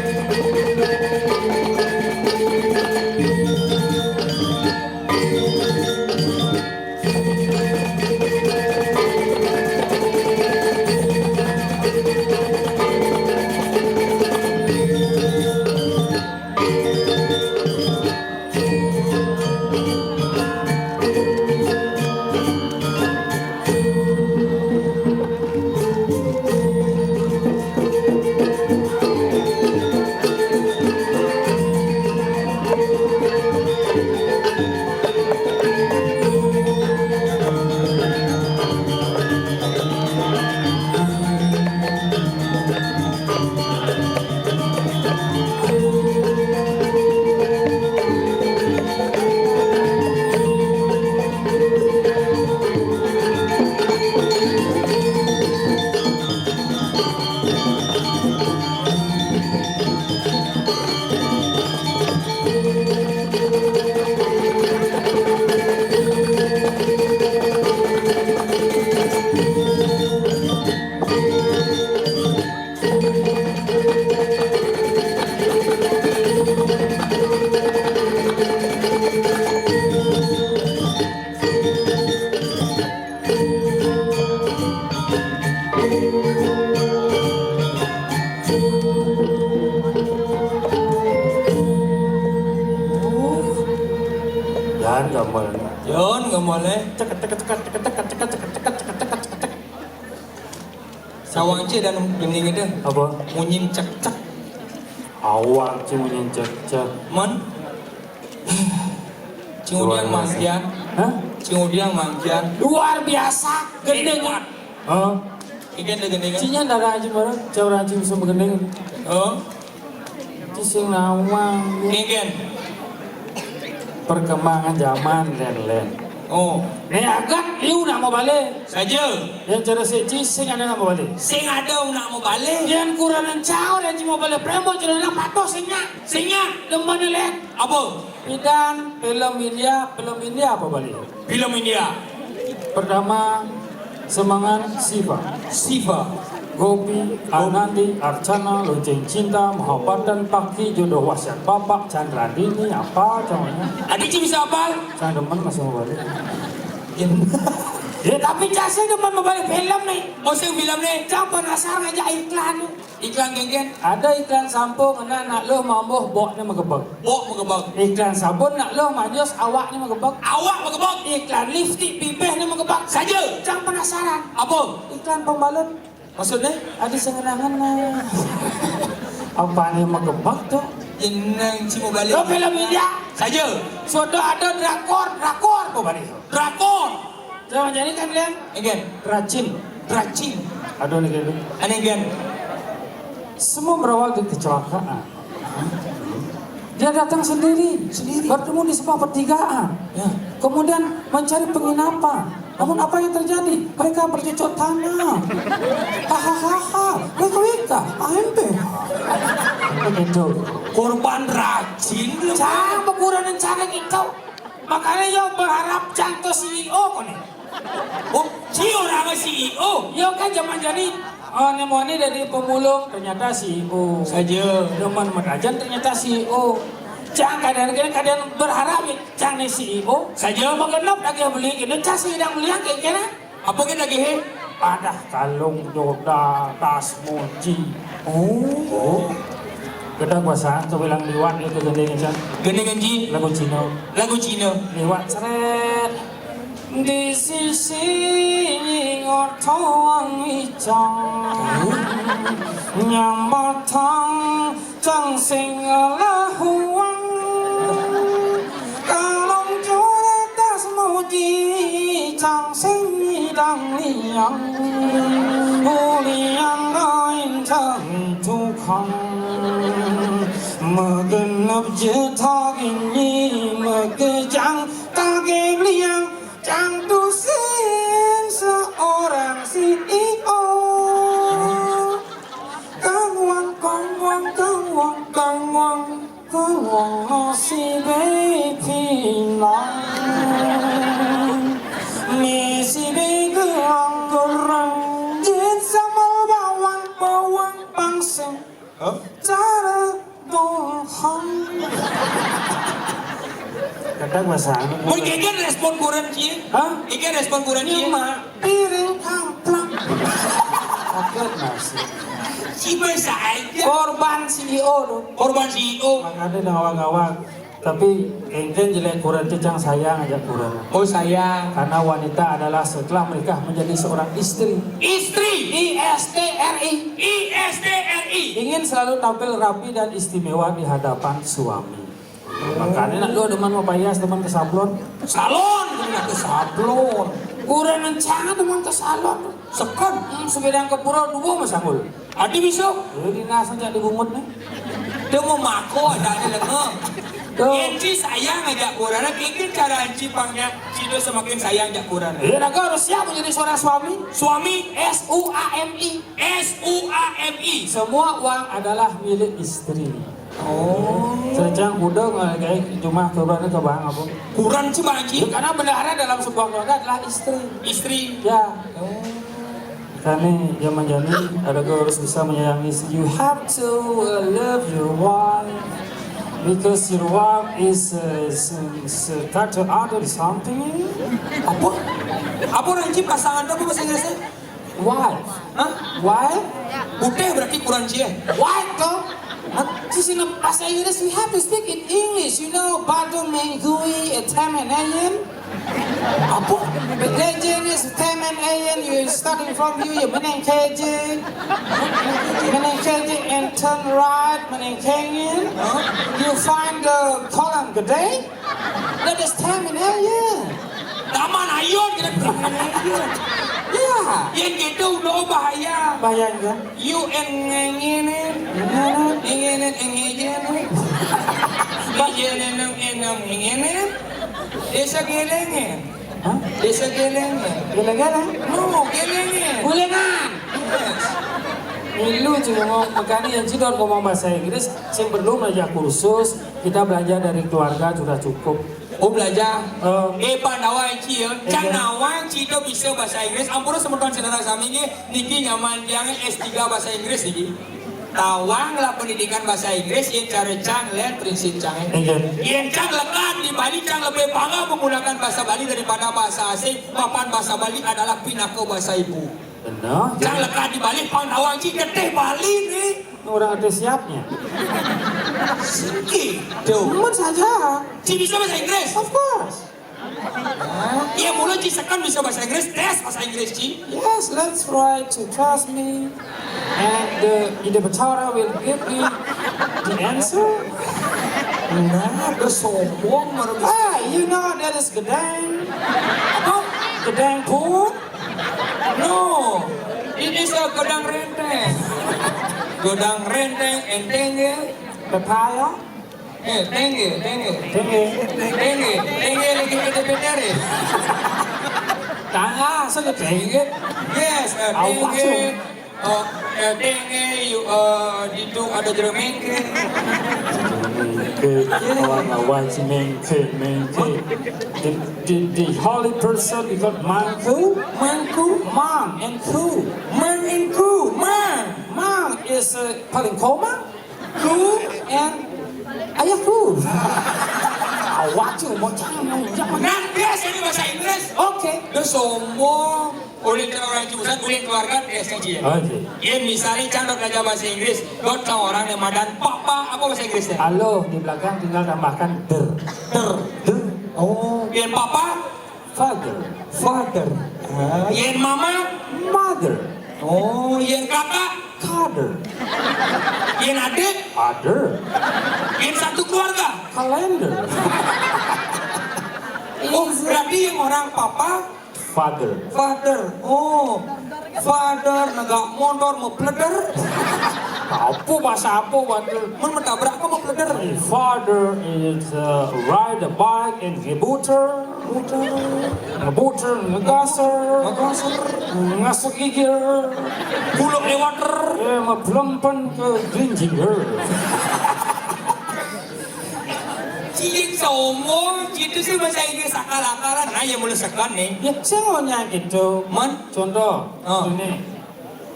Yan gamel. Yon gamel, eh. Cek, cek, cek, cek, cek, cek, cek, cek, cek, cek, cek, cek. Sawang cek dan gini gitu. Apa? Munyin cek cek. Awak cek munyin cek cek. Mon. Cing Udiang mangkian. Hah? Cing Udiang mangkian. Luar biasa, gending. Hah? Ikan deh gending. Cinya darah aja bareng, cewek aja bisa begending. Oh. Ci sing nawang. Ikan. Perkembangan zaman, Len, Len. Oh. Né agat, ieu nak mabalih. Saja. Yén cara siji, sing ada nak mabalih. Sing ada nak mabalih. Yén kurenan cau, yén cuma balih prémo, cara nak patuh sing nyak. Sing nyak. Demen lét. Apa? Pidan, film India, film India apa balih? Film India. Pertama, Semangat Siva. Siva. Gopi, Anandi, Archana, Lonceng Cinta, Mahabharata, Pakkhi, Jodoh Wasiat Bapak, Chandra Dini, apa contohnya? Adi Ci bisa apal? Cang demen masih mau balik. Ya, tapi cang sih demen mau balik film nih. Oh, sing film nih. Cang penasaran aja iklan. Iklan kéngkén. Ada iklan sampung, ngena nak lo mambuh bokné magebeg. Bok magebeg. Iklan sabun nak lo manyus awakné magebeg. Awak magebeg. Iklan lipstik bibihné magebeg. Saja. Cang penasaran. Apa? Iklan pembalut. Maksudnya? Ada sing ngena-ngena. Apa nih magebeg tuh? Jeneng Ci mau balik. Lo film India. Saja. Sudah ada drakor, drakor apa balik? Drakor. Jangan jadi kan, Lian? Again. Racin. Racin. Aduh, nih, gitu. Aneh, again. Semua berawal dari kecelakaan. Dia datang sendiri, sendiri, bertemu di sebuah pertigaan. Ya. Kemudian mencari penginapan. Namun apa yang terjadi? Mereka bercocok tanam. Hahaha. Wika wika. A M P. Begitu. Korban racin. Cang, ukuran cara gitu. Makanya yo berharap cang tuh C E O kok nih. Oh, Ci orang C E O. Yo kan zaman jadi, oh, némoni dari pemulung, ternyata C E O. Saja. Demen merajan, ternyata C E O. Cang kadang-kadang kadang berharap ya, cang nih C E O. Saja. Mau genep lagi beli gitu, cang sih yang beli yang kayak gini. Apa kita gini? Padah kalung doda tas moji. Oh. Kita kuasa ke bilang liwat itu gendeng, cang. Gendeng, Ci. Lagu Cina. Lagu Cina. Liwat seret. Di sisi nyi ngotowang icang nyambatang tang sing lahuang. Kalong juratas muji tang sing idang liang. Uliang kain tang tukang. Magenep jetag ini makejang tagih liang. Cang tusin seorang C E O. Kang wang, kang wang, kang wang, kang wang, kang wang, no si baby nong. Mi si baby gerang gerang, jin sambal bawang, bawang pangsing. Hah? Cara dohong. Kadang bahasa anu. Mun kéngkén respon kurenan, Ci? Hah? Kéngkén respon kurenan, Ci? Cuma piring kamplak. Oke, masih. Ci bahasa aja. Korban C E O tuh. Korban C E O. Makanya ngawang-ngawang. Tapi kéngkén jelek kurenan, cang sayang aja kurenan. Oh, sayang. Karena wanita adalah setelah menikah menjadi seorang istri. Istri. I S T R I. I S T R I. Ingin selalu tampil rapi dan istimewa di hadapan suami. Makanya nak lu demen mau payas, demen ke sablon. Salon, demen ke sablon. Kurenan cang demen ke salon. Sekan. Hmm, sebedang ke pura dua masangul. Adi bisa. Jadi nasa jak dibungut nih. Dia mau mako ada ada lenga. Tuh. Yén Ci sayang aja kurenan, kéngkén cara Ci pangnya Ci tuh semakin sayang aja kurenan. Iya, nah, harus siap menjadi seorang suami. Suami. S U A M I. S U A M I. Semua uang adalah milik istri. Oh. Cang kudu ngehargai jumah kurenan ke bank apa? Kurenan sih, Bang Haji. Ya, karena bendahara dalam sebuah keluarga adalah istri. Istri. Ya. Oh. Kami zaman jani ada harus bisa menyayangi. You have to uh, love your wife because your wife is uh, s- s- got to other something. Apa? Apa orang Cina pasangan apa bahasa Inggrisnya? Wife. Hah? Wife? Putih berarti kurenan Ci. Wife tuh. Hah? Di sini bahasa Inggris, we have to speak in English. You know, badu mengui, a time and alien. Apa? But that is time and alien. You starting from you, you meneng keje. Meneng keje and turn right, meneng kengen. You find the kolam gede. That is time and alien. Taman Ayun kita bilang Taman Ayun. Ya. Yang gitu udah bahaya. Bayangkan. You and ngenginin. Ngenginin, ngenginin. Ngenginin, ngenginin. Desa Gelengin. Hah? Désa Gélengé. Gélengé? No, Gélengé. Gulengan. Yes. Milu cuma ngomong, makanya yang cidon ngomong bahasa Inggris, sing perlu belajar kursus, kita belajar dari keluarga sudah cukup. Oh, belajar. Eh. Eh, Pak Nawang Ci, ya. Cang Nawang Ci itu bisa bahasa Inggris. Ampura semeton saudara sami nggih, niki nyaman tiang S tiga bahasa Inggris niki. Tawang lah pendidikan bahasa Inggris, yang cara cang lihat prinsip cang. Iya. Yang cang lekat di Bali, cang lebih bangga menggunakan bahasa Bali daripada bahasa asing. Papan bahasa Bali adalah pinaka bahasa ibu. Benar. Cang lekat di Bali, pang Nawang Ci getih Bali nih. Orang ada siapnya. Siki, tuh. Cuma saja. Ci bisa bahasa Inggris? Of course. Iya, mula Ci seken bisa bahasa Inggris, tes bahasa Inggris, Ci. Yes, let's try to trust me. And the interpreter will give me the answer. Nah, bersombong, baru bisa. Ah, you know that is gedang. Apa? Gedang pun? No, it is a gedang renteng. Gedang renteng, enteng ya. Papaya. Eh, tengge, tengge. Tengge. Tengge, tengge lagi kita P T R ya. Tangga, saya tengge. Yes, eh, awak tengge. Oh, eh, tengge, you, eh, di tu ada jeremengke. Mengke, orang awak si mengke, mengke. The, the, the holy person we call Mangku. Mangku, Mang and Ku. Mang and Ku, Mang. Mang is uh, paling koma. Ku and ayahku. Awak tu mau jangan jangan. Nah, biasa ni bahasa Inggris. Oke. Dia sombong. Oleh orang jurusan, oleh keluarga, biasa je. Oke. Ya, misalnya cang dot belajar bahasa Inggris, dot orang yang madan papa, apa bahasa Inggrisnya? Halo, di belakang tinggal tambahkan der. Der. Der. Oh. Yang papa? Father. Father. Ah, yang mama? Mother. Oh, yang kakak? Father. Yang adik? Father. Yang satu keluarga? Calendar. Oh, berarti yang orang papa? Father. Father. Oh. Father, negak motor, mau pleder. Apa bahasa apa, father? Mun menabrak apa mau pleder? Father is uh, ride a bike and gebuter. Ngebuter, ngegaser, ngegaser, ngasuk gigir, buluk lewat, eh, ngeblempeng ke glinjinger. Cilik seumur, gitu sih bahasa Inggris akal-akalan. Nah, ya mulai sekan nih. Ya, saya maunya gitu. Man? Contoh, oh. Ini,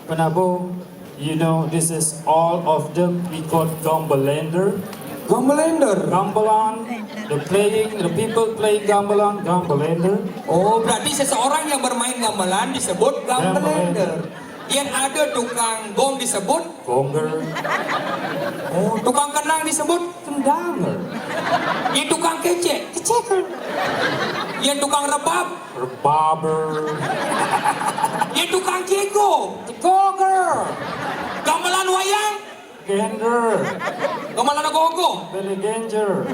Penabo, you know, this is all of them we call gambelander. Gambelander. Gamelan, the playing, the people playing gamelan, gambelander. Oh, berarti seseorang yang bermain gamelan disebut gambelander. Gambelander. Yang ada tukang gong disebut gonger. Oh, tukang kenang disebut kendanger. Yang tukang kecek, keceker. Yang tukang rebab, rebaber. Yang tukang kego, kegoger. Gamelan wayang, gender. Gamelan gogo, bele genjer.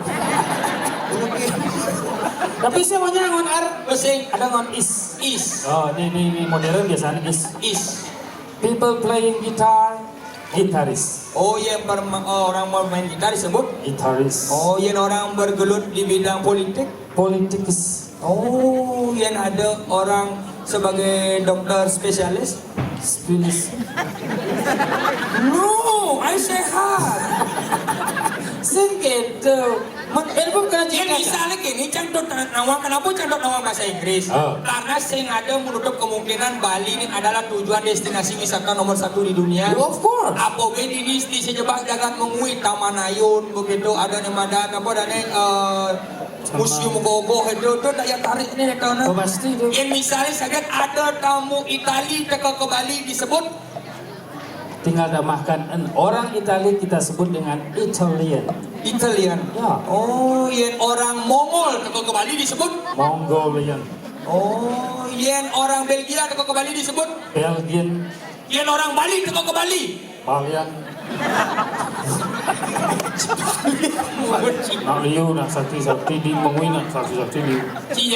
Tapi saya maunya ngon R. Besi. Ada ngon is. Is. Oh, ini, ini, ini modern biasanya is. Is. People playing guitar, guitarist. Oh, yang berma- oh, orang bermain gitar disebut guitarist. Oh, yang orang bergelut di bidang politik, politikus. Oh, yang ada orang sebagai dokter spesialis, spesialis. No, I sehat. Sing gitu. Mak, eh, bukan. Yang misalnya gini, cang dot nawang, kenapa cang dot nawang bahasa Inggris? Ah. Karena sing ada menutup kemungkinan Bali ini adalah tujuan destinasi wisata nomor satu di dunia. Of course. Apa di, di, di sejebak jagat mengui Taman Ayun begitu, ada nih madan apa dan nih eh, museum gogoh itu, itu daya tarik nih itu nah. Oh, pasti itu. Yang misalnya saja ada tamu Itali teka ke Bali disebut tinggal tambahkan en. Orang Itali kita sebut dengan Italian. Italian. Ya. Oh, yang orang Mongol teka ke Bali disebut Mongolian. Oh, yang orang Belgia teka ke Bali disebut Belgian. Yang orang Bali teka ke Bali Balian. Nak liu, nak sakti-sakti di mengui, nak sakti-sakti di.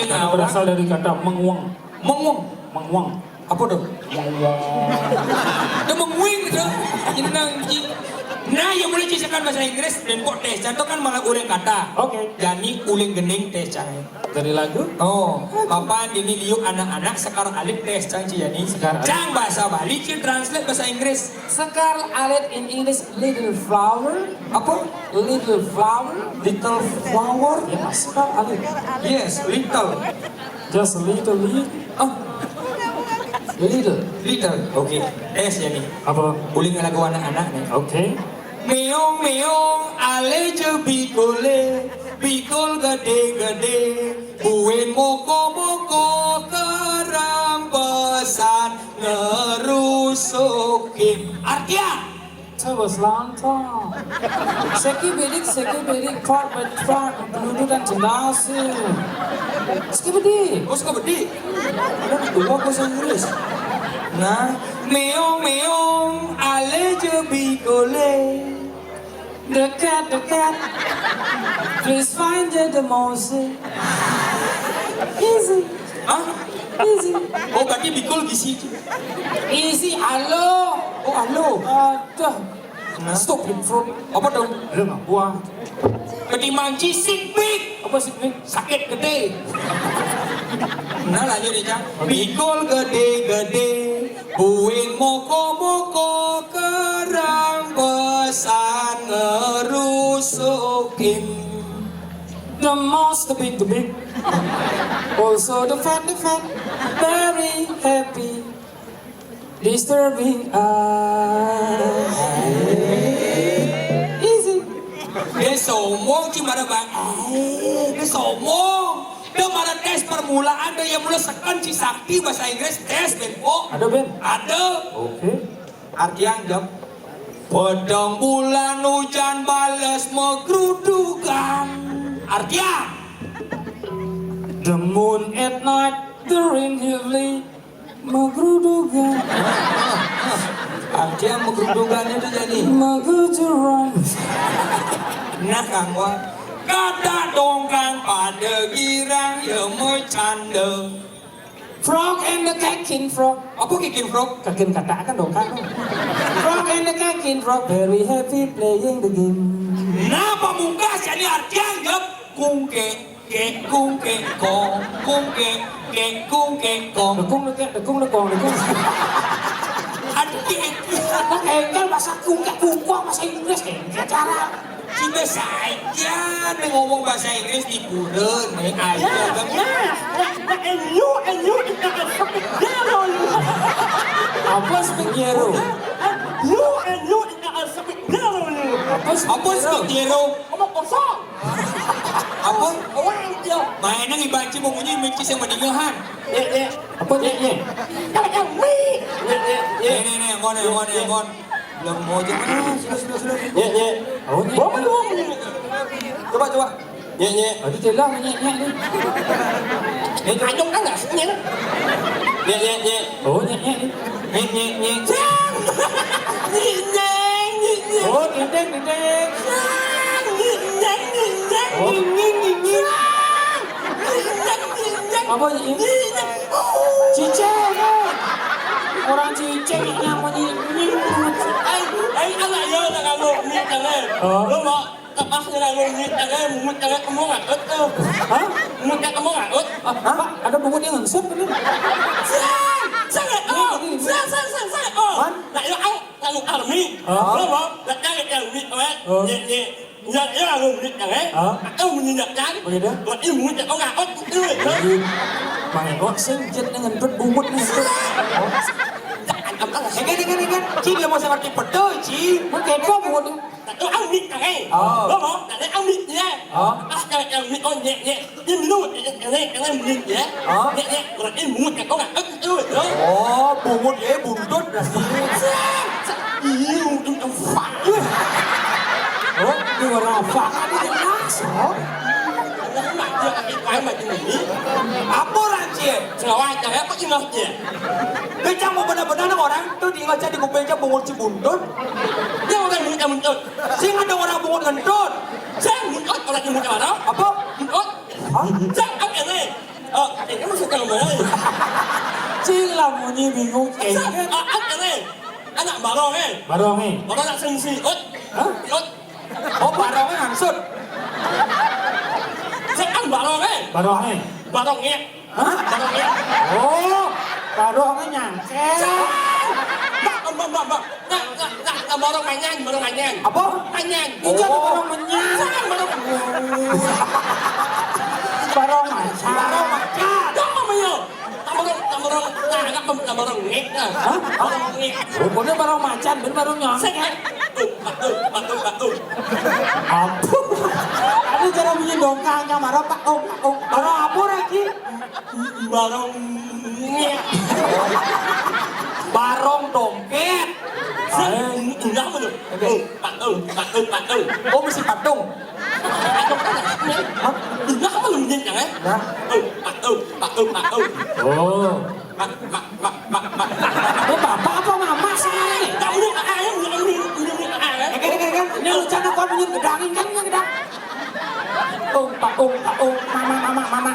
Karena berasal dari kata menguang. Menguang. Menguang. Apa tu? Menguang. Dia menguing tu. Inang ji. Nah, ya mulai cicak kan bahasa Inggris, dan kok tes cang to kan malah uling kata. Oke. Jani uling gening tes cang. Dari lagu? Oh, papan dini liu anak-anak sekar alit tes cang ci jani. Sekar alit. Cang bahasa Bali ci translate bahasa Inggris. Sekar alit in English, little flower. Apa? Little flower. Little flower? Ya, sekar alit. Yes, little. Just a little, little. Oh. Little. Little. Oke. Tes ya nih. Apa? Uling lagu anak-anak nih. Oke. Meong meong ale je bikole, bikol gede-gede, buin moko-moko kerang besan ngerusukin. Artian. Coba selantang. Seki bedik, seki bedik, prak bet prak, beludu dan jendasi. Seki bedik. Oh, seki bedik. Ada dua bahasa Inggris. Nah, meong meong ale je bikole. Dekat dekat. Please find the most. Easy. Hah? Easy. Oh, berarti bikol gisi. Easy, alo. Oh, alo. Aduh. Nah. Stupid frog. Apa dong? Lu nggak buang. Ketimbang cisik big. Apa sih big? Sakit gede. Nah, lanjut ya, Cang. Oke. Bikol gede-gede, buin moko-moko kerang besan ngerusukin. The most, the big, the big. Also the fat, the fat. Very happy. Disturbing us. Easy. Dia sombong ci mara bang. Dia sombong. Dia mara tes permulaan, dia yang mula seken ci sakti bahasa Inggris tes ben po. Ada, Ben? Ada. Oke. Artian jawab. Pedang bulan hujan bales megrudugan. Artian. The moon at night, the rain heavily. Magrudugan. Artinya magrudugan itu jadi magrujuran. Nah, kang wa. Kata dongkang pada girang ya macanda. Frog and the Kakin Frog. Apa Kakin Frog? Kakin kata kan dongkang. Frog and the Kakin Frog very happy playing the game. Nah, pamungkas jadi artian jawab kungke. Kek kung kek kong, kung kek kek kung kek kong. Dekung dekek, dekung dekong, dekung. Aduh, kek. Kok engkel bahasa kung kek kung kong, bahasa Inggris, engkel cara. Kita saja nih ngomong bahasa Inggris di pura nih, ayo. Ya, ya, ya, and you, and you, and you, and you. Apa speak Yero? You, and you, and you, speak Yero. Apa speak Yero? Ngomong kosong. Apa? Awang dia. Main nang ibanci mau munyi minci yang mendingahan. Ye, ye. Apa ye, ye? Kalau kami. Ye, ye, ye. Nih, nih, nih, ngon, ngon, ngon. Belum mau aja. Ah, sudah, sudah, sudah. Ye, ye. Oh, ye. Bawa, bawa. Coba, coba. Ye, ye. Aduh, celah, ye, ye, ye. Ye, coba. Aduh, kan nggak sini. Ye, ye, ye. Oh, nyek, nyek. Nyek, nyek, nyek. Nyek, nyek, nyek, nyek. Oh, dinding, dinding. Nyek, nyek, nyek, nyek. Oh. Nyek, nyek, nyek, nyek. Nyek, nyek, nyek, nyek. Apa ini? Nyek, nyek. Oh. Cicing, eh. Orang cicing yang nyaman ini. Ai, ai, anak yo, nak kamu, ni, jangan. Oh. Lo mau Tepasnya lalu duit tangan, mumut tangan, kamu ngaut tuh. Hah? Mumut tangan, kamu ngaut. Ah, Pak, ada bungut yang ngensut tadi. Siang, siang, oh, siang, siang, siang, siang, oh. Man? Nah, ya, au, lalu army. Oh. Lo mau, nak cari yang duit, oh, eh. Oh. Ye, ye. Ya, ya, lalu duit tangan. Oh. Atau menginjak kan? Begitu. Buat ilmu, oh, ngaut, itu, itu. Jadi, Mang Eko sing jet dengan dut bungut nih. Oh. Jangan, apa, apa. Dengar, dengar, dengar. Ci, dia mau seperti pedo, Ci. Oke, kok bungut. Nah, tu ambil tangan. Oh. Lo mau? Nah, dia ambil dia. Oh. Ah, kalau yang ambil, oh, nyek, nyek. Dia minum, nyek, nyek, nyek, nyek, minum dia. Oh. Nyek, nyek. Berarti bungut, kan? Oh, nggak, kan? Itu, itu. Oh, bungut ya, buntut berarti. Iya, itu apa? Oh, ini warna apa? Kan ini jelas, oh. Nah, dia ambil tangan macam ini. Apa orang, Ci? Selawan, jangan apa, ingat dia. Becak mau benar-benar orang tuh diingat di kupingnya bungut si buntut. Dia orang bungut yang buntut. Sing ada orang bungut ngentut. Sing buntut, orang yang buntut orang. Apa? Buntut. Hah? Sing, apa ini? Oh, ini maksud kamu, eh? Cing lah bunyi bingung, eh. Sing, ah, apa ini? Anak barong, eh? Barong, eh? Barong nak sing si, ot. Hah? Yut. Oh, barongé ngangsut. Sing kan barongé. Barongé. Barongé. Hah? Barongé. Oh, barongé nyangkét. Mbak, mbak, mbak, mbak. Nah, nah, nah, nah, barong manyang, barong manyang. Apa? Manyang. Iya, oh. Barong manyang. Sing barong. Barong macan. Barong macan. Dong, Mama, yo. Tambarong, tambarong, nah, anak pem-, tambarong ngek, nah. Hah? Tambarong ngek. Rupanya barong macan, ben barong nyangkét. Sing, eh. Tuh, Pak, tuh, Pak, tuh, Pak, tuh. Ampun. Ada cara bunyi dongkang, nyamara, Pak, oh, Pak, oh. Barong apa lagi? Barong ngek. Barong dompét. Sing, enggak apa tuh? Oke. Tuh, Pak, tuh, Pak, tuh, Pak, tuh. Oh, mesti patung. Hah? Enggak apa lu nyet, jangan? Hah? Tuh, Pak, tuh, Pak, tuh, Pak, tuh. Oh. Mak, mak, mak, mak, mak. Ini bapak apa mama sih? Kamu ini ayam, bukan ini, ini, ini ayam. Eh, kan, kan, kan. Ini lu jangan kau punya gedangin kan, punya gedang. Ung, pak, ung, pak, ung, mama, mama, mama.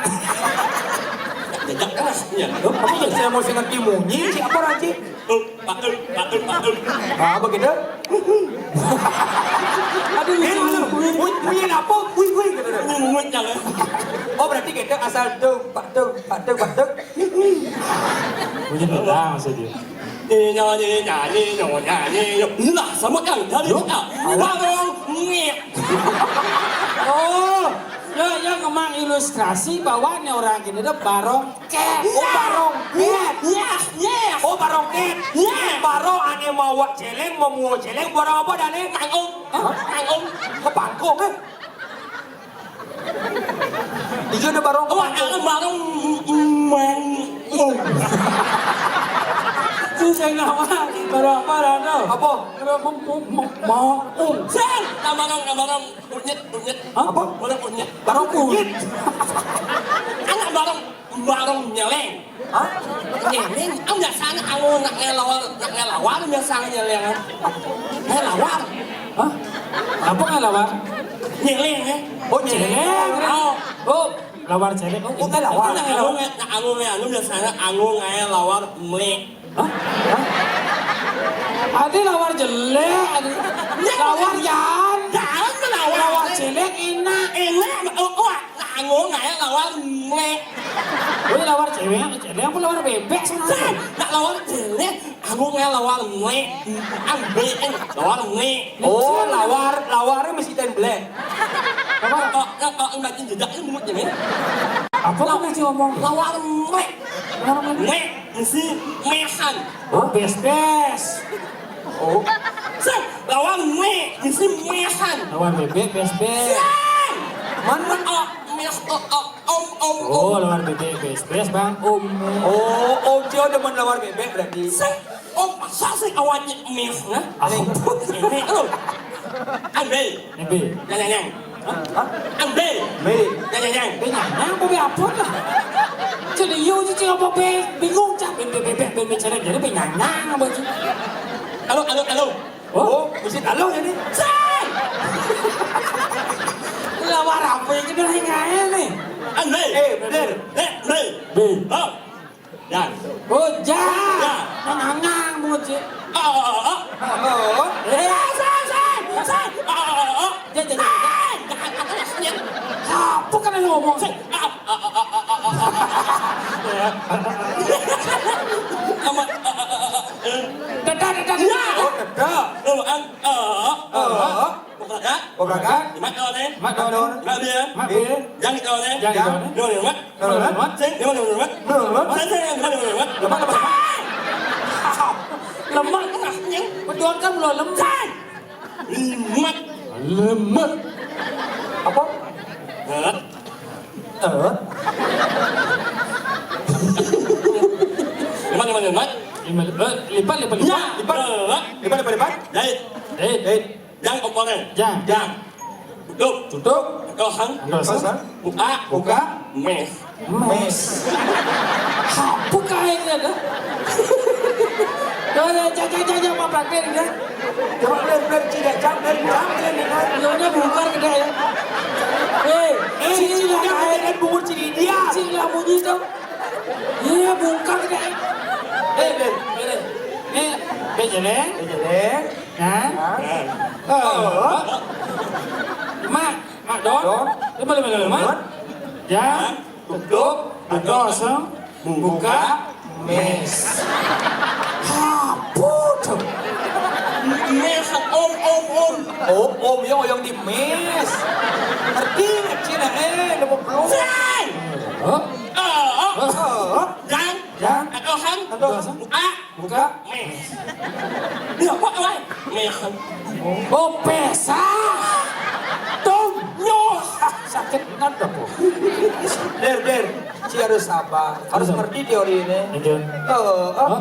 Jejak keras, ya. Loh, kamu jadi saya mau sing ngerti munyi, siapa, Raji? Ung, pak, ung, pak, ung, pak, ung. Ah, begitu? Aduh, ini lucu. Munyi, munyi apa? Wih, wih, gitu. Ini munyi, jangan. Oh, berarti gitu, asal dong, pak, dong, pak, dong, pak, dong. Bunyi beda maksudnya. Nyonya, nyonya, nyonya, nyonya. Nah, sama kan dari kita. Barong ngek. Oh, ya, ya, memang ilustrasi bahwa ini orang ini tuh barong ket. Oh, barong ket. Yes, yes. Oh, barong ket. Yes. Barong ane mau wak celeng, mau mau celeng, barong apa dane? Pangkung. Hah? Pangkung. Ke pangkung, eh? Iya, ada barong. Oh, ada barong. Oh. Itu saya nama barong apa, Rano? Apa? Barong mem-, mem-, mem-, mau. Oh. Sing, tamarong, tamarong, kunyit, kunyit. Hah? Apa? Barong kunyit. Barong kunyit. Anak barong, barong nyeleng. Hah? Nyeleng, am biasanya aku nak ngelawar, nak ngelawar biasanya nyeleng. Ngelawar. Hah? Apa ngelawar? Nyeleng, eh. Oh, nyeleng. Oh. Oh, lawar celek. Oh, kita lawar. Nak aku nge-, nak aku nge-, anu biasanya aku ngelawar melek. Hah? Hah? Adi lawar jelek, adi. Lawar jan. Jan melawar. Lawar jelek enak. Enak, oh, oh, nak aku ngelawar melek. Wih, lawar cewek, cewek apa lawar bebek sebenarnya? Sing, nak lawar jelek, aku ngelawar melek. Ambil, lawar melek. Oh, lawar, lawar mesti ten black. Apa? Kok, kok, kok, makin jejak ini mulutnya, men. Apa kan masih ngomong? Lawar melek. Lawar melek. Melek, mesti mehan. Oh, bes-bes. Oh. Sing, lawar melek, mesti mehan. Lawar bebek, bes-bes. Sing. Mana? Oh, mes, oh, oh, om, om, om. Oh, lawar bebek, bes-bes, Bang. Om. Oh, om, dia demen lawar bebek berarti. Sing. Oh, masa sih awalnya mes, nah? Ah. Ini, lo. Ambil. Ambil. Nyang, nyang, nyang. Hah? Ambil. Ambil. Nyang, nyang, nyang. Be nyang, nyang, be apa lah? Jadi, yo, cicing apa be? Bingung, cak. Be, be, be, be, be, be, cewek, jadi be nyang, nyang, apa sih? Halo, halo, halo. Oh, mesti halo ini. Cek. Lawar apa yang kena hingain nih? Ambil. Eh, bener. Eh, ambil. Be. Oh. Jan. Oh, jan. Jan. Nang angang, bocil. Oh, oh, oh, oh. Oh, oh. Eh. San, san, san, san. Oh, oh, oh, oh. Jan, jan, jan. San. Jangan kata rasanya. Apa kan yang ngomong? San. Ah, ah, ah, ah, ah, ah, ah. Sama, ah, ah, ah, ah, ah. Dadah, dadah, dadah. Ya. Oh, dadah. Oh, ang-, ah, ah, ah. Oh, oh. Koprakan. Koprakan. Mat Dor, eh. Mat Dor. Mat Dor. Mat Dor. Jang Dor, eh. Jang Dor, eh. Dor, eh, Mat. Dor, eh, Mat. Sing, Dor, Dor, Mat. Dor, Mat. Sing, sing, Dor, Dor, Mat. Lepas, lepas. Lemak. Betul kan belum lemak. Lemak. Lemak. Apa? Lemak. Eh? Lemak, lemak, lemak. Lemak, eh, lipat, lipat, lipat. Ya. Lipat. Lemak. Lipat, lipat, lipat. Jahit. Jahit. Jahit. Jang komponen. Jang. Jang. Tutup. Tutup. Kosong. Kosong. Buka. Buka. Mes. Mes. Apa kainnya dah? Dah, dah, cak, cak, cak, cak, apa praktek dah? Coba bener, bener, cik, cak, bener, bener, bener, bener. Nyonya bungkar gede ya. Eh, eh, cik, cik, udah kain. Benerin bungut cik dia. Cik, lah bunyi tuh. Iya, bungkar gede. Eh, eh, eh, eh. Jelék. Jelék. Hah? Hah? Eh. Mak, mak don. Don. Lepas, lepas, lepas, mak. Don. Jang, tutup, antos, buka, més. Apa tu? Més, om, om, om. Om, om, yang, yang di més. Ngerti nggak Cina? Eh, nama belum. Say! Hah? Eh, eh. Eh. Jang. Jang. Antos. Antos. Buka. Buka. Més. Dia apa, wai? Més. Oh, pesa. Tung. Nyoh. Sakit kan, Dok? Bler, bler. Ci harus sabar. Harus ngerti teori ini. Lanjut. Oh, oh. Hah?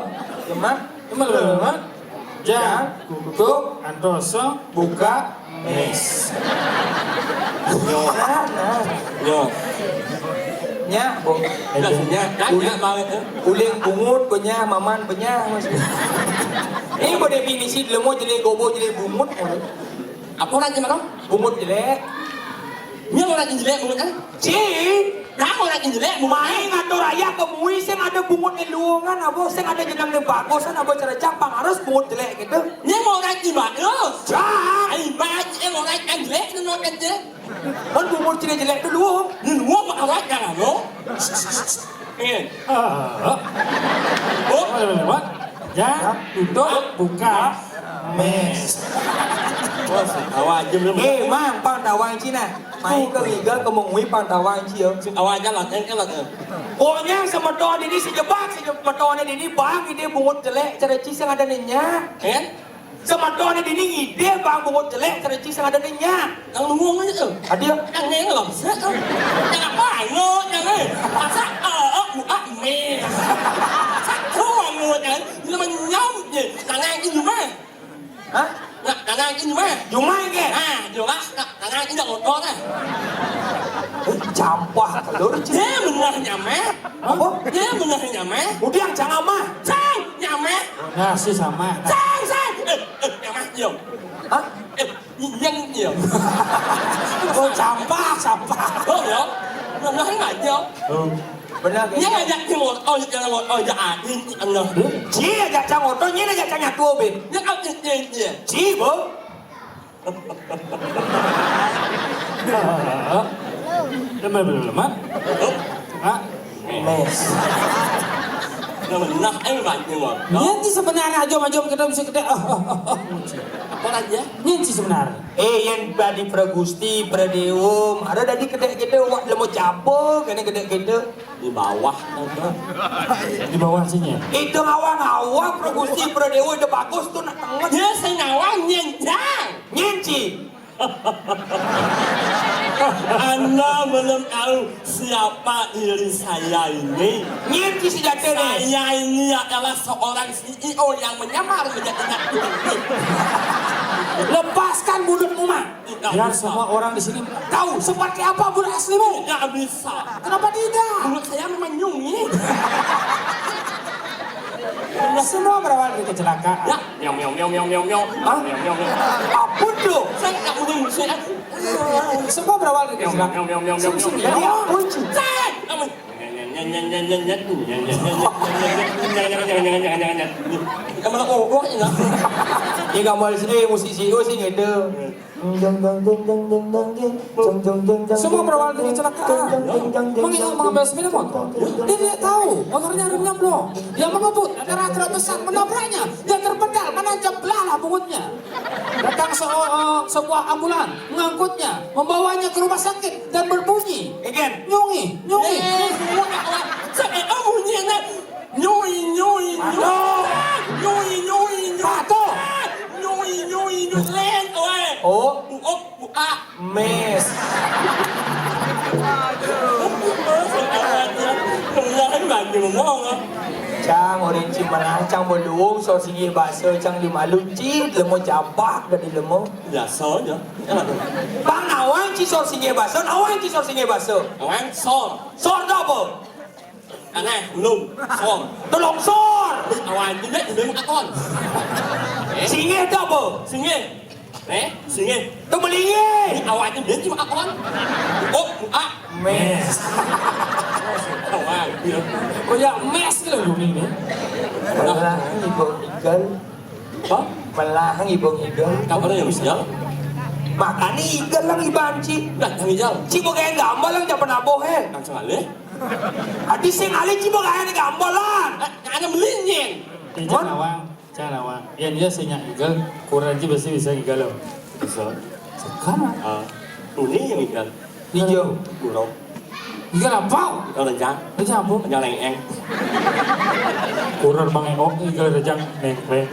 Cuma. Cuma, cuma. Jang, tutup, antos, buka, més. Nah, nah. Yo. Nya, Bu. Nya, nya, nya, banget, eh. Uling bungut, benya, maman, benya, Mas. Ini mau definisi, dulu mau jelék gobo, jelék bungut, mau. Apa lagi, Mak? Bungut jelék. Nya orang jelék bungut, eh? Ci. Dah orang jelék bungut. Main ngatur ayah ke mui, sing ada bungut di luungan, apa, sing ada jeneng di bagusan, apa, cara capang, harus bungut jelék gitu. Nya orang jelék bagus. Cang. Ai, baik, eh, orang jelék, itu orang jelék. Kan bungut jelék-jelék dulu. Di luar mah awak jangan, lo. Eh. Ah. Oh. Apa, apa, apa? Jang, tutup, buka, més. Wah, awak aja belum. Eh, Mang, pang tawang Cina. Main ke liga, ke mengui pang tawang Ci, yo. Awak aja lah, kan, kan, lah. Pokoknya semeton ini sejebak, semeton ini bang, ini bungut jelék, cara Ci sing ada nanya. Eh? Semeton ini ngidih bang bungut jelék, cara Ci sing ada nanya. Yang ngomong aja tuh. Ada. Yang ngomong, saya tuh. Yang apa? Lo, yang, eh. Masa, eh, eh, buka més. Satu ngomong, kan? Lu menyam, ya. Tangan ini mah. Hah? Nah, tangan ini mah. Jumai ke? Nah, jelas, nah, tangan ini motor, eh. Eh, campah, telur, Ci. Dia benar nyamé. Apa? Dia benar nyamé. Udah, jangan mah. Cang, nyamé. Nah, sih sama. Cang, cang. Eh, eh, nyamé, yo. Hah? Eh, yang, yo. Oh, sampah, sampah. Oh, yo. Benar nggak, yo? Oh. Benar, kan? Dia ngajak dia motor, dia motor, dia adin, Allah. Ci ajak cang motor, nya ajak cang nyatu, Bin. Dia kan, dia, dia. Ci, Bu. Lemah, belum lemah? Hah? Més. Nah, nah, eh, banyak, Bang. Nya ti sebenarnya, ajom-ajom kita bisa gede. Ah, ah, ah, ah. Apa aja? Nya ti sebenarnya. Eh, yang tadi Pragusti, Pradeum, ada tadi gede-gede, wak, lemo capo, kena gede-gede. Di bawah, kan? Di bawah sini, ya? Itu ngawang-ngawang, Pragusti, Pradeum, itu bagus tuh, nak tengah. Dia sing ngawang, nyen, jang. Nyen, Ci. Anda belum tahu siapa diri saya ini. Nyen, Ci, sejati nih. Saya ini adalah seorang C E O yang menyamar menjadi anak. Lepaskan mulutmu, Mak. Tidak bisa. Biar semua orang di sini tahu seperti apa mulut aslimu. Tidak bisa. Kenapa tidak? Mulut saya memang nyungi. Semua berawal dari kecelakaan. Ya. Miau, miau, miau, miau, miau, miau. Hah? Miau, miau, miau. Apa tuh? Saya tidak punya musuh, ya. Semua berawal dari kecelakaan. Miau, miau, miau, miau, miau. Jadi apa, Ci? Saya tidak men- Kamu nak ngomong ini. Ini kamu sini musisi, oh, sini ada. Semua berawal dari kecelakaan. Mengingat mengambil sepeda motor. Dia tidak tahu, motornya remnya blong. Dia mengebut, ada truk besar menabraknya. Dia terpedal, menancap, belalah punggungnya. Datang se- eh, sebuah ambulan, mengangkutnya, membawanya ke rumah sakit dan berbunyi. Again. Nyungi, nyungi. Eh, semua nak awak. Saya, eh, oh, bunyi nak. Nyui, nyui, nyui. Patok. Nyui, nyui, nyui. Patok. Nyui, nyui, nyui. Len, oi. Oh. Buok, buak. Mes. Kemudian banyak ngomong, ah. Cang, orang Cimanahan, cang belum, so singgih bahasa, cang di malu, ci, lemo jabak dari lemo. Biasa aja. Bang, nawang ci sor singgih bahasa, nawang ci sor singgih bahasa. Nawang sor. Sor tu apa? Tanah, belum. Sor. Tolong sor. Awak itu dia, dia makan. Eh? Singgih tu apa? Singgih. Eh? Singgih. Tu melinggih. Awak itu dia cuma makan. Oh, ah. Mes. Awak dia. Kau ya mes ke lagu ni ni? Alah, ini kau ikan. Hah? Melahang ibang igel. Kapan yang bisa? Makanya igel lang iban ci. Nah, yang bisa. Ci mau kayak gambar lang japan aboh eh. Langsung alih. Adi sing alih ci mau kayak gambar lang. Ada melinyin. Mon? Jangan awang. Jangan awang. Ya dia sih nyak igel. Kurang ci pasti bisa igel loh. Bisa. Sekarang. Ah. Ini yang igel. Hijau. Kurang. Igel apa? Igel rejang. Rejang apa? Rejang lengeng. Kurang mangengok igel rejang nengkleng.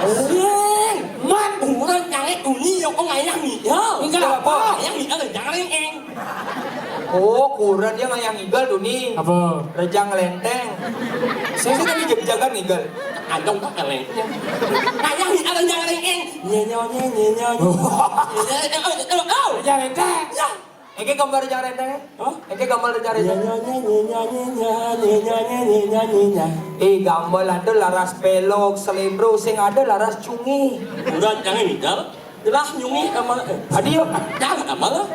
Sing, man kurang jangan uni yo kok ngayah nih yo. Igel apa? Ngayah nih ada jangan lengeng. Oh, kurang dia ngayah igel tuh nih. Apa? Rejang lenteng. Saya sudah dijegjagan igel. Ada kok lengeng. Ngayah nih ada jangan lengeng. Nyenyo nyenyo nyenyo. Oh. Rejang lenteng. Ya. Eke gambar rejang renteng? Hah? Eke gambar rejang renteng? Nyanyi, nyanyi, nyanyi, nyanyi, nyanyi, nyanyi, nyanyi. Eh, gambar ada laras pelok, selendro, sing ada laras cungi. Udah jangan nih, Dal. Jelas nyungi sama eh, Adi ya? Jangan sama lah.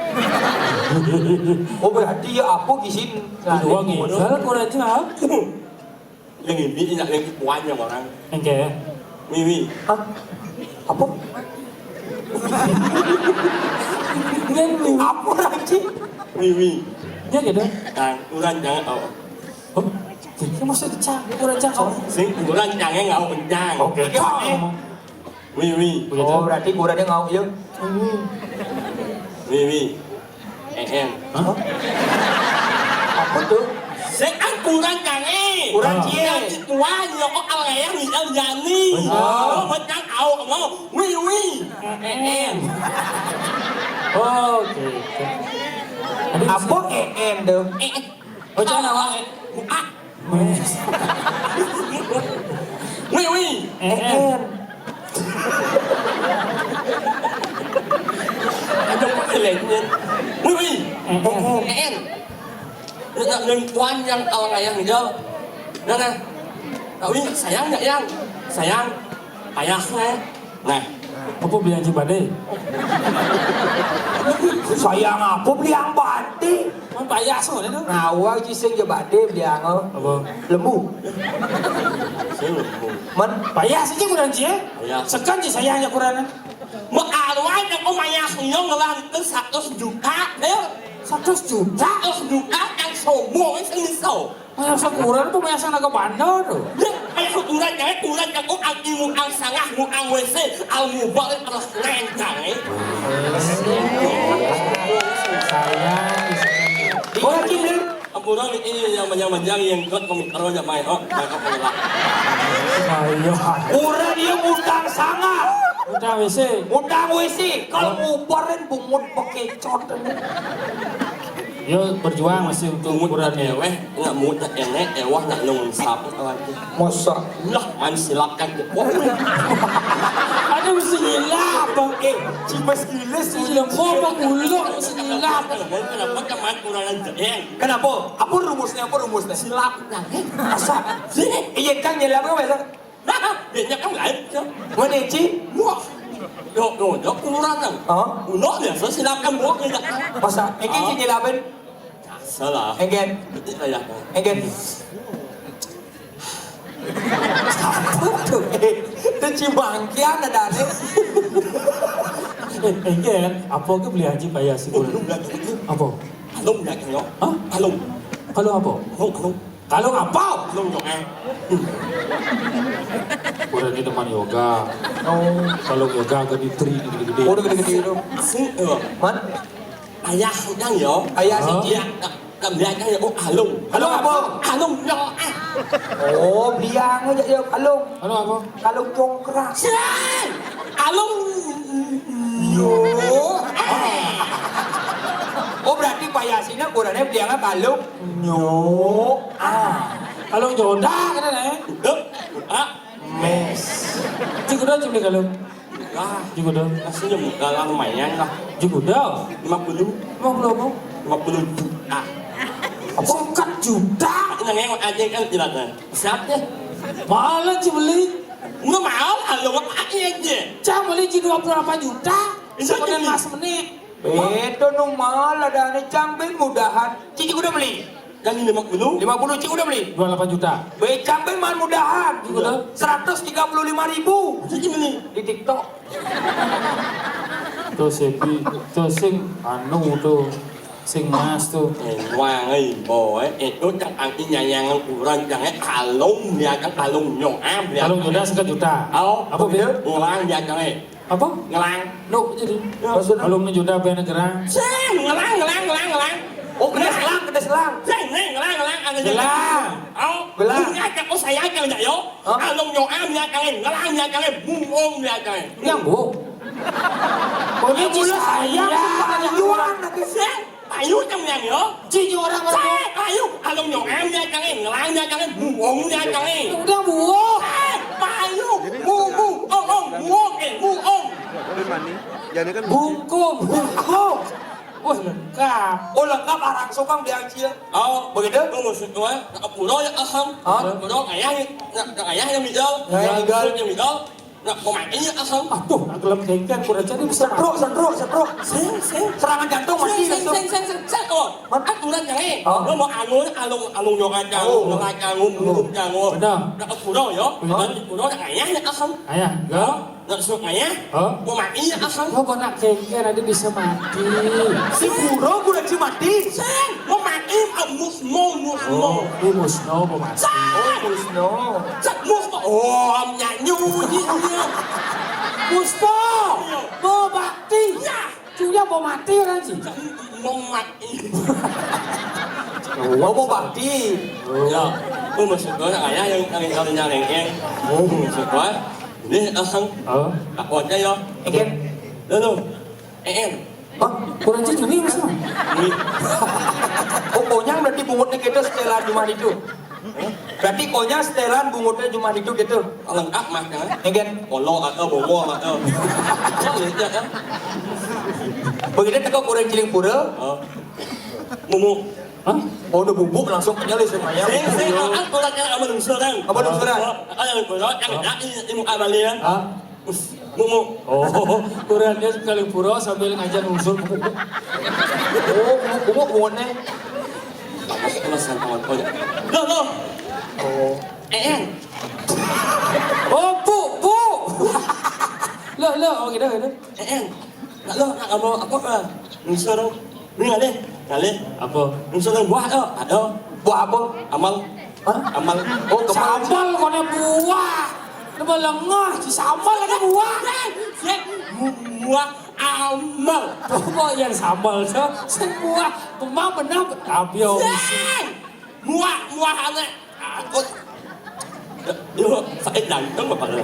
Oh, berarti ya apa gisin? Dua ngidal kurang jelas. Yang ini enak yang kuahnya orang. Oke. Wiwi. Hah? Apa? Apa lagi? Wiwi. Ya gitu. Nah, kurang jangan oh. Hah? Ini maksudnya cang, kurang cang kau. Sing kurang jangan nggak kencang. Oke. Wiwi. Oh, berarti kurangnya ngau ya. Wiwi. Eh, eh. Hah? Apa tuh? Sing kan kurang kangen. Kurang cie. Yang tuan yo kok al ngayang ni al jani. Oh, macam au mau. Wi wi. Eh, eh. Oke. Apa E N tuh? Eh, eh. Oh, jangan awak. Ah. Wi wi. Eh, eh. Ada apa kalian? Wi wi. Eh, eh. Eh, eh. Nak nengkuan yang awak ayah ni jauh. Nah, nah. Tapi sayang nggak yang? Sayang. Payah lah. Nah. Apa bilang cibade? Sayang apa bilang bade? Man payah semua tu. Nah, awak cising je bade bilang apa? Lembu. Saya lembu. Man payah saja kurang cie. Payah. Sekan je sayangnya kurang. Mak aluan aku mayah nyong ngelang ke seratus juta, eh? Seratus juta? Seratus juta yang sombong, eh, seniso. Mayah sakuran apa mayah sana ke bandar tu? Ya, mayah sakuran, jangan kurang yang oh, ang imu, ang sangah, mu, ang W C, al mubal, telah lencang, eh? Sayang. Oh, lagi, Bli. Ampura ni, eh, yang manjang-manjang, yang kuat, kami taruh aja main, oh, main apa lah? Sayang. Kurang dia utang sangah. Utang W C. Utang W C. Kalau ngubarin bungut bekecot. Yo berjuang masih untuk ukuran ni. Eweh, nak mut nak enek, ewah nak nung sap lagi. Masa? Lah, man silakan je. Ada mesti nyilap. Eh, cimas gila sih. Gila, apa gulung mesti nyilap. Kenapa teman kurang ajar? Eh, kenapa? Apa rumusnya? Apa rumusnya? Silap. Asa. Iya kan nyilap kan biasa? Dia kan lain. Mana Ci? Wah. Yo, yo, yo, kurang kan? Hah? Uno biasa silakan buat ni. Masa? Engke Ci nyilapin? Salah. Engke. Betul lah ya. Engke. Itu Ci Bangkian ada ni. Eh, engke, apa ke beli haji payah sih? Apa? Alung dah kena. Hah? Alung. Kalau apa? Alung, alung. Kalau apa? Alung dong eh. Udah gitu man yoga. Oh. Kalau yoga gede tri gede-gede. Oh, udah gede-gede itu. Si, eh, man? Ayah yang yo. Ayah sih. Hah? Dia tak tak biar kan ya. Oh, alung. Alung apa? Alung yo. Eh. Oh, bilang aja ya alung. Alung apa? Alung congkrak. Siang. Alung. Yo. Oh, berarti payah sini kurangnya bilang alung. Nyo. Ah. Alung joda kan eh? Duh. Ah. Mes. Cik udah cik kalau. Ah, juga dah. Aslinya galang lumayan lah. Juga dah. Lima puluh. Lima puluh apa? Lima puluh juta. Apa? Sekat juta. Nang yang aja kan tidak ada. Siapa? Malah Ci beli. Nggak mau, kalau apa aja. Cang beli Ci dua puluh delapan juta. Itu sebenarnya jadi mas menit. Bedo nu malah dah ni Cang ben mudahan. Cici udah beli. Jadi lima puluh. Lima puluh cik udah beli. Dua puluh delapan juta. Becak be mal mudahan. Gitu. Seratus tiga puluh lima ribu. Jadi beli. Di TikTok. Tuh si Pi, tuh sing anu tuh, sing mas tuh. Wang ai boy, itu cak angki nyanyangan kurang cang eh kalung dia kan kalung nyoam dia. Kalung Yuda sejuta. Oh, apa beda? Ngelang dia cang eh. Apa? Ngelang. No, jadi. Ya. Maksudnya? Kalung Yuda beda gerang. Sing ngelang ngelang ngelang ngelang. Oh, kena selang, kena selang. Sing ngelang ngelang ngelang. Gelang. Oh, gelang. Punya cak oh saya cang yo. Hah? Along nyoam ya kalian, ngelang ya kalian, buong ya kalian. Yang buong. Pokoknya mula ayam, ayuan lagi. Sing, payu cang yang yo. Cing orang. Sing, payu. Along nyoam ya kalian, ngelang ya kalian, buong ya kalian. Udah buong. Sing, payu. Bu, bu, ong, ong, buong, eh, buong. Jadi kan bungkung, bungkung. Wah, lengkap. Oh, lengkap, arang sokang di Acil. Oh, begitu? Oh, maksud gue, nak pulau ya aham. Hah? Nak pulau ayah, nak, nak ayah yang mijau. Ayah yang mijau. Nak mijau. Nak pemakai ya aham. Aduh, nak gelem kengken, kurang jadi bisa. Setruk, setruk, setruk. Sing, sing. Serangan jantung mati langsung. Sing, sing, sing, sing. Oh, mat- aturan yang eh. Oh. Lo mau anu, alung, alung nyong aja, oh, ngelak jangun, oh, minum jangun. Benar. Nak pulau ya. Hah? Nak pulau nak ayah ya aham. Ayah, enggak. Nak suka ya? Hah? Mau mati ya asal. Lo kok nak kengken ada bisa mati? Si Puro kurang si mati. Sen, mau mati, ah, musno, musno. Oh, ini musno mau mati. Sen. Oh, musno. Sen, musno. Oh, am nyanyi, nyanyi. Musno. Iya. Mau mati. Ya. Cuya mau mati orang sih. Sen, mau mati. Oh, mau mati. Ya, aku maksud gue, ayah yang, yang, yang nyarengin. Oh. Maksud gue, ini asal. Oh. Aku aja ya. Oke. Lalu, eh, eh. Hah? Kurang cicing ini, Mas? Ini. Oh, konyang berarti bungutnya gitu setelan Jumat itu. Berarti konyang setelan bungutnya Jumat itu gitu. Lengkap, Mas, ya? Egen. Polo atau bobo atau. Kok gitu, ya? Begitu teko kurang ciling pura. Oh. Mumu. Hah? Oh, udah bubuk langsung kenyal ya semuanya. Sing, sing, aku lagi sama lungsuran. Apa lungsuran? Ada lungsuran, yang ada ini, ini muka balian. Hah? Mumu. Oh, kurangnya sekali pura sambil ngajak unsur. Oh, bungut, bungut, bungut nih. Panas, panas, sama, sama. Loh, loh. Oh. Eh, eh. Oh, bu, bu. Loh, loh, oh, gitu, gitu. Eh, eh. Nak lo, nak kamu apa, ah? Unsur. Ini ngalih, ngalih. Apa? Unsur buah, oh, ada. Buah apa? Amal. Hah? Amal. Oh, sambal, kone buah. Nama lengah, si sambal ada buah. Sik, sik. Bu-, buah amal. Apa yang sambal, so? Sing buah. Kemang benar, tapi oh, sik. Buah, buah aneh. Aku. Yo, sakit jantung apa lo?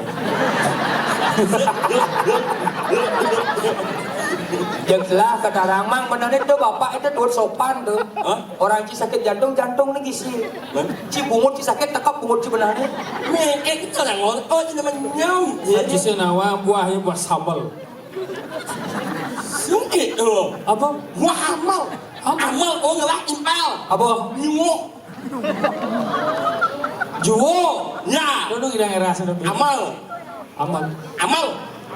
Jelas kata orang mang benar itu bapak itu tuh sopan tuh. Hah? Orang ci sakit jantung, jantung nih gisi. Hah? Ci bungut ci sakit, tekap bungut ci benar nih. Nih, eh, kita orang ngol-, oh, ini namanya nyam. Ya, ci sing nawa buahnya buah sambal. Sungkit tuh. Apa? Buah amal. Apa? Amal, oh, ngelah impal. Apa? Nyuwuk. Juwo. Ya. Kono ngidang era sana. Amal. Amal. Amal.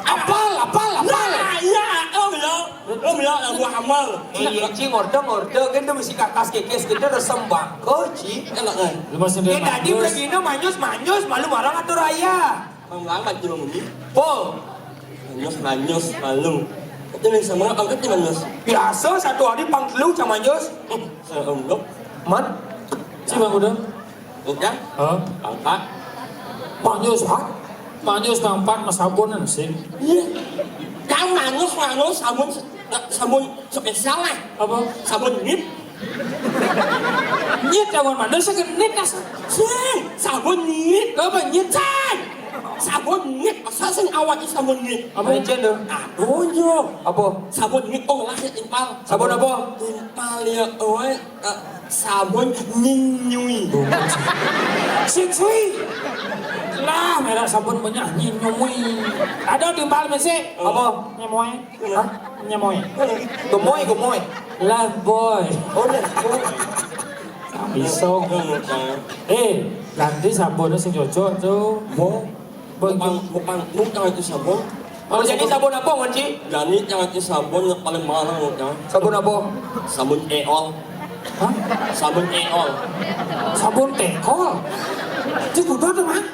Apal, apal, apal. Nah, iya, oh, iya. Oh, iya, lagu amal. Eh, iya, Ci, ngordo, ngordo, kan tuh mesti kakas kekes, kita resem bangko, Ci. Enak, kan? Lu masih dia tadi manyus. Begini manyus, manyus, malu marang atau raya? Mang lambat di rumah ni. Po. Manyus, manyus, malu. Itu yang sama, angkat di manyus. Biasa, satu hari pang telu sama manyus. Hmm, saya enggak. Man? Si Bang udah? Udah? Hah? Angkat. Manyus, Pak. Manyus, Bang, Pak, mas sabunan sih. Iya. Kan manyus, manyus, sabun, sabun spesial lah. Apa? Sabun nit. Nyit lawan mana sih genit asa? Sing, sabun nyit. Apa nyit? Sing. Sabun nyit, asa sing awak sabun nyit. Apa nyit tuh? Aduh, yo. Apa? Sabun nyit, oh, lah, impal. Sabun apa? Impal ya, oi. Eh, sabun nyinyui. Sing sui. Lah, merek sabun banyak nyinyui. Ada timpal mesti. Apa? Nyemoy. Hah? Nyemoy. Gemoy, gemoy. Lah boy. Oh, lah boy. Pisau. Eh, ganti sabunnya sing cocok tuh. Mau. Boy. Bukan, bukan, bukan itu sabun. Oh, jadi sabun apa, Wanci? Jadi yang itu sabun yang paling mahal, bukan? Sabun apa? Sabun Eol. Hah? Sabun Éol. Sabun Tékol? Itu kudu tuh, Mang.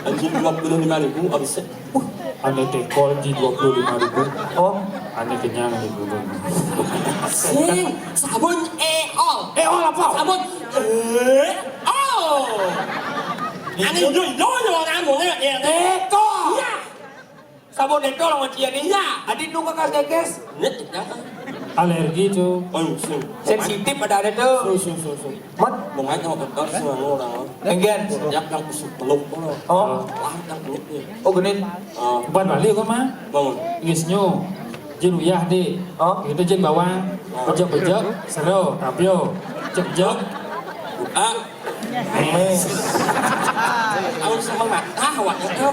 Anjing dua puluh lima ribu habis. Uh, ané Tékol di dua puluh lima ribu. Oh, ané kenyang di dulu. Sing, sabun Éol. Éol apa? Sabun Éol. Ané yo yo yo orang mau ya. Tékol. Iya. Sabun Détol lawan cian nih. Iya. Adi nu kakas kékés. Alergi tuh. Oh, sing. Sensitif ada ada tuh. Sing, sing, sing, sing. Mat. Mau ngajak sama dokter sih, orang. Enggan. Yang yang kusuk peluk, oh. Oh. Lah, yang peluk nih. Oh, genit. Oh. Bukan Bali kok, Mang. Bangun. Geus nyu. Jin uyah di. Oh. Itu jin bawang. Oh. Pejek-pejek, sero, tapio. Cek-cek. Ah. Tahu sama mata, awak itu.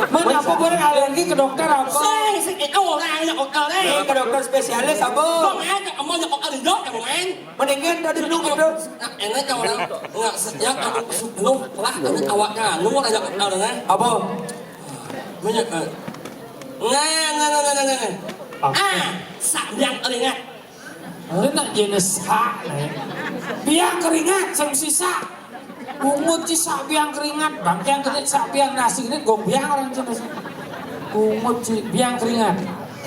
Mana apa boleh alergi ke dokter apa? Sing, sing, itu orang yang dokter, eh. Ke dokter spesialis apa? Kok ada kamu yang dokter di dokter, men? Mendingan tadi dulu ke dokter. Nah, enak kan orang. Enggak, sejak aku sebelum lah, ada awaknya, lu ada dokter, eh. Apa? Banyak, eh. Nah, nah, nah, nah, nah, nah. Apa? Ah, sak biang keringat. Dia nak jenis sak, eh. Biang keringat, sing sisa. Bungut sih sak biang keringat, bang. Yang keringat sak biang nasi ini gong biang orang jenis. Bungut sih biang keringat.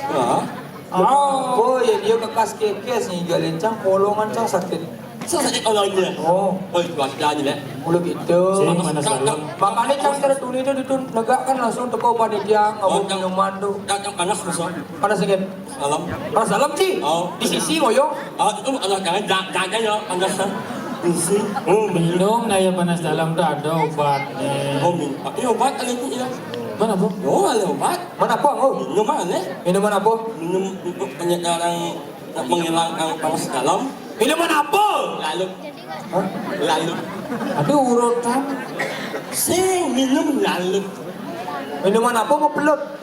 Hah? Oh. Oh, ya dia kekas kekes nih, jalincang, kolongan cang sakit. Saya sakit kalau dia. Oh. Oh, itu aja aja deh. Mulu gitu. Sing mana salam? Makanya cang tertulis itu, itu negak kan langsung teko panitia, nggak mau minuman tuh. Cang panas besok. Panas sakit. Salam. Panas dalam sih. Oh. Di sisi moyo. Oh, itu ada jangan jangan ya, ada sisi. Hmm. Minum, nah, ya, panas dalam tuh ada obatnya. Oh, minum. Ini obat ada itu ya. Mana, Bu? Oh, ada obat. Mana, Bu? Oh. Minum mana? Minuman apa? Minum untuk penyegaran, menghilangkan panas dalam. Minuman apa? Lalu. Hah? Lalu. Aduh, urutan. Sing minum lalu. Minuman apa mau pelut?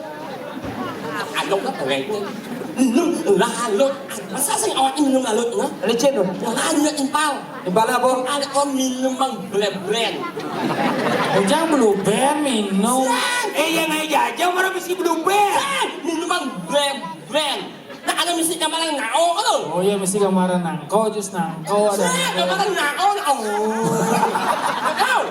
Ada apa keren? Minum lalu. Masa sing awak minum lalu, nah? Licin tuh. Lalu impal. Impal apa? Ada kok minum mang blebren. Ujang blue band minum. Eh, yang aja aja orang mesti blue band. Minum mang blebren. Nah, ada mesti gambaran nao, oh. Oh iya, mesti gambaran nangko, jus nangko ada. Saya gambaran nao, oh. Tahu?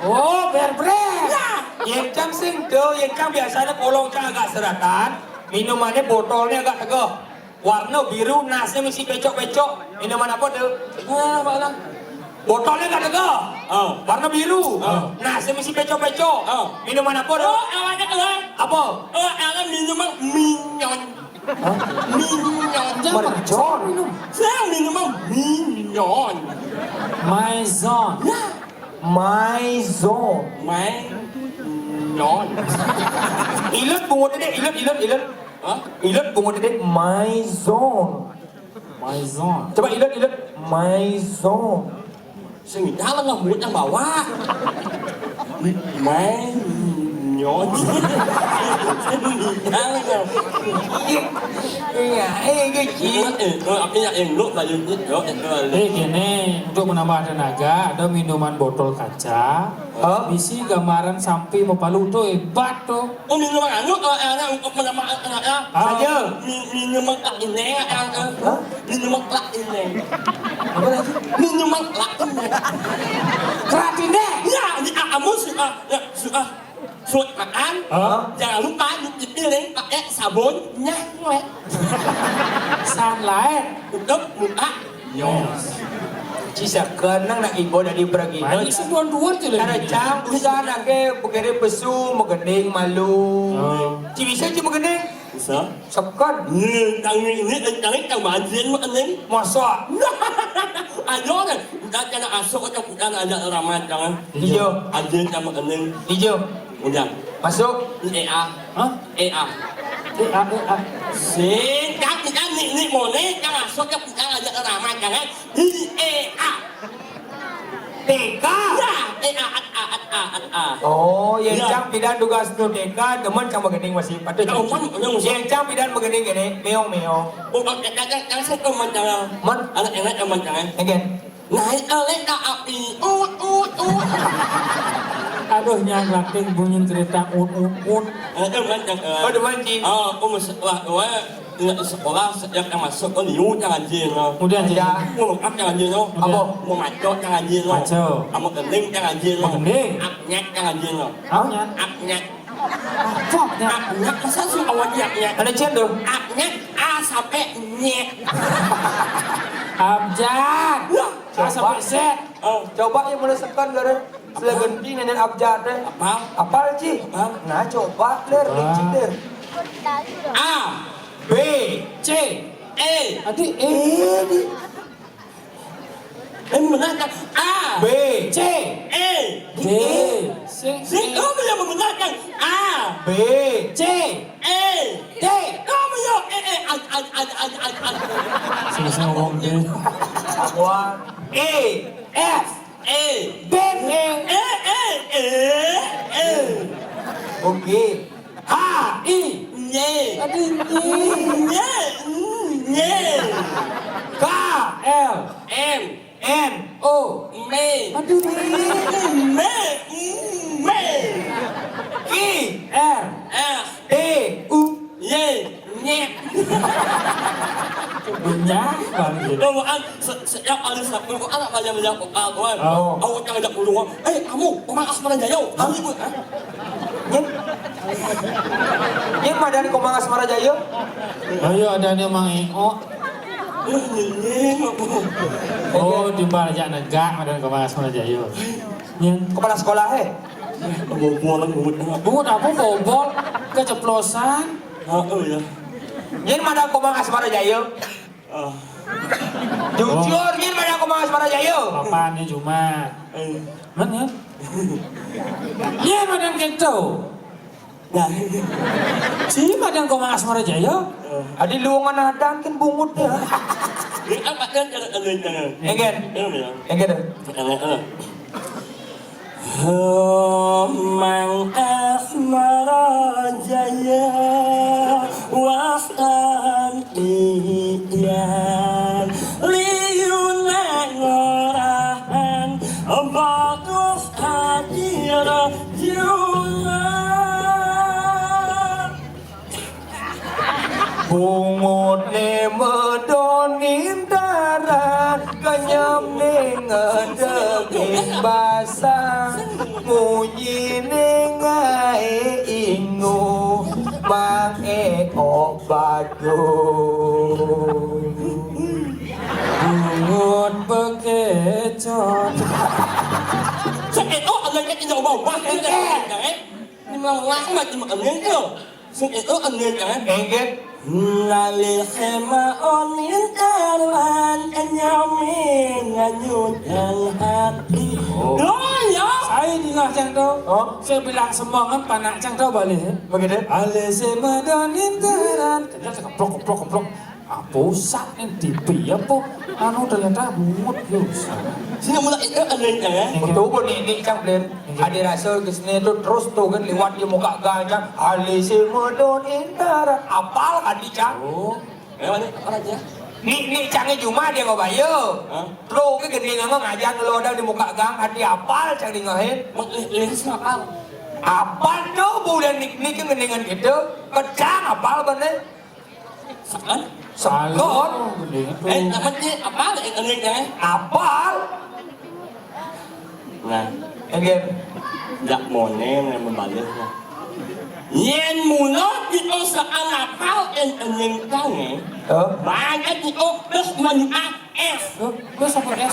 Oh, bear brand. Ya. Yang cang sing tuh, yang cang biasanya kolong cang agak seratan, minumannya botolnya agak tegeh. Warna biru, nasnya mesti pecok-pecok. Minuman apa tuh? Ah, apa lah? Botolnya agak tegeh. Oh. Warna biru. Oh. Nasnya mesti pecok-pecok. Oh. Minuman apa tuh? Oh, awalnya keluar. Apa? Oh, awalnya minuman minyon. Hah? Minum. Jangan mercon. Minum. Saya minum minum. Maison. Ya. Maison. Maison. Ilut bungut ini, ilut, ilut, ilut. Hah? Ilut bungut ini, maison. Maison. Coba ilut, ilut. Maison. Sing dalam lah mulut yang bawa. Main nyot. Iya, iya, eh, kecil. Eh, eh, aku yang elok balik ni, yo, eh, eh. Eh, gini, untuk menambah tenaga, ada minuman botol kaca. Hah? Bisi gambaran sapi mapalu tu hebat tu. Oh, minuman anu, eh, eh, untuk menambah tenaga. Ah. Saja. Mi-, minuman tak ini, eh, eh. Hah? Minuman kelak ini. Apa lagi? Minuman kelak ini. Kelak ini? Ya, di kamu suka, ya, suka suka makan. Hah? Jangan lupa cuci piring pakai sabun nyawet. Sunlight. Untuk muka nyos. Ci sakeun nang nak ibu dari pergi. Mana sebuah dua tu lagi. Cara cang usah nak ke begere pesu, megending malu. Oh. Ci bisa ci megending? Bisa. Sekat. Ni, tang ni, ni, tang ni, tang majin mah ni. Masa? Ayo deh, kita kena asuk atau kita ada alamat jangan. Iya. Ajin sama kening. Iya. Udah. Masuk. Ni E A. Hah? E A. E A, E A. Sing, kan kita ni, ni mau ni, kan asuk atau kita ada alamat jangan. Ni E A. T K. Ya, eh, ah, ah, ah, ah, ah, ah. Oh, ya, ya. Cang pidan tugas nu T K, teman cang begending masih patut. Tahu kan, yang ya, cang pidan begending gini, meong, meong. Oh, oke, jangan, jangan saya teman, jangan. Man? Anak enak teman, jangan. Again. Naik elek tak api, ut, ut, ut. Aduh, nyang rating bunyi cerita ut, ut, ut. Anak teman, jangan. Oh, teman, Ci. Oh, aku mesti, wah, wah. Ingat di sekolah, setiap yang masuk, oh, liu yang rajin, oh. Kemudian, ya. Mau make up yang rajin, oh. Kemudian. Apa? Mau maco yang rajin, oh. Maco. Mau gending yang rajin, oh. Mau gending. Apnyek yang rajin, oh. Apnyek. Apnyek. Apa apnyek? Apnyek, masa sih awak apnyek? Ada cen tuh. Apnyek, A sampai nyek. Abjad. Wah. A sampai Z. Oh. Coba yang mulai sekan, Lur. Selegenting nenek abjad téh. Apal? Apal, Ci? Apal? Nah, coba, Lur, coba. Licik, Lur. A. B. C. E. Adi, E. E di. Eh, benar kan? A. B. C. E. D. Sing, sing, kamu yang membenarkan. A. B. C. E. D. Kamu yang, eh, eh, ad, ad, ad, ad, ad, ad. Sing, sing ngomong deh. Wah. E. F. E. B. E. E, e, e, e. Oke. H. I. Nye. Aduh, nye. Nye, nye. K. L. M. N. O. Me. Aduh, me. Me, me. Q. R. S. T. U. Ye, nyet. Banyak banget. Lo mau an, se-, setiap kali sabtu, kok anak banyak-banyak vokal, tuan. Oh. Aku yang ajak dulu, eh, kamu, Komang Asmara Jaya. Kamu ikut, ah? Nyet. Nyet, madan Komang Asmara Jaya. Ayo, ada nih, Mang Eo. Eh, ini, ini, apa? Oh, timbal aja negak, madan Komang Asmara Jaya. Nyet. Kepala sekolah, eh? Kebobolan, bungut, bungut. Bungut apa, bobol? Keceplosan. Heeh, ya. Nyén madan Komang Asmara Jaya. Ah. Jujur, nyén madan Komang Asmara Jaya. Apaan nih cuma? Eh. Mana? Nyén madan kéto. Nah. Si madan Komang Asmara Jaya. Eh. Adi luungan adan kan bungut ya. Ini apa kan kalau, kalau jangan. Enggen. Iya, ya. Enggen. Eh, eh. Mang Asmara Jaya, wasan iyan, liuna ngorahan, bagus hati rajuna. Bunguté medon intaran, kenyemné ngedeging basang, munyiné ngaé ingu, Mang Eo bagus. Bungut bekecot. Sing éto, alé ké indah wah, wah, ini mah wah, macam ini tuh. Sing éto, enggen, kan? Enggen. Nalih sema onin karwan, kenyami nganyut yang hati. Oh. Loh, ya. Saya dengar cang tuh. Oh. Saya bilang semongan panak cang tuh balik. Begitu? Alih sema donin teran. Keplok, keplok, keplok. Ah, pusat nih, T V apa? Anu, ternyata bungut, yo. Sini mulai, eh, ada yang, ya? Betul, Bu, nih, nih, Cang, Blen. Ada rasa ke sini tuh terus tuh kan lewat di muka gang, Cang. Alih sema donin teran. Apal kan, nih, Cang? Oh. Eh, mana? Apa aja? Nih, nih, Cangnya cuma dia nggak bayar. Hah? Terus ke gending ngomong aja kalau ada di muka gang, hati apal, Cang, dengerin. Mak, eh, eh, siapa? Apal tuh, Bu, dan nih, nih, ke gendingan gitu. Kecang apal, bener. Sekan? Sekon. Halo, bener tuh. Eh, namanya apa? Eh, eh, eh, eh. Apal. Nah. Enggen. Jak monéh yang membalih, nah. Yén mula kita sekan apal, en-, ening tange. Oh. Banget kita terus menyuap es. Loh, terus apa es?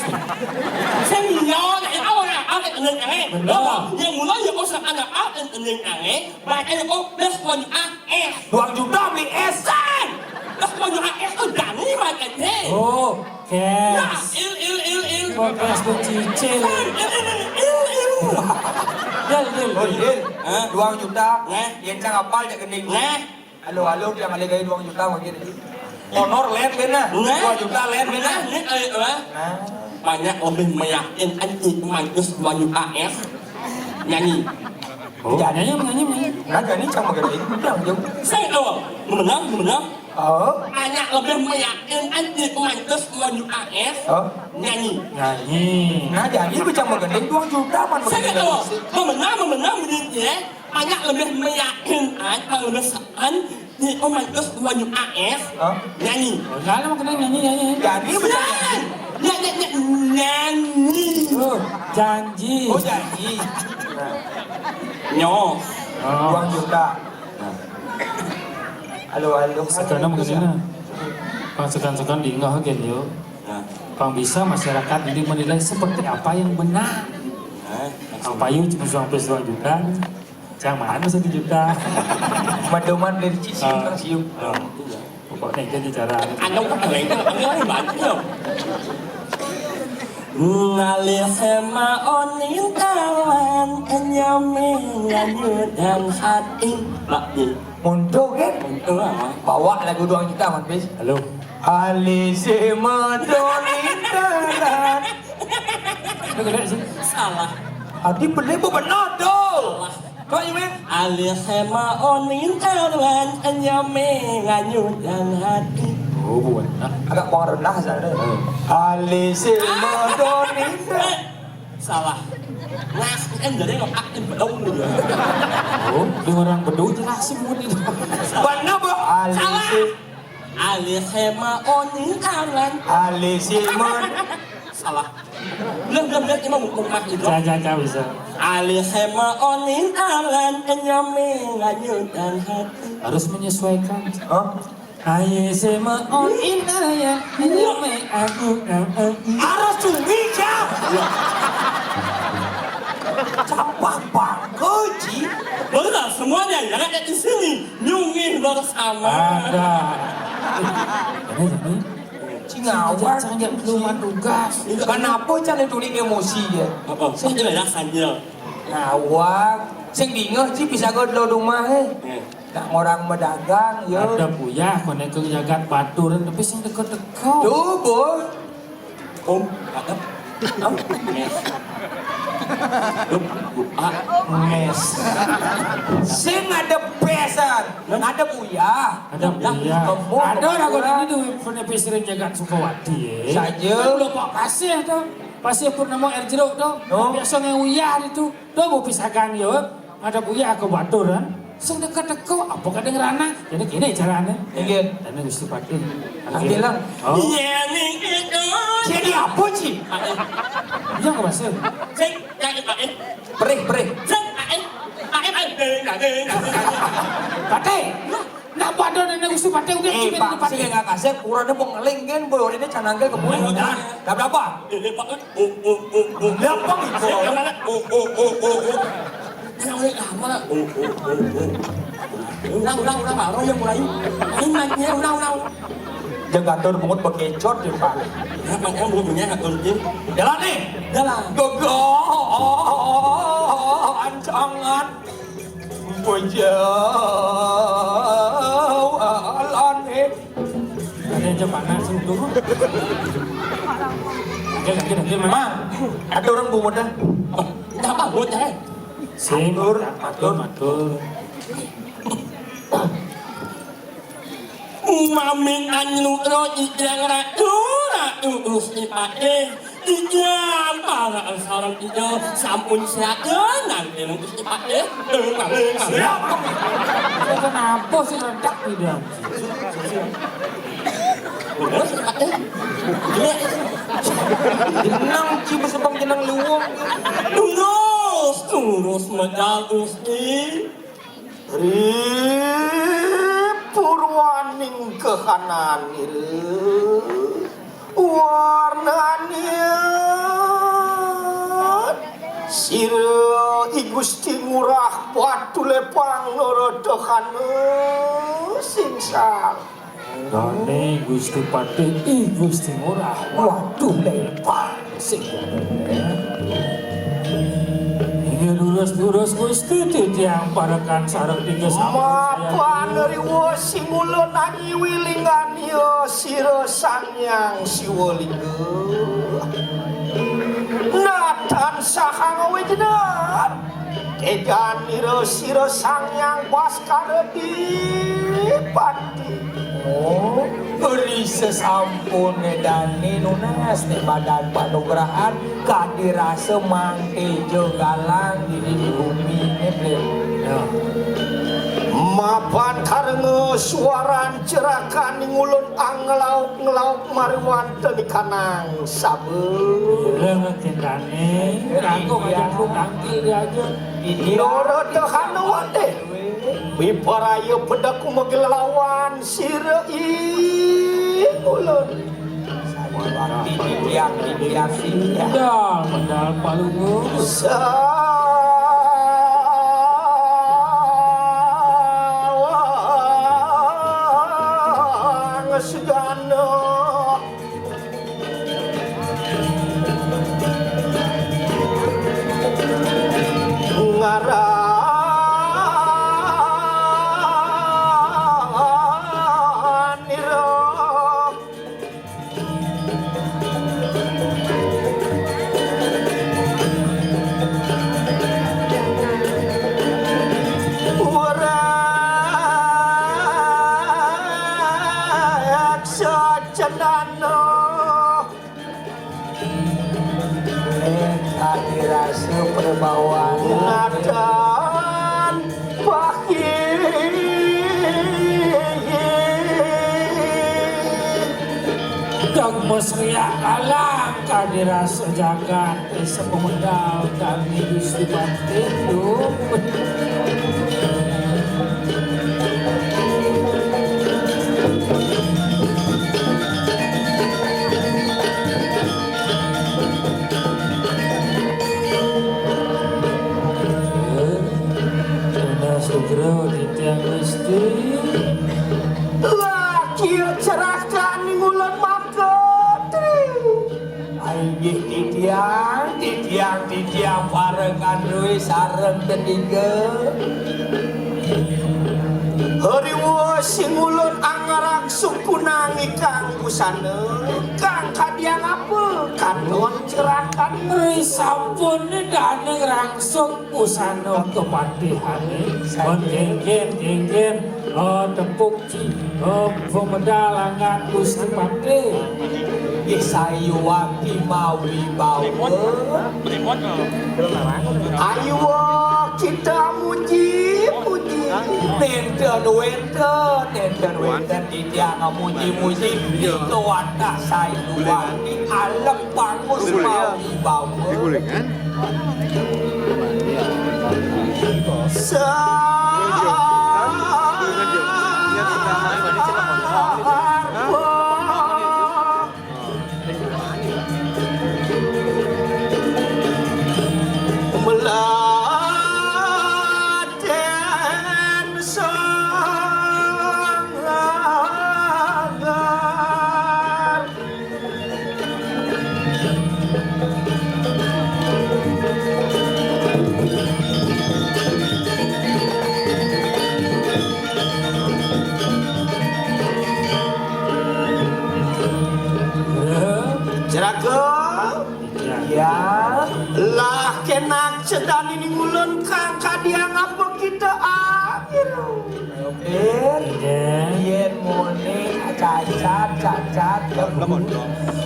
Sing iya, nek awak ora apal nek ngeneng tange. Bener. Apa? Yén mula ya wis ora apal nek ngeneng tange, makane kok wis konyo es. Dua juta beli es. Sing! Wis konyo es tuh dani makane. Oh, cash. Ya, il, il, il, il. Kok cash tuh cicil. Sing, il, il, il, il, il. Dil, dil, oh, dil. Dil. Hah? Dua juta. Nah. Yén cang apal jak gending. Nah. Halo, halo, dia malah gaya dua juta mungkin. Honor lén kena. Nah. Dua juta lén kena. Nah, ini, eh, eh. Nah. Banyak lebih meyakinkan itu mantus dua juta es. Nyanyi. Oh. Nyanyi, nyanyi, nyanyi. Nah, jadi sama gede itu yang jauh. Sing, oh, menang, menang. Oh. Banyak lebih meyakinkan itu mantus dua juta es. Oh. Nyanyi. Nyanyi. Nah, jadi bisa sama gede dua juta, man, sing, begitu. Oh, memenang, memenang, menang, ya. Banyak lebih meyakinkan kalau misalkan di Om Agus dua juta es. Hah? Nyanyi. Oh, kalau mau kena nyanyi, nyanyi. Jadi betul. Nyanyi, nyanyi, nyanyi. Oh, janji. Oh, janji. Nah. Nyo. Oh. Dua juta. Nah. Halo, halo. Sekarang begini. Pang sekan-sekan dingah kan, yo. Nah. Pang bisa masyarakat ini menilai seperti apa yang benar. Nah, pang payu cuma sampai dua juta. Cang mana satu juta? Madoman dari Cisium. Ah. Kang Sium. Ah. Pokoknya itu aja cara. Anu, anu, anu, anu, anu. Ngalih sema onin kawan, kenyame nganyudan hati. Pak Di. Mundur kan? Mundur apa? Bawa lagu doang kita, Man Pis. Halo. Alih sema onin kawan. Itu gede sih. Salah. Adi bener, bu benar dong. Salah. Kok ini? Alih sema onin kawan, kenyame nganyudan hati. Oh, bukan. Agak kurang rendah sana. Hmm. Alih sema onin. Eh, salah. Ngas kan jadi ngepak di bedong gitu. Oh, di orang bedong jelas sih mungkin itu. Benar, Bu. Alih Salah. si- Alih sema onin kawan. Alih sema. Salah. Belum, belum, belum, cuma mau, mau mati doang. Jangan, jangan, jangan bisa. Alih sema onin kawan, kenyame nganyudan hati. Harus menyesuaikan. Hah? Alih sema onin kawan, kenyame aku, aku. Harus cumi, Cak. Iya. Campak bangko, Ji. Benar, semuanya yang ada di sini. Nyungih bersama. Ada. Ini, ini. Cing ngawak. Jangan, jangan, belum tugas. Kenapa cang tulis emosi dia? Apa? Saya jelas saja. Ngawak. Sing bingah, Ci, bisa gue dulu rumah, eh. Eh. Nak orang medagang, ya. Ada buyah, konek ke jagat baturan, tapi sing deket-deket. Tuh, boy. Om, ada. Om, mes. Duh, lupa. Mes. Sing ada pesan, ada buyah. Ada buyah. Ada lagu ini tuh, pernah sering jagat Sukawati, ya. Saja. Kan belum Pak Kasih tuh. Pasih Purnama air jeruk tuh. Oh. Biasa ngeuyah itu. Tuh, bu pisakan, ya. Ada buyah ke baturan. Sing deket-deket, apa kadang ranah. Jadi gini caranya. Iya. Ini Gusti Patih. Ambil lang. Oh. Iya, nih, gitu. Jadi apa, Ci? Iya, nggak masuk. Sing, yang itu, eh. Perih, perih. Sing, eh, eh, eh, eh, eh, eh, eh. Patih. Nah, pada nenek Gusti Patih udah Eh, gimana Pak, Patih? Sing nggak kasih, kurangnya mau ngeling kan, boy, ini cananggal ke bumi. Udah. Dah berapa? Ini, Pak, eh, oh, oh, oh, oh. Gampang itu. Sing, yang mana? Oh, oh, oh, oh, oh. Yang udah lama. Oh, oh, oh, oh. Ulang, ulang, ulang, baru yang mulai. Ini naiknya, ulang, ulang. Jangan atur bungut bekecot, ya, Pak. Ya, makanya bungut punya atur, Jin. Jalan nih. Jalan. Gogo, ancangan. Bojau, alane. Ada aja panas itu. Oke, oke, oke, Mang. Mang, ada orang bungut dah. Apa? Enggak apa, bungut, eh. Sing, matur, matur, matur. Mamin anu ro ijang ratu, ratu Gusti Patih. Ijang para sareng ijang sampun siaga nang Gusti Patih. Siap. Kenapa sih redak tidak? Gusti Patih. Jenang Ci besepang jenang luwung. Terus, terus medal Gusti. Ri purwaning kahananira warnanira sira I Gusti Ngurah Watu Lepang Naradahana sing sal. Dane Gusti Patih, ih, Gusti Ngurah, waduh, lepar sing. Inggih durus-durus Gusti, titiang parekan sareng tiga sampun. Mapan riwa sing ulun anyiwi linggan ya sira Sang Hyang Siwalingga. Natan sahang wijenan. Edanira sira Sang Hyang Baskara Dipati. Oh, ri sasampune dane nunas nek badan panugrahan kadi rasa mangke jo galang di, di bumi ne, Bre. Mapan karenga suaran cerakan ngulun anglauk-nglauk mariwanteni kanang saber. Ula ngakendane, ranggo ngajak lu tangkil diaja. Nora tehana wate. Wiparaya pedek umegel lawan sira ing ulun. Medal, medal Palungguh. Sawang segana. Ngaranira. Warak sacendana. Ing kadirasa perbawana. Ngatan pahing. Dagma sriak alang kadirasa jagat, desa pemedal kami Gusti Patih, duh. Tunas sugra titiang Gusti. Laki cerakan ngulun makati. Inggih titiang, titiang, titiang parekan duwe sareng tetiga. Hariwa sing ulun angarang sukunang ikang busana, kang kadiang apa? Katon cerakan. Ri sampun dane rangsung busana kepatihane. Saja. Kon kengken, kengken, oh, tepuk ci, oh, pemedal angkat Gusti Patih. Nggih sayuwakti mawi bawa. Ayo kita muji, muji. Nenten wenten, nenten wenten titiang muji-muji. Kita wantah sayuwakti alek pangus mawi bawa. Diguling, kan? Sa- Melaten sanggar. Jeraga. Ya. Lah kenak sedani ning ulun kang kadiang apa kita akhir. Oke. Oke. Yen muni cacat, cacat.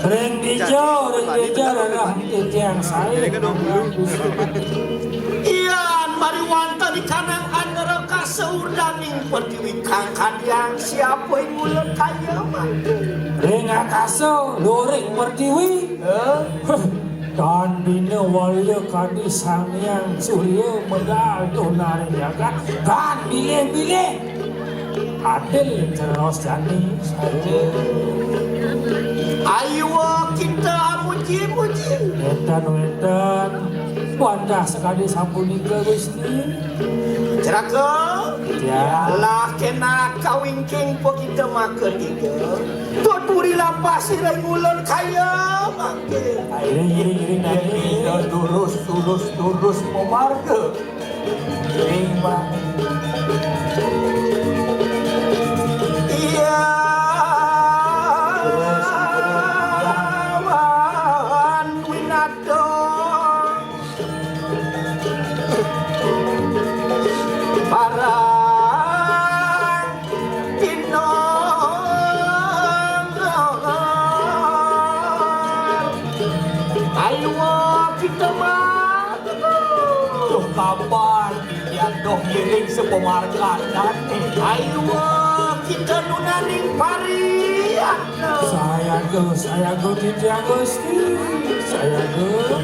Ring dija, ring dija, rereh titiang sae. Iyan, mari wantah di kanang andara kasaurdaning pertiwi kang kadiang siapa ing ulun kaya mangke. Ring akasa, luring pertiwi. Heh. Huh. Tan dina waya kadi Sang Hyang Surya medal tuh nari jagat, tan bilih-bilih. Adil ceros jani. Ayo kita muji-muji. Wénten, wénten. Wantah sakadi sapunika, Gusti. Jeraga. Ya. Lah kena kawingking po kita maka tiga. Tuturi lampah sira ngulon kaya mangke. Iring, iring, iring, iring. Kita durus, durus, durus pemarga. Iring, Bang. Iya. Wan winata. Parang pinongor. Ayo kita maju. Tuh kapan dia doh ngiring Pamargi adat, ayo kita nunaning parian. Sayaga, sayaga titiang Gusti, sayaga.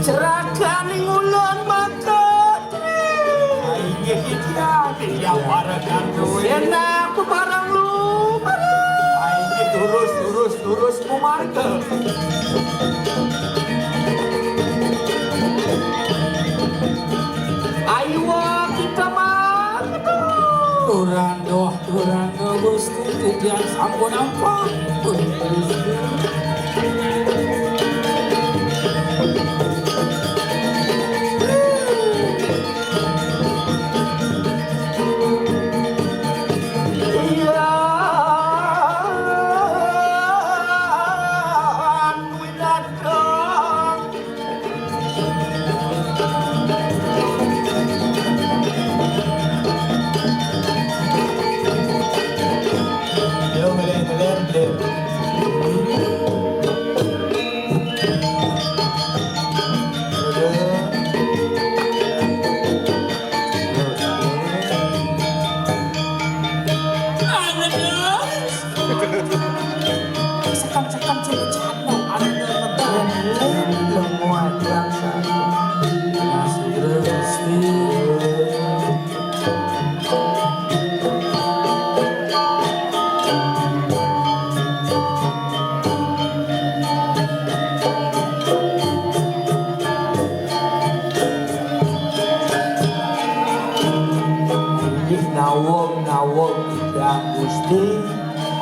Cerakaning ulun maka Inggih titiang, titiang parekan duit. Enak barang lu. Inggih turus, turus, turus kumarga. Ayo kita mah. Turun doh, turun doh Gusti, titiang sampun ampun. Cekam-cekam cuma jatuh, ada ngebetul. Inggih naweg-naweg titiang Gusti,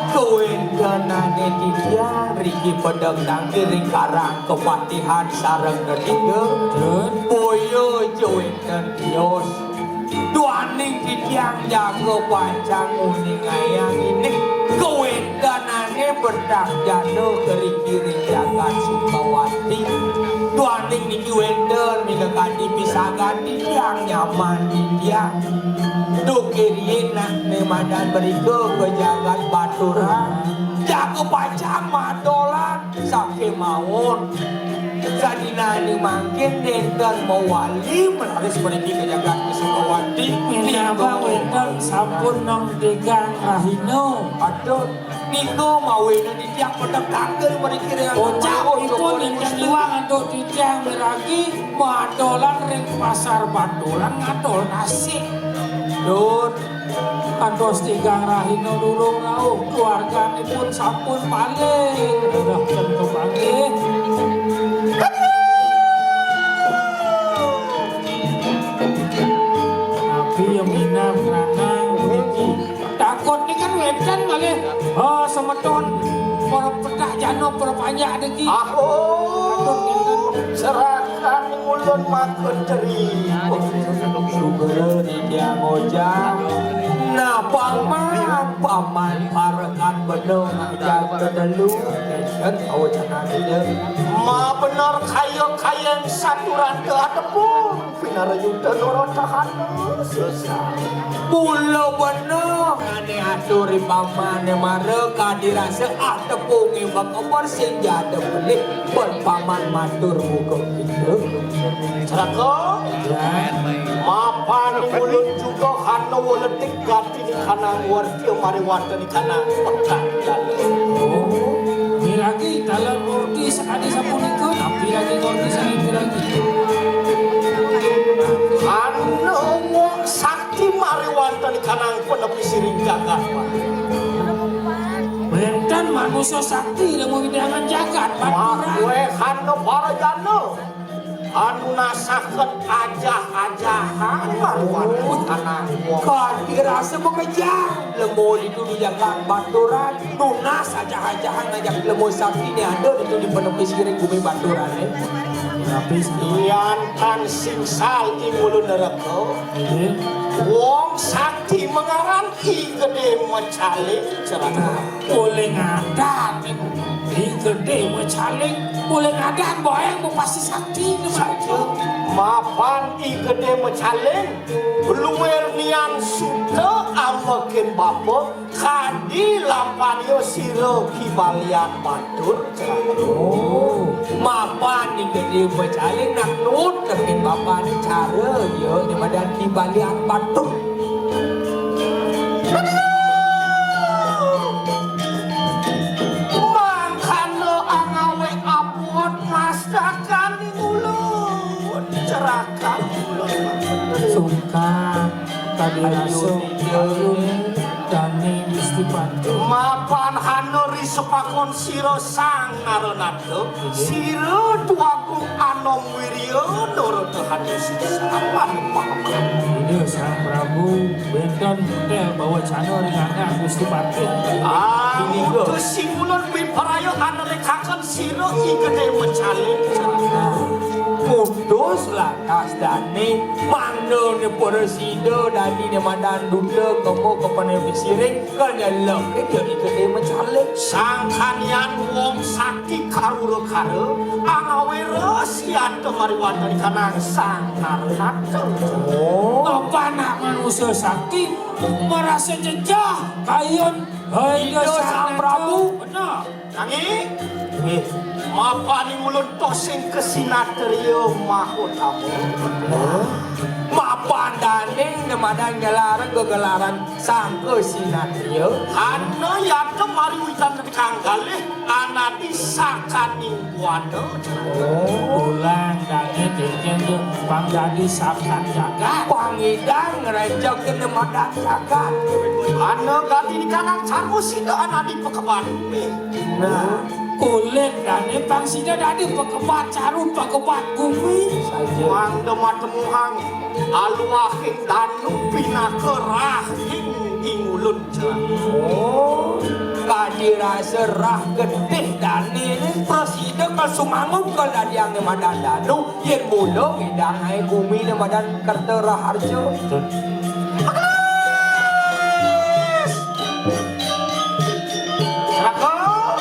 kawéntenané titiang riki pedek tangkil ring Karang Kepatihan sareng Netiga. Boya ja wénten tios. Duaning titiang jaga pacang nguningayang indik kawéntenané bertak jana riki ring jagat Sukawati. Duaning niki wénten minakadi pisagan titiang nyaman titiang. Duké riin nak né madan mrika ka jagat Baturan. Jaga pacang madolan sakémaon. Sadinané mangkin nénten mawali malaris mriki ka jagat Sukawati. Minaba wénten sampun nang tigang rahina. Aduh, nika mawinan titiang pedek tangkil mriki ring Bocah ipun ingkang iwang antuk titiang miragi madolan ring pasar Baturan ngadol nasi. Dun, kantos tigang rahina durung rauh, keluarganipun sampun paling. Aduh, tentu panggih. Napi ya minab ngranang puniki? Takut ni kan wénten malih, eh, semeton para petak jana, para panjak niki. Aduh, wénten. Serahkan ulun maka teri. Sugera titiang ngojang. Nah, paman, paman parekan bena ngajak tetelu. Enten awacanannya. Ma bener kaya-kaya saturan ke atepung. Pinarayuda norotahan susah. Mula bena ané atur ri pamané mara kadi rasa ah tepungé makembar sing jada pelih ban paman matur muga kita. Sraka, mapan ulun juga hana weletik gati di kanang warti mari wonten di kanang petak. Oh, miragi dalam orti sekali sapunika, napi lagi orti sekali lagi. Anu wong sakti mari wonten kanang penepi siring jagat. Wénten manusia sakti ilmu widangan jagat. Baturan. Makwe hana para jana. Anu nasaken ajah-ajahan mari wonten kanang wong. Kadi rasa mengejang. Lemu itu di jagat Baturan. Nunas ajah-ajahan ngajak lemu sakti ini ada itu di penepi siring bumi Baturan, eh. Tapi yan tan singsal ing ulu neraka. Ini. Wong sakti mangaran I Gedé Mecaling, cerak. Nah, oleh ngadan I Gedé Mecaling, oleh ngadan boyang pasti sakti. Mapan I Gedé Mecaling, luwir nian suta ambekin bapa, kadi lampanya sira Ki Balian Batur. Oh, mapan I Gedé Mecaling nak nuut tepin bapané cara ya nemadan Ki Balian Batur. Mangkana angawé abot mastakan ning ulun, cerakan ulun. Sungkan. Tadi ayu rasa ayu dané Gusti Patih. Mapan hana risepakon sira Sang Naranata, sira Dwagung Anom Wirya Narata Hadi sisa. Apa paham? Ini Sang Prabu, bénten tel bawa cana ring angga Gusti Patih. Ah, ini mutus simulon piparaya hana lekaken sira I Gedé Mecaling. Nah, mutus lah. Kas dané, mangdané prasida dané madan duta kema ka Panampi Siring, kanyelek ida I Gedé Mecaling. Sangkanian wong sakti karura-kara, angawé resi anta mariwantanikanang Sang Narnata. Oh. Kapan nak manusa sakti, marasa jejeh, kayun, hai Ida Sang Sang Prabu. Bener. Nanging, nggih, mapan ing ulun tosing kasinatria mahutama. Mapan dané nemadan ngelarang gegelaran sangka sinatria. Hana yata mariwitan kang kalih anadi sakaning buana. Oh, ulang dané kéngkén pang dadi sakan jagat. Pangidang ngrénjek nemadan jagat. Hana gati di kanang carmu sida anadi pakeban. Nah, kulit dané pang sida dadi pakebat caru, pakebat gumi. Saja. Mangda matemuhang aluahing danu pinaka rahing ing ulun, cerak. Oh, kadi rasa rah getih dané né prasida kal sumangun kal dadiang né madan danu, yén mula ngidang aé gumi né madan kerta raharja. Betul. Agnes! Raka.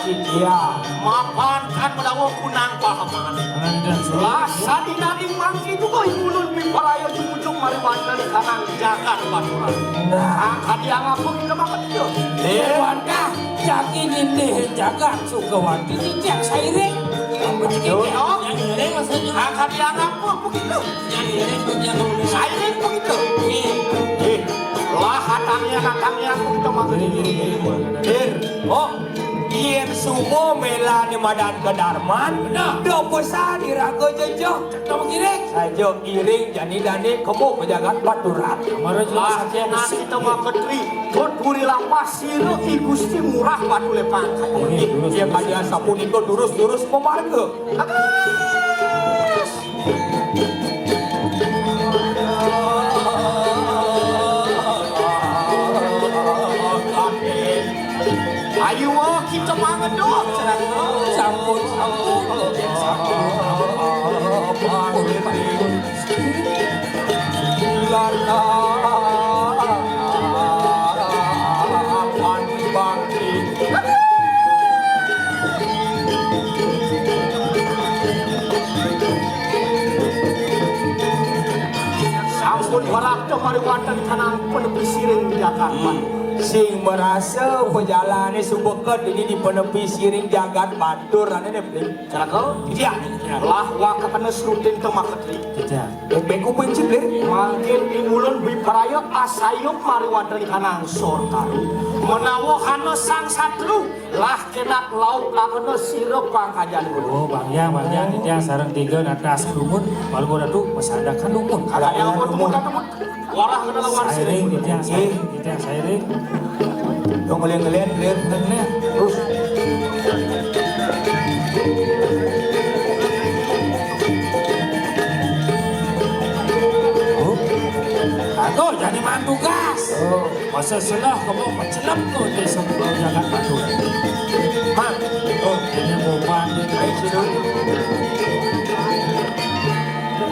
Iya. Mapan kan menawa kunang pahaman. Lah sadinaning mangkin juga ulun mimpalaya jumujung mari wantah kanang jagat baturan. Nah. Angkat yang apa kita makan itu? Déwata, jaki nindih jagat Sukawati titiang sairing. Apa cekik? Yo, no. Yang ngiring maksudnya. Angkat yang apa begitu? Sairing begitu. Éh, lah, hatangnya, hatangnya, aku kita makan ini. Éh, oh, yén suba mélané madan kadarman, da pesan iraga jejeh. Cek tau kiring. Saja iring jani dané kebo pejagat baturan. Mara jelas. Lah, hati yang nanti kita makan tri. Kot guri lapas sira I Gusti Ngurah Batu Lepang. Ini durus, ya, durus. Kaya sapunika durus-durus pamarga. Ayo kita mangedok, sampun, sampun, sampun, sampun. Sampun barakta mari wonten kanang penepi siring jagat. Sing marasa pajalané suba ka dini di penepi siring jagat batur ané né. Caraga? Iya. Lah wakatana srutin ka maketri. Iya. Bengku pincip, Lir. Mangkin ing ulun biparaya asayup mari wonten ing kanang sorkaru. Menawa hana sang satru, lah kenak lauk lakena sira pangkajan ulun. Oh, Bang Hyang, Bang Hyang, titiang sareng tiga natas kerungun, Palungguh Ratu, masandakan lungun. Ada yang mau temu, temu. Warah kena lawan sini. Sairing, titiang sairing, titiang sairing. Dong ngeliat-ngeliat, ngeliat, ngeliat. Terus. Oh. Aku jadi mantu gas. Oh. Masa selah kamu mencelap kau di sebuah jagat batu. Mak. Oh, ini bukan di. Ayo, sini.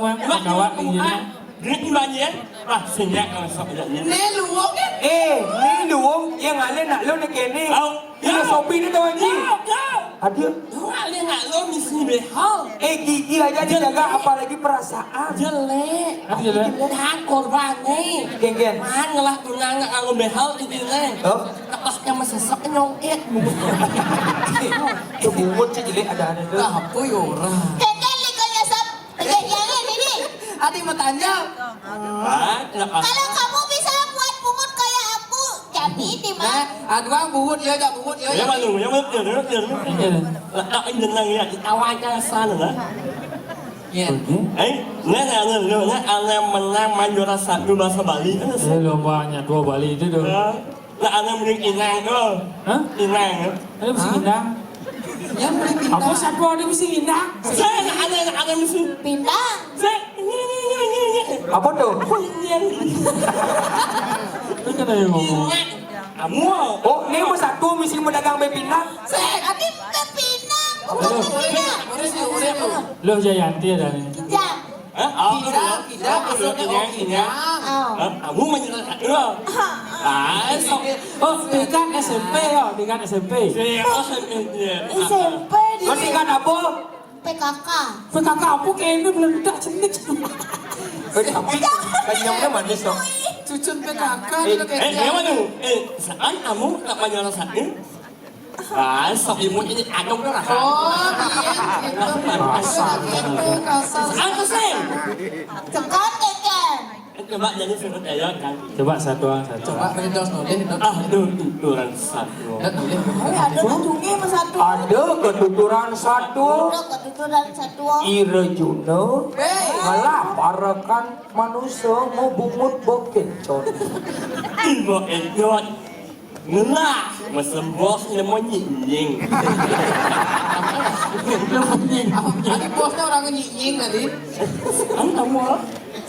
mah, Mak, kawat mak, ini. Ah, duit ni banyak. Ah, senyap kalau sok aja ni. Ni luwung kan? Eh, ni luwung yang ada nak lo ni kene. Au. Filosofi ni tahu ni. Kau, kau. Ada. Wah, dia nak lo mesti behal. Eh, gigi aja dijaga, apalagi perasaan. Jelek. Apa jelek? Dah korban ni. Geng, geng. Man, ngelah tunang nak nganggo behal di sini. Oh. Tekasnya mesesek nyongkit. Tuh bungut sih jelek ada-ada tuh. Lah, apa ya orang? Keken liko nyesep. Keken jangan ini. Ada yang mau tanya? Hah? Kenapa? Kalau kamu bisa buat bungut kayak aku, jadi di mana? Nah, aduh, bungut ya, jak bungut ya. Yang mana? Yang mana? Yang mana? Yang mana? Iya. Letak ini nang ya, di awalnya sana lah. Iya. Oke. Eh, nggak, nggak, nggak, nggak, nggak, anak menang main juara satu bahasa Bali kan? Eh, lombanya dua Bali itu tuh. Ya. Lah, ada mending inang tuh. Hah? Inang. Ada mesti inang. Yang mending inang. Apa satu ada mesti inang? Saya ada, ada, ada mesti. Pindang. Saya, ini, ini, ini, ini. Apa tuh? Ini, ini. Itu kan ada yang ngomong. Inang. Kamu. Oh, ini mah satu mesti mau dagang be pindang. Saya, tapi be pindang. Bukan be pindang. Loh, Jayanti ada nih. Kijang. Hah? Oh, kijang, kijang, maksudnya, oh, kijang. Oh. Hah? Kamu menyerah satu. Ah, sok. Oh, tingkat S M P ya, tingkat S M P. Saya S M P dia. S M P dia. Terus tingkat apa? P K K. P K K apa kayaknya belum tak cendik. Eh, tapi kan yang mana manis dong. Cucun P K K. Eh, eh, yang mana? Eh, sekarang kamu tak menyerah satu. Ah, sok imut ini anu ke lah. Oh, iya, gitu. Kasar. Gitu, kasar. Apa sih? Tekan, tekan. Coba jadi sebut aja kan. Coba satu, satu. Coba, Ridho, nulis, Ridho. Ah, aduh, tuturan satu. Ridho, nulis. Ada tuturan satu. Ada ketuturan satu. Ada ketuturan satu. Ira Juna. Hei. Malah parakan manusia mau bungut bokecot. Ibu Edot. Ngelah, mesen bos nemu nying-nying. Tadi bosnya orang nying-nying tadi. Kan kamu.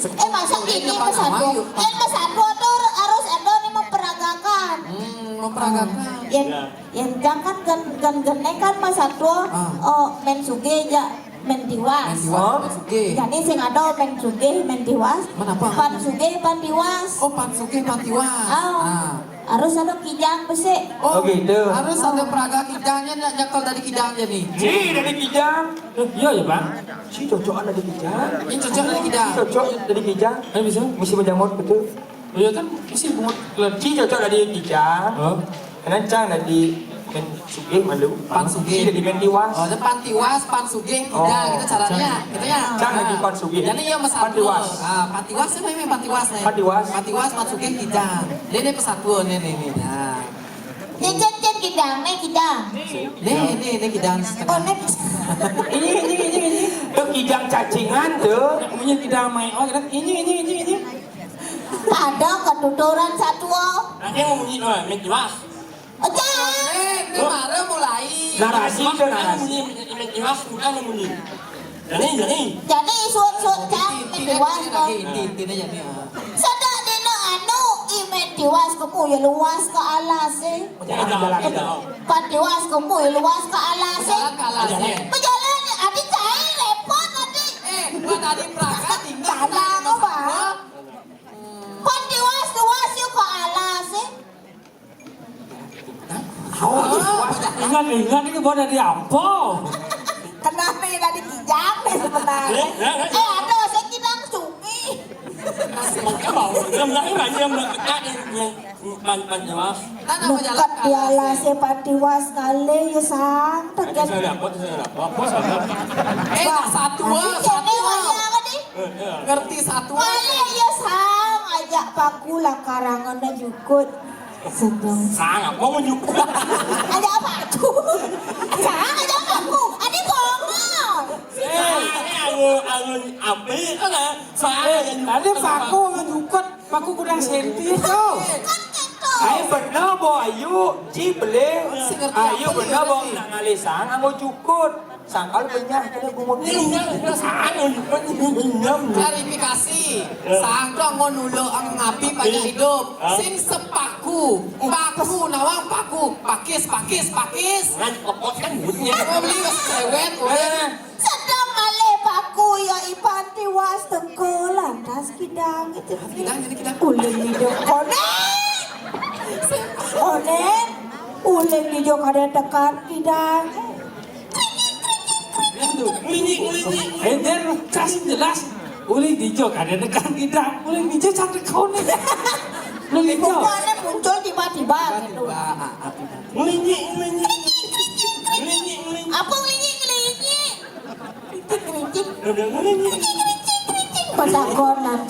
Eh, masa ini Mas Ado? Eh, Mas Ado tuh harus ada nih memperagakan. Hmm, memperagakan. Yang, yang jangan gen, gen, geneng kan Mas Ado, oh, main suge aja. Mén Tiwas. Mén Tiwas, oh. Mén Sugih. Jadi sing ada Mén Sugih, Mén Tiwas. Mén apa? Pan Sugih, Pan Tiwas. Oh, Pan Sugih, Pan Tiwas. Oh. Ah. Harus ada Kijang besik. Oh, gitu. Harus ada peraga Kijangnya, nak nyekel dari Kijangnya nih. Ci dari Kijang. Eh, iya ya, Bang. Ci cocok ada di Kijang. Ini cocok ada di Kijang. Ci cocok ada di Kijang. Kan bisa? Mesti menjamur betul. Oh, iya kan? Mesti bungut keluar. Ci cocok ada di Kijang. Oh. Karena Cang ada di Mén Sugih malu. Pan Sugih. Ci ada di Mén Tiwas. Oh, ada Pan Tiwas, Pan Sugih, Kijang, oh, gitu caranya. Gitu ya. Cang ada di Pan Sugih. Jadi ya, Mas Pan Tiwas. Ah, Pan Tiwas itu memang Pan Tiwas nih. Pan Tiwas. Pan Tiwas, Pan Sugih, Kijang. Dia, dia persatuan nih, nih, nih. Nah. Cicit, cit, Kijang, nih Kijang. Nih, nih, nih Kijang. Oh, nih. Ini, ini, ini, ini. Tuh Kijang cacingan tuh. Punya Kijang main. Oh, ini, ini, ini, ini. Ada ketuturan satwa. Nanti mau bunyi, oh, Mén Tiwas. Oke. Eh, ini baru mulai. Narasi itu narasi. Mén Tiwas, udah mau bunyi. Jadi, jadi. Jadi, suut-suut Cang, Mén Tiwas, inti, inti, intinya jadi, ah. Sedek dina anu, i Mén Tiwas kemu ya luas ke alas, eh. Jalan, jalan, jalan. Pan Tiwas kemu ya luas ke alas, eh. Jalan ke alas, eh. Pejalan ni, adi cai repot adi. Eh, buat adi peraga tinggal. Tanah apa? Pan Tiwas luas ya ke alas, eh. Ingat, ingat ini buat dari apa? Kenapa ya dari Kijang nih sebenarnya? Eh, eh, eh. Eh, ada saya Kijang Sumi. Makanya mau, dia bilang, eh, dia bilang, eh, eh, eh, Pan, Pan Tiwas. Nah, nama jalan Nukat di alas ya Pan Tiwas kali ya sang. Saya dapat, saya dapat, apa salah? Eh, satwa, satwa. Ngerti satwa. Kali ya sang, ajak paku lah karangan dan jukut. Sedang. Sang apa mau nyukur? Ada apa aku? Sang ada apa aku? Ada bongol. Eh, ini aku, aku apa itu lah? Sang. Eh, ada paku sama jukut, paku kurang senti tu. Kan gitu. Ayo benar bo ayu, ci beli. Ayo benar bo nak ngalih sang, anggo jukut. Sangkal benyah kena bungut. Ini benyah, benyah, sang, benyah, benyah. Klarifikasi. Sang tu anggo nulak ang api banyak hidup. Sing sepaku. Paku, nawang paku. Pakis, pakis, pakis. Kan pokok kan bunyi. Mau beli sewet, weh. Sedang malih paku ya i Pan Tiwas teka lantas Kijang itu. Kijang, jadi Kijang. Uling hidup konek. Konek. Uling hidup kada tekan Kijang. Itu, ngelinyi, ngelinyi. Eh, dia kasih jelas. Uling dijok ada tekan Kijang. Uling dijok cantik kau nih. Uling dijok. Bukannya muncul tiba-tiba gitu. Ngelinyi, ngelinyi. Ngelinyi, ngelinyi. Apa ngelinyi, ngelinyi? Kritik, kritik. Udah ngelinyi. Kritik, kritik, kritik. Pedagonan.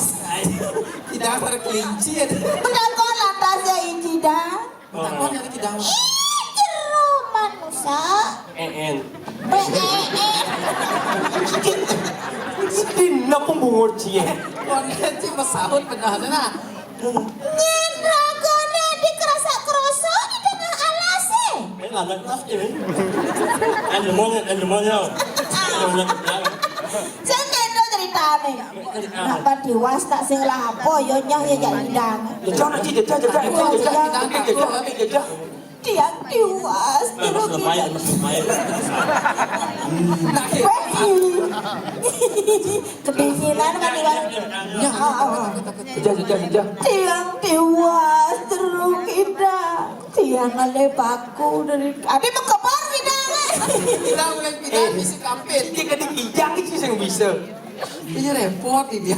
Tidak ada kelinci ya. Pedagonan tasnya ini dah. Takon yang tidak. Ih, jero manusa. Eh, eh. Eh, eh, eh. Dina pembungut cie. Konek ci mesahut benar nah. Nyén ragané dikerasak-kerosok di tengah alasé. Eh, landak lah, eh. Kan demonya, kan demonya. Sing kéto ceritané. Nak Tiwas tak sing lah apa, ya nyah ya jak Kijang. Jejak, nak, jejak, jejak, jejak, jejak, jejak, jejak. Tiang Tiwas, terus Mas Ismail, Mas Ismail. Kedinginan kan, Tiwas. Ya. Ah, ah, ah. Jejak, jejak, jejak. Tiang Tiwas, terus kita. Tiang ale paku dari, adi mengkebar kita. Kita mulai kita misi kampit. Kita di Kijang itu sing bisa. Ini repot ini. Ih,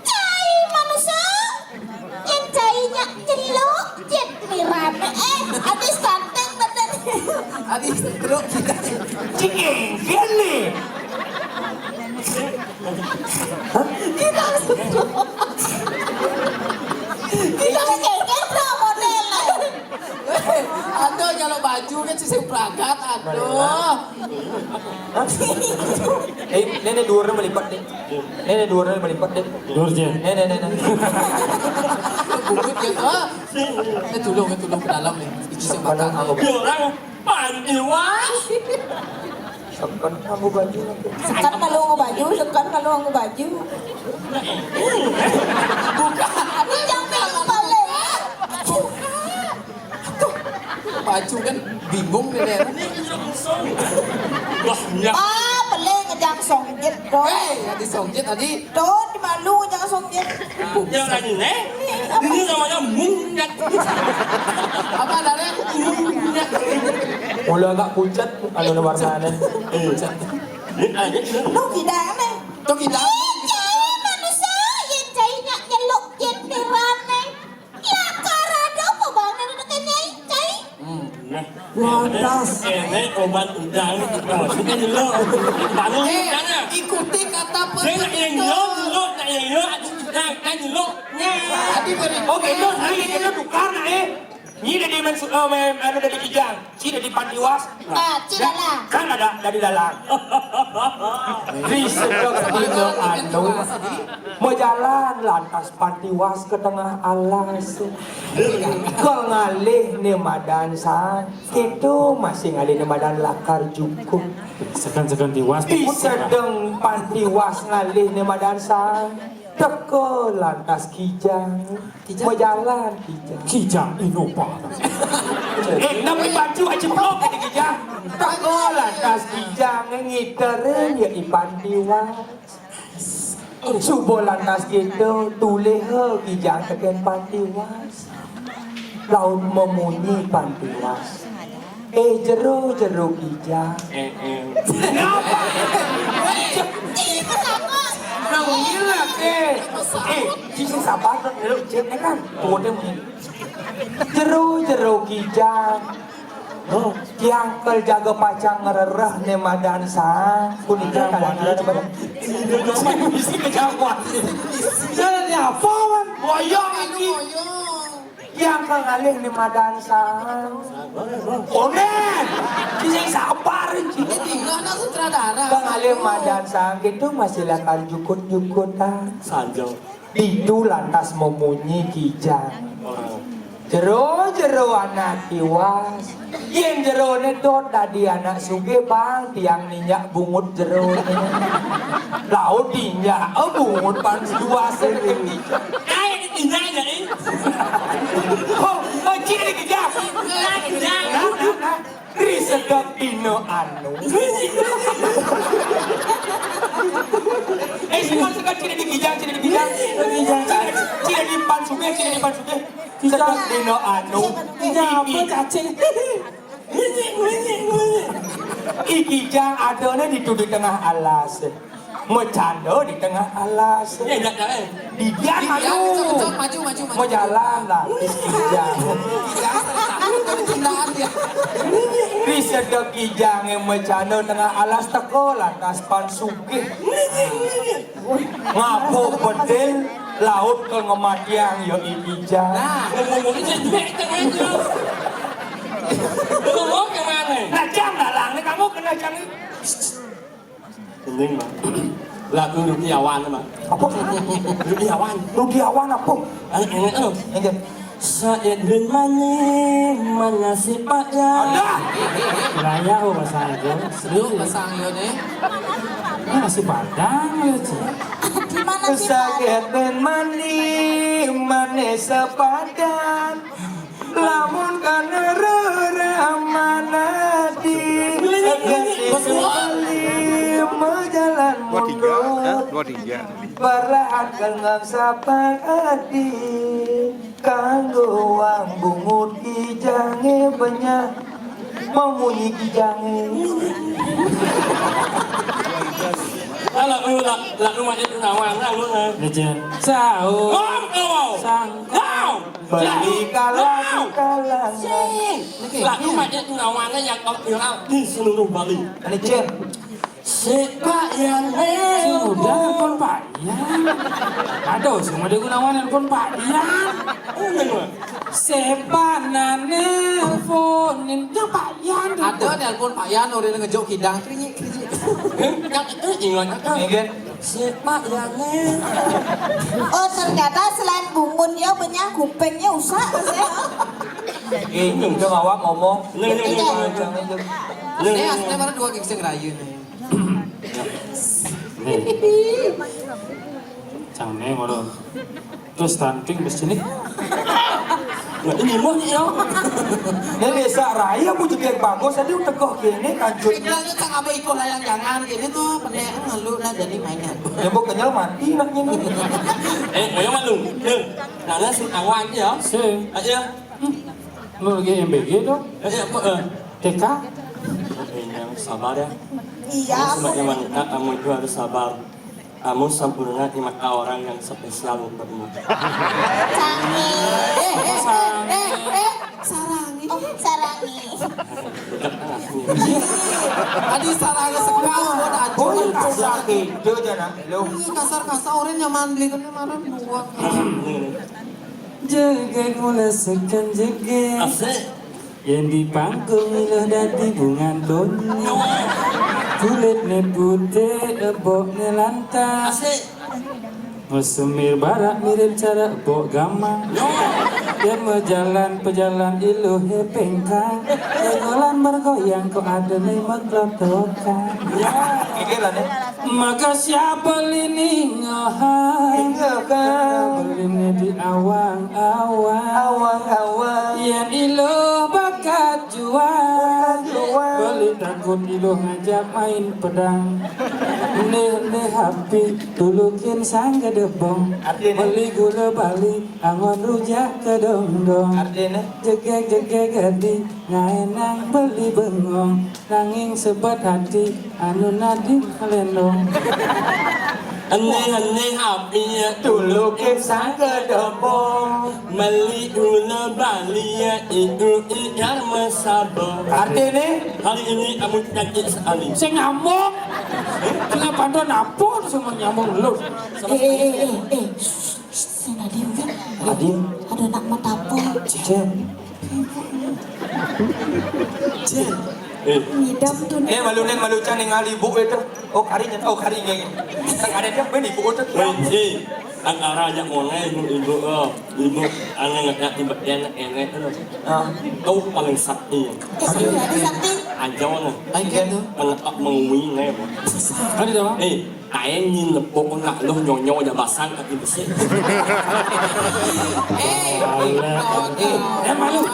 cai manusia. Yang cainya celuk, jet mirane. Eh, habis ganteng bener. Habis truk kita. Cik, ini. Kita kita kayak model. Aduh, kalau baju kan sisi pragat, aduh. Eh, nenek dua orang melipat deh. Nenek dua orang melipat deh. Dua orang. Nenek, nenek. Bubut ya, oh. Eh, tulung, eh, tulung ke dalam nih. Itu sing bakal. Dua orang pandiwan. Sekan kamu baju nanti. Sekan kalau mau baju, sekan kalau mau baju. Bukan. Ini yang paling balik. Baju kan bingung nih, deh. Wah, ya. Songjet, Dok. Hei, adi songjet tadi. Dok, malu jangan songjet. Jangan tanya, eh? Ini namanya monyet. Apa, Dare? Monyet. Mula agak pucat, anu warnanya. Eh. Pucat. Ini aja. Dok, tidak aneh. Dok, tidak. Ih, cai manusia, yang cai nak nyeluk jenderan, eh. Lakar ada apa bang, nak kena cai? Hmm, nah. Lantas. Ini obat udang, maksudnya nyeluk. Bangun udangnya. Ikuti kata petunjuk. Saya nak nyeluk, nyeluk, nak nyeluk, nak, nak nyeluk. Nah. Tadi beri. Oh, gitu, saya gitu tukar, nak, eh. Ini dari men-, eh, men-, anu dari Kijang. Ci dari Pantiwas. Ah, ci dalang. Kan ada dari dalang. Di sedek dina anu, majalan lantas Pantiwas ke tengah alas. Ke ngalih ni madan sa, kitu masih ngalih ni madan lakar jukut. Sekan-sekan tiwas. Di sedeng Pantiwas ngalih ni madan sa, teka lantas Kijang. Kijang. Majalan Kijang. Kijang Innova. Eh, tapi baju aja blok ini Kijang. Teka lantas Kijang ngiterin ya i Pantiwas. Suba lantas kita tulih ha Kijang teken Pantiwas. Laut memunyi Pantiwas. Eh, jero-jero Kijang. Eh, eh. Ngapa? Nah, ngilat, eh. Eh, cici sabar, lu cek, eh, kan? Tuh, dia munyi. Jero-jero Kijang. Oh, tiang kel jaga pacang ngerereh ne madan sa. Punika kadang-kadang coba. Misi kejawan. Jadi apa, man? Boyong ini. Yang kang alih ni madan sa. Onen. Bisa sabar, Ci. Ini tinggal nak sutradara. Kang alih madan sa gitu masih lakar jukut-jukutan. Sanjo. Ditu lantas memunyi Kijang. Jero-jero anak tiwas. Yen jerone dot dadi anak sugih, Bang, tiang ninjak bungut jerone. Laut tinjak, eh, bungut pan tiwas. Ai, ditinjak aja, eh. Oh, oh, cik dikejar. Nah, tinjak. Nah, nah, nah. Ri sedek dina anu. Eh, sedek, sedek, cik dikejar, cik dikejar. Cik, cik dipan sugih, cik dipan sugih. Sedek dina anu. Tidak apa, cacing. Iki jang adane ditu di tengah alas. Macanda di tengah alas. Ya, ya, ya, eh. Didian. Didian, anu. Cocok, cocok. Maju, maju, maju. Majalan lah. Iki jang. Didian, ditundaan dia. Di sedek Kijang yang macanda tengah alas teka lantas pan sugih. Ngapa bedil laut ke ngematiang ya iki jang. Nah, ngomong-ngomong ini jelek teman tu. Ngomong ke mana? Nah, jang dalang ni kamu kena jang ni. Gending, Bang. Lagu Rudiawan, Bang. Apa? Rudiawan. Rudiawan apa? Eh, eh, eh. Inggih. Saet bin mani manasi Pak Yan. Alah. Raya, oh, bahasa Inggris. Yuk, bahasa Inggris ni. Ini nasi Padang ya, Cik. Di mana sih, Pak? Saet bin mani manis sepadan. Lamun kana reraman ati, ganti balik majalan mundur. Dua tiga, ya, dua tiga. Perlahan kenggang sapang ati. Kanggo wang bungut Kijange benyah. Memunyi Kijange. Lagu, lagu, lagu Mak Jet Gunawan, lagu, eh. Legend. Sahur. Ngom, ngom. Sang. Ngom. Beli kalah di kalangan. Sing. Niki. Lagu Mak Jet Gunawan yang top viral di seluruh Bali. Legend. Sepak yang. Sudah, nelpon Pak Yan. Aduh, semua dia Gunawan nelpon Pak Yan. Sepak nang nelponin. Ya, Pak Yan. Ada nelpon Pak Yan, orang ngejuk kidang. Kerinyi, kerinyi. Yang itu ingat apa? Ingat. Sepak yang. Oh, ternyata selain bungut ya, benyah kupingnya usah, Mas, ya. Ini udah awak ngomong. Nih, nih, nih, nih. Ini aslinya mana dua gingseng raya nih. Nih. Cang né ngono. Terus stunting di sini. Nah, ini mah iya. Ini desa raya bu jegég bagus tadi udah kok gini kancut. Tinggal cang abah ikut layang jangan gini tuh pendek ngeluh lah jadi mainnya. Ya bu kenyal mati naknya nih. Eh, ayo malu. Nih, nana si awan ya. Si. Ayo. Lu lagi M B G dong? Eh, apa? Eh. T K? Eh, yang sabar ya. Iya. Kamu sebagai wanita, kamu itu harus sabar. Kamu sempurna di mata orang yang spesial untukmu. Canggih. Eh, eh, eh, eh, eh, sarangi. Oh, sarangi. Dekat anak ini. Tadi sarangi sekali, udah Oh, iya, kasar gitu, jangan. Lu. Iya, kasar-kasar, orang nyaman beli itu kemarin buat. Ini, ini. Jegég mula sekan jegég. Asik. Yén di panggung iluh dadi bungan donya. Kulitné putih, ebokné lantas. Asik. Mesemir barak mirip cara ebok gamang. Yo. Yén mejalan pejalan iluhé péngkang. Yén ngolan bergoyang kok adané meglotokan. Iki lah nih. Maka siapa lini ngahang? Ngahang. Beliné di awang-awang. Awang-awang. Yén iluh bakat juang. Bakat juang. Beli takut iluh ngajak main pedang. Nih, nih, hapi, tulukin sang gedebong. Artinya? Beli gula Bali, angon rujak kedondong. Artinya? Jegég, jegég, gadi, ngaénang beli bengong. Nanging sebet hati anu nadin kalendong. Ené-ené api ya tulukin sangka debong. Meli ula bali ya itu ikan mesabong. Artinya? Hari ini kamu cantik sekali. Sing ngambung. Sing pantun apa semua nyambung lu? Eh, eh, eh, eh, eh. Shh, shh, shh, sing nadin kan? Nadin. Ada anak matapel. Cen. Cen. Eh. Ngidam tuh. Eh, malu nén malu can ningali ibu itu. Oh, karinya. Oh, karinya. Kan ada dia main ibu itu. Wéh, eh. Antara aja mulai ibu ibu oh, ibu anu ngedak tiba dia enek terus. Ah. Kau paling sakti. Eh, sakti, ada sakti. Aja mana? Ayo tuh. Mengepak mengui ngai. Ada dah. Eh, Aing nyinepuk nak lu nyonyo aja basang kaki besi. Eh, eh, eh, malu.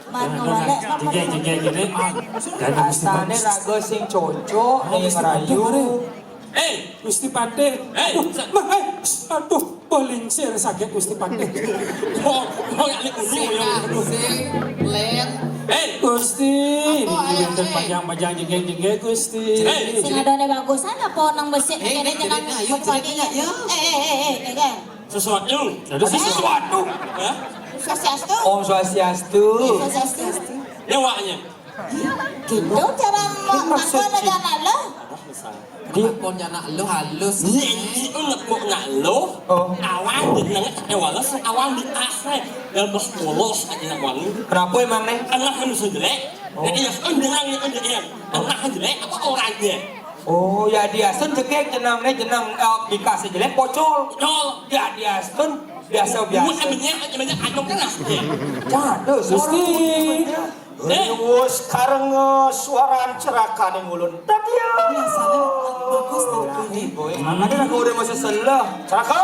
Mana mana. Jegég jegég gini. Dan mesti Astané bagus. Raga sing cocok, Oh, nih mesti ngerayu. Bagus, mari. Eh, Gusti Patih. Eh, aduh, sa- mah, eh, aduh, belingsir sakit Gusti Patih. Oh, oh, ya, ini kuning, Sing ya, aduh. Asik, Lén. Eh. Gusti, Apa, ini ayo, eh. Panjang-panjang jegég-jegég Gusti. Eh. Sing adané bagusan apa nang besi Eh, kéné ini jenang ceritanya, ayo, pagi-pagi. Ceritanya, ya. Eh, eh, eh, eh, eh, eh. Sesuatu. Ada sesuatu. Hah? Swastiastu. Om Swastiastu. Swastiastu. Nyawanya. Gitu cara Ini maksud makan si- aja lo. Di- Makan anak lo halus. Iya, itu nekuk nak lo. Oh. Awang di nengah, eh, walau sing awang di akhir. Dan bos polos aja nak wangi. Kenapa emang, Neng? Tengah kan sudah jelek. Oh. Nah, iya, kan bilang ya, kan dia. Tengah jelek, apa orangnya? Oh, ya dia sen jegég jenang né jenang, eh, bikasé jelek pocol. Pocol. Ya dia sen biasa-biasa. Bukan banyak, banyak anyok kan lah. Jatuh, Gusti. Riwus kareng, eh, suaran cerakané ngulun. Tadi ya. Biasanya bagus tuh. Boy, makanya aku udah masih selah. Ceraka.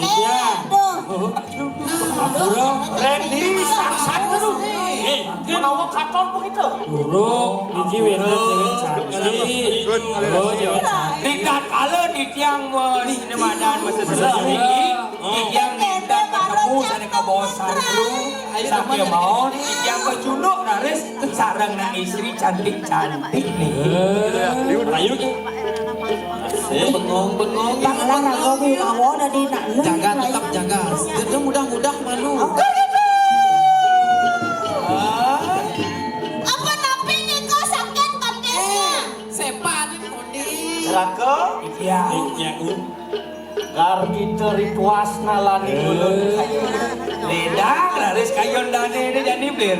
Iya. Aduh. Aduh. Randy, saksan dulu. Eh, menawa katon begitu. Guru, niki wénten déwék cantik. Guru, ya. Tidak kalah di tiang meni madan masih selah niki. Di tiang nindan ketemu sané kabawa santru. Sampai mau di tiang kejunuk raris sareng nak istri cantik-cantik nih. Ayo. Bengong-bengong. Bakalan aku mau ada di nak. Jaga, tetap jaga. Itu mudah-mudah malu. Apa napi nih kok sakit kontesnya? Sepan ini kondi. Raka? Iya. Iya, Bu. Gardi terituas nalani mulun. Ledang, raris kayun dane ini jadi blir.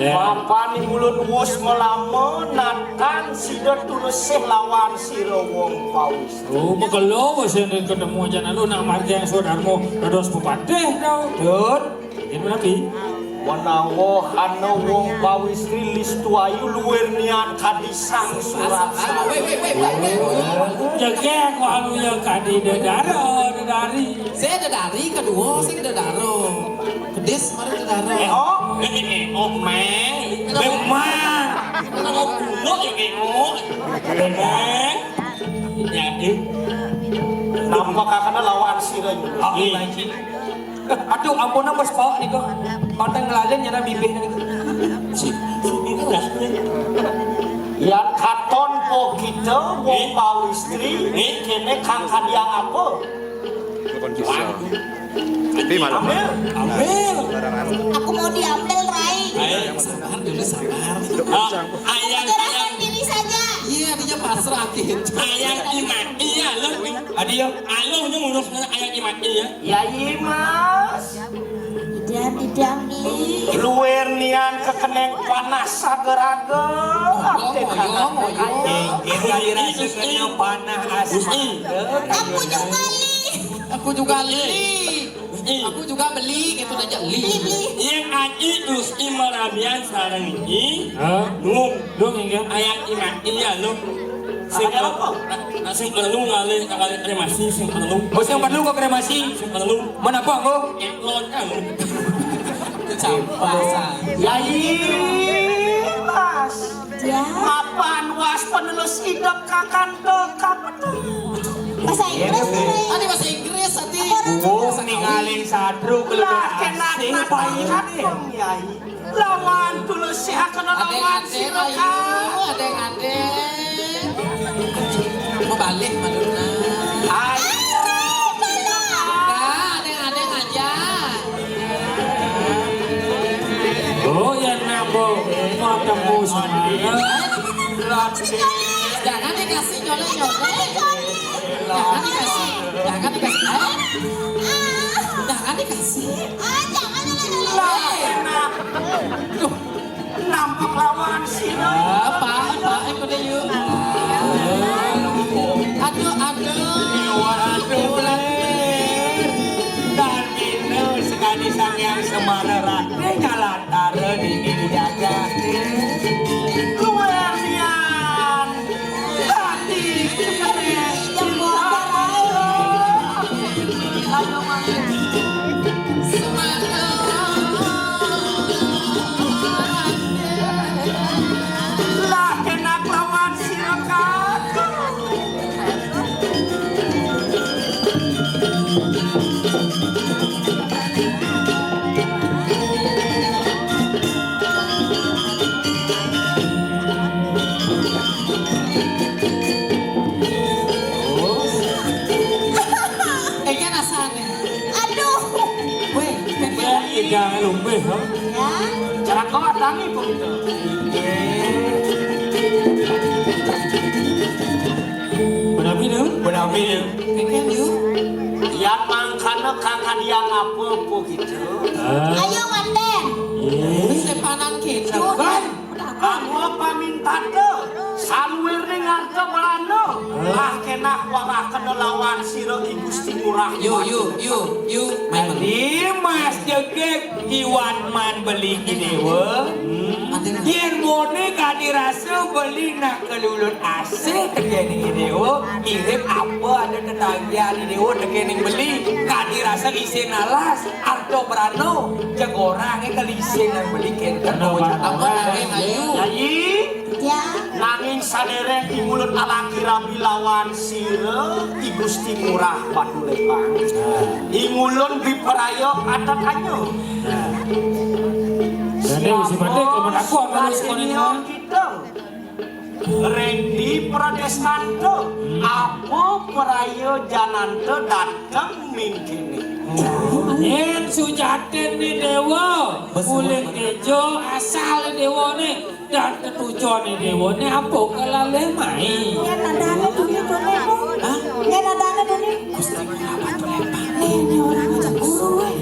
Mapan di mulun wus melama, natan sida tulus sih lawan sira wong pawis. Oh, makelo wis yen ketemu aja lalu nak margi yang Swadarma dados bupatih tau. Dut. Ini berarti menawa ana wong pawistri listu ayu luwir niat kadi sang surat. Jegek walu ya kadi dedaro. Dari. Saya ada dari kedua, saya ada daro. Kedis, mari ada daro. Eh, oh, eh, eh, eh, oh, meng. Memang. Kalau kuno ya, kayak, oh. Memang. Ya, eh. Nampak kakaknya lawan sira. Oh, iya. Aduh, ampun, bos, bawa nih kok. Pantang ngelalin nyana bibih nih. Cik. Yan katon po kita, wong pawistri, kene kang kadiang apa? Tapi malam. Ambil. Ambil. Aku mau diambil, Rai. Ayo, sabar dulu, sabar. Ah, ayang, ayang. Pilih saja. Iya, dia pasrah gitu. Ayang iman. Iya, lo. Adi ya. Alo, ini ngurus ayang iman. Iya. Ya, iya, Mas. Idam, idam, Li. Luwer nian kekeneng panas sager-ager. Moyo, moyo, moyo. Inggih, kali rasa kena panah asmara. Aku juga, Li. Aku juga, Li. Aku juga beli, gitu aja, Li. Beli, beli. Yang aji terus imarabian sarang ini. Hah? Nung. Dong, inggih. Ayang iman, iya, lo. Sing apa? Sing perlu ngalih, ngalih kremasi, sing perlu. Oh, sing perlu kok kremasi? Sing perlu. Mana apa, kok? Eklon, kan? Campur, Sa. Ya, iya, Mas. Ya. Mapan was penerus hidup kakan tuh, kapan tuh? Bahasa Inggris, Rai. Ada bahasa Inggris, tadi. Apa orang Wong ningali satru keluar. Lah, kena asing, kena payu nih. Kampung, ya, iya. Lawan tulus sehat kena lawan sira, Kak. Adeng-adeng. Mau balik, Madonna. Hai. Nah, adeng-adeng aja. Oh, ya, nambah. Mau temu sama. Jangan dikasih nyolek-nyolek. Jangan dikasih. Jangan dikasih. Eh? Jangan dikasih. Ah, jangan, jangan, jangan. Lah, enak. Duh. Nampak lawan sira. Apa? Apa? Eh, pada yuk. Aduh, aduh. Waduh, Blen. Dan ini sekali Sang Hyang Semara Ratu kalantara di jagat. Luar biasa. Lah, kena kelawan silakan. Ega rasane. Aduh. Weh, Ega lumbih, ha? Ya. Cara kau atangi kok gitu. Benapi tu? Benapi tu. Ega tu. Yang mangkana kakak dia ngapa kok gitu? Ayo manten. Wis sepanan gitu. Sabar. Aku pamintan ke saluwirning arta Belanda. Lah kenah warah kena lawan sira Ki Gusti Ngurah. Yu, yu, yu, yu. Main. Tadi Mas Jegeg iwan man beli ki dewa. Yen mone kadi rasa beli nak kelulun asih tekeni ki dewa. Mirip apa ada tetangga di dewa tekeni beli. Kadi rasa isin alas. Arto Brano, jeg orang e kelisin nang beli kenten. Apa nang ayu? Ayi. Ya. Nanging sadere ingulun alaki rabi lawan sira I Gusti Ngurah Batu Lepang. Ingulun biperaya adat anyo. Dene wis batik, amun aku akan wis kono. Kita. Rendi Pradestanta, apa praya jananta dateng mingkini? Yen sujatin ni dewa, ulih tejo asal ni dewa ni, dan tetujon ni dewa ni, apa kelaleh mai? Yen adane duni kene, Bu. Hah? Yen adane duni. Gusti Ngurah Batu Lepang. Ni, ni orang macam guru, eh.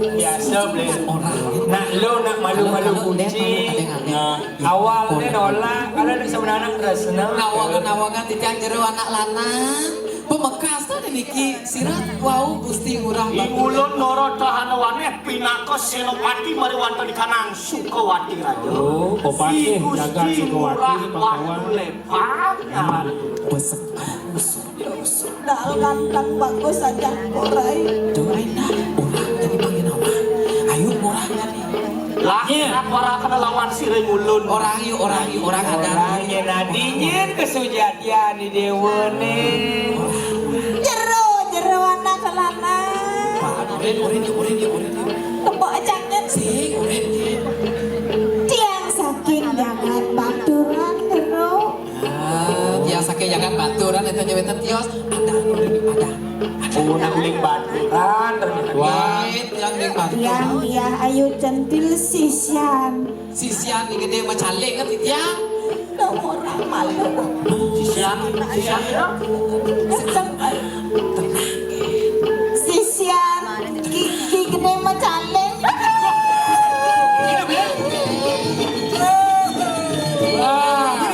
Biasa, Bli. Orang. Nak lu, nak malu-malu kunci. Nah. Awalne nolak, kalau nek sebenarnya tresna. Nawangan-nawangan titiang jero anak lanang. Pemekas ta niki sira wau Gusti Ngurah Batu. Ingulun Nara Tahana Waneh pinaka senopati mari wonten di Kanang Sukawati Raja. Oh, pepatih jagat Sukawati Batu Lepang. Pesek. Dal ganteng bagus aja, Korai. Tuh, Rena, orang jadi panggil nama. Ayo, orang kan nih. Lah, Iya. Orang kena lawan si Rengulun. Orang yuk, orang yuk, orang ada. Orang yang nadinya kesujatian di Dewa nih. Jero, jero anak kelana. Pak, oren, oren, oren, oren. Tepuk ajaknya. Sing, oren. Tiang saking jangan baturan, jero. Ah, tiang saking jangan baturan, itu nyewetan tios. Ada, oren, ada. Oh, nak uling baturan, ternyata. Wah. Tiang uling baturan. Yang dia ayu centil sisian. Sisian ni gede macaling kan, Tiang? Tahu orang malu. Sisian, sisian ya? Sisian, ki, ki gede macaling. Wah.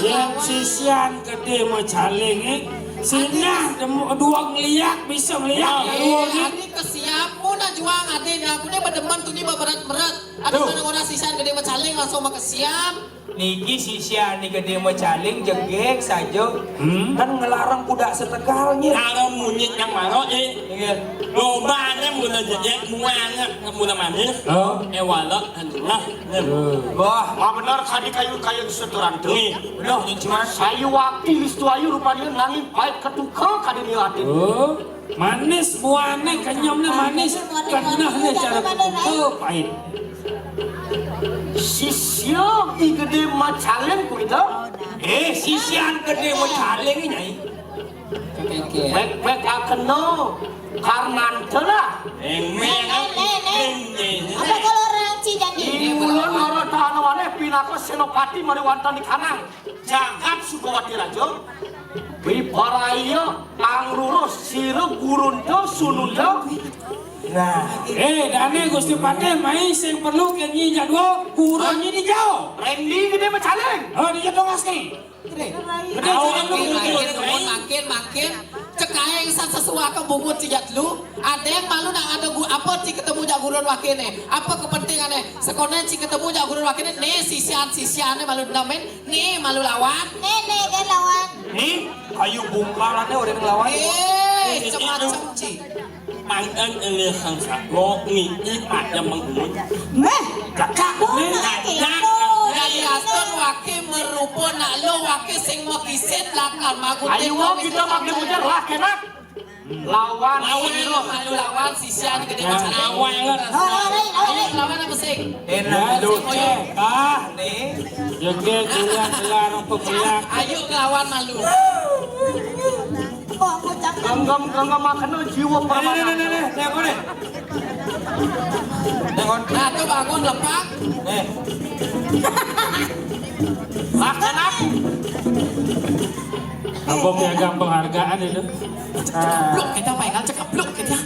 Yang sisian gede macaling, eh. Sinah, dua ngeliak, bisa ngeliak. Dua ngeliak. Ini kesiamu nak juang, adin. Aku ni berdemen tu ni berat-berat. Ada mana orang sisian gede macaling langsung makan siam. Niki sisian ni gede macaling jegek saja. Hmm? Kan ngelarang kuda setegalnya. Larang munyit yang marok, eh. Iya. Lobanya mula jegek, muanya mula manis. Oh. Eh, walak, kan jelas. Wah, wah benar tadi kayu-kayu seturan tu. Nih, benar, cuma sayu wakil istu ayu rupanya nanging pahit ketuka kadini atin. Oh. Manis buahnya, kenyamnya manis, kenahnya cara betul pahit. Sisia i gede macaling ku kita. Eh, sisian gede macaling, Nyai. Bek-bek akeno karmante lah. Eng, eng, eng, eng. Apa kalau orang Cijanji? Imulan loro tahanan waneh pinaka senopati mari wonten di kanang. Jagat Sukawati Raja. Wibaraya angrurus sira gurunta sununda. Nah, eh, dane Gusti Patih mai sing perlu kenyi jadwa gurunyi di jauh. Rendi gede macaling. Oh, dia dong asli. Gede. Gede. Makin, makin, makin, makin. Cekaeng sat sesuaka bungut cijat lu. Ada yang malu nak ada gu, apa ci ketemu jak gurun wakil ni? Apa kepentingan ni? Sekolah ci ketemu jak gurun wakil ni. Ni sisian-sisian ni malu dendam, men. Ni malu lawan. Ni, ni, dia lawan. Ni, ayu bungkalan ni orang lawan. Eh, macam-macam ci. Pangan eleh sang sako, ni, ni pada mengumut. Meh, kakak, ni, kakak. Dari Aston wakil merupa nak lo wakil sing mekisit lakar magu. Ayo, kita makin mujar lah, kenak. Lawan lawan sira. Lawan sisian gede macam lawan. Lawan, lawan, lawan. Ayo, lawan apa sih? Enak. Ya, lucu. Ah, ni. Joget, gelar, gelar, apa gelar? Ayo lawan malu. Kok aku cakap? Genggam, genggam makna jiwa permainan. Ni, ni, ni, ni, ni. Tengok ni. Tengok. Nah, tu bangun lepak. Eh. Laksana. Apa piagam penghargaan itu? Cekapluk kita, Pak Ingal, cekapluk kita.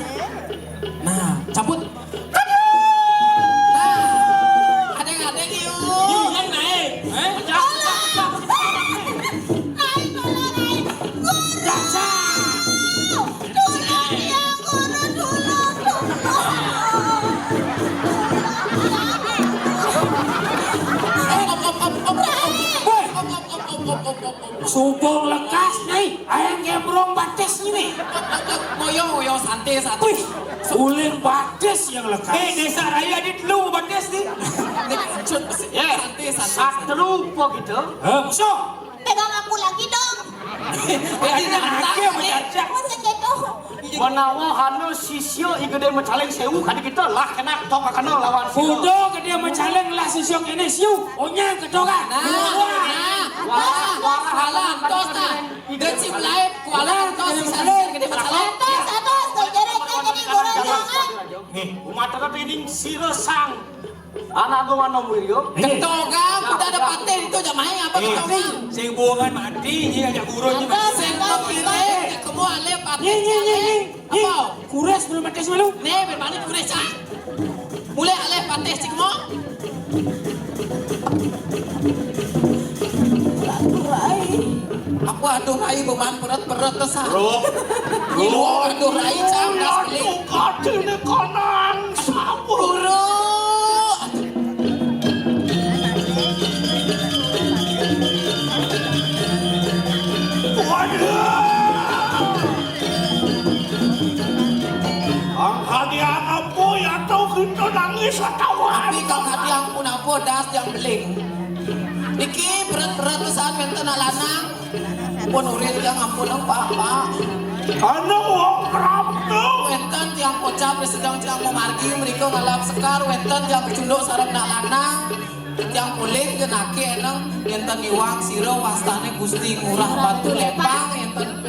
Nah, cabut. Aduh. Nah, ada-ada, yuk. Yuk, yang naik. Eh? Tolong. Naik, tolong, naik. Guru. Dasar. Tolong, ya, guru, tolong, tolong. Om, om, om, om, om, om. Weh. Om, om, om, om, om, om, om. Subung lekas nih, ayang gembrong batis ini. Moyo, moyo, santai, santai. Wih, uling batis yang lekas. Eh, desa raya di telu batis nih. Ini kancut, santai, santai, santai. Satru apa gitu? Hah? Musuh. Pegang aku lagi dong. Jadi, ada nak aja, nih. Macam-macam. Masih gitu. Menawa hana sisya i gede macaling sewu kadi kita lah kena tok kena lawan sisya. Kuda gede macaling lah sisya kene siu. Onyang ketokan. Nah, nah. Wah, wah, wah, antos ta. Deci belai kuala antos sisya gede macaling. Antos, antos, jerek jadi guru jangan. Nih, umat tetap ini sira sang Anak gua mana murid yo? Ketogang, udah ada patih itu aja main apa ketogang? Sing buangan mati, iya aja gurun ni. Sing kira, kamu alih patih. Ni, ni, ni, ni. Apa? Kures belum patih semalu. Ni, berbalik kures cak. Mulai alih patih cik mo. Aku aduh rai beman perut-perut tu sah. Bro. Bro. Aduh rai cak. Aduh, katanya konon. Guru. Tapi kang hati ampun apa das yang beling. Niki berat-berat kesan wénten anak lanang. Pun urip yang ampun apa-apa. Anu wong prapta. Wénten tiang kocap sedang tiang memargi mereka ngalap sekar wénten tiang kecunduk sareng nak lanang. Tiang polih jenaki eneng wénten iwang sira wastane Gusti Ngurah Batu Lepang wénten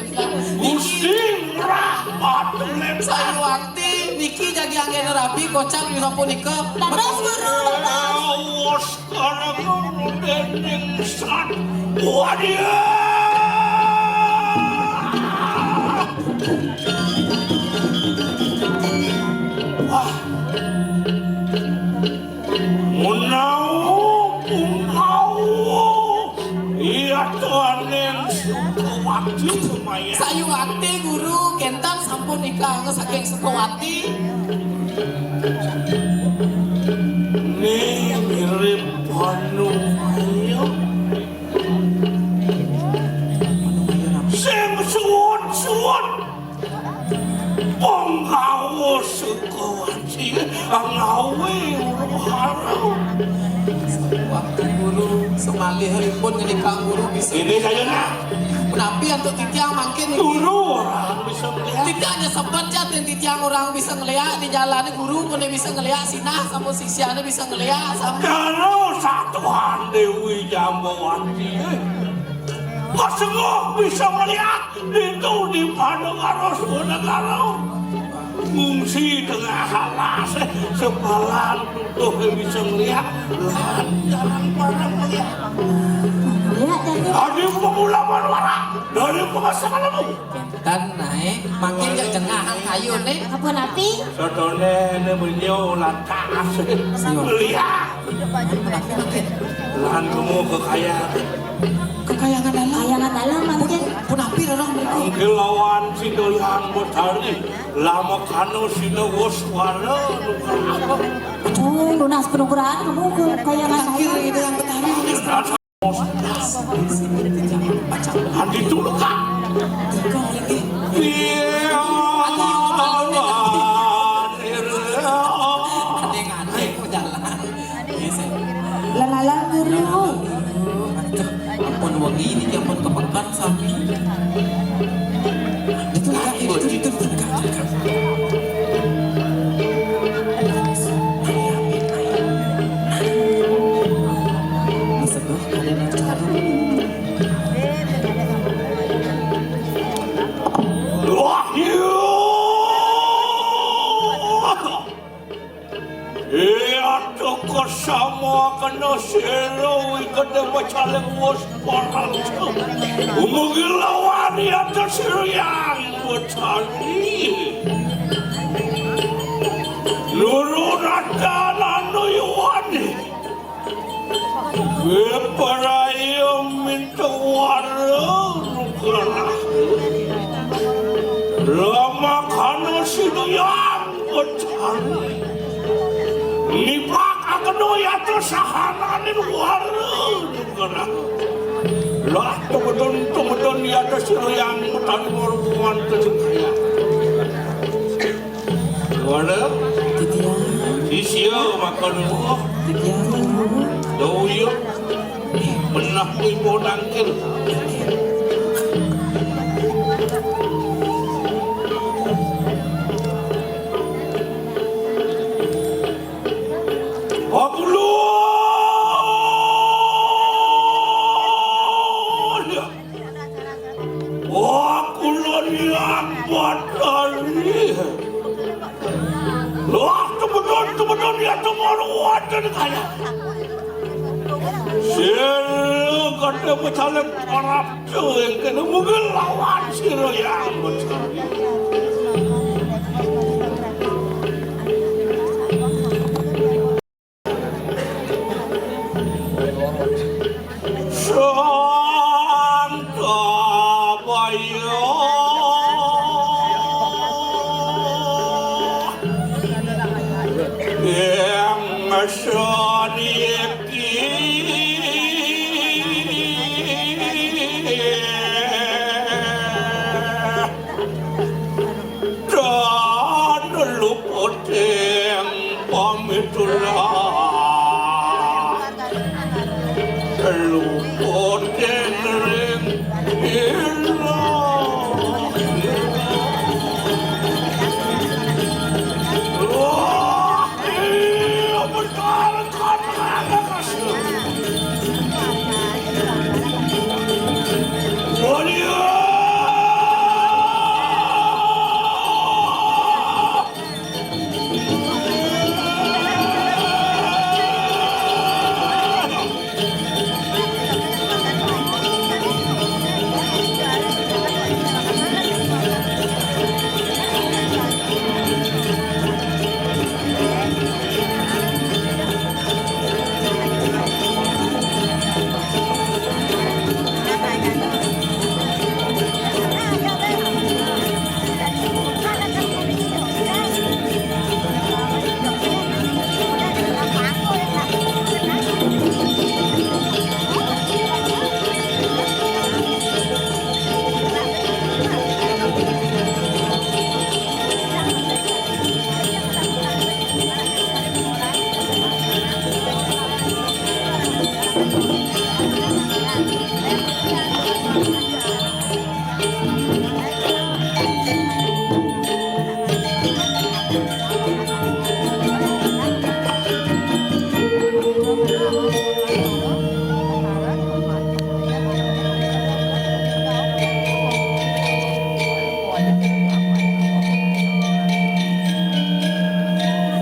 Gusti Ngurah Batu Lepang. Sayuwakti niki jagi anggena rabi kocap sapunika. Dados guru, dados. Awas karena dening sat. Wadia. Wah. Menawa pungkawa yatwaning Sukawati semaya. Sayuwakti guru kénten sampun ingkang saking Sukawati. Ning mirip panumaya. Sing suwun-suwun. Pungkawa Sukawati ngawi huru-hara. Waktu guru semalihipun ngenikang guru bisa. Ini saya nak. Menapi antuk titiang mangkin niki? Guru orang bisa melihat. Titiang nyesepet jat yang titiang orang bisa ngeliat di jalan guru kone bisa ngeliat sinah sama sisiannya bisa ngeliat sama. Kalau satuan Dewi Jambawati, eh, kok sungguh bisa melihat? Itu di Padang Arus Negara. Ngungsi tengah alas, sepalan tutuh bisa melihat. Lan jalan padang melihat. Iya, jadi ada pengulaman warak dari pengasalanmu. Dan naik, makin gak jengah kayu nih. Apa napi? Sotone ini beliau lantas. Siap. Melihat. Lan kamu kekayaan. Kekayangan dalam. Kayangan dalam mangkin. Pun api rerang mereka. Mungkin lawan si Doyang Betari. Lama kano si Newos Wara. Aduh, lunas penukuran kamu kekayangan dalam. Akhir itu yang Betari. Andi tulung kak. Iya. Aneh-aneh jalan. Lalalang guru. Aduh, ampun wengi ini ampun kepekan sami. Itu kan itu itu itu kan. Maksudnya ada yang cari. Wahyu. Iya, toko sama kena selo ikut dewa caleng wos parang. Umugil lawan iya tersiriang bocani. Nurunata nanu yuwani. Wipraya minta wara nugraha. Lamakana sinuyang wecana. Nipak akeno yatra sahananing wara nugraha. Lah tumedun-tumedun yatra sinuyang utami wara wonten ing kaya. Wara? Titiang. Sisya makan. Titiang. Doyo. Menah kuwi pun angkil. Aku lho. Wah, kula liang batari. Wah, temenon, temenon ya temor wonten kaya. Sira kadhe pecalem parapta ingkang mungkin lawan sira yang batari. Santabaya ing saniki tan luputing pamit Luput dening ira. Wah, iya, betul, kan, kan, kan. Mulia.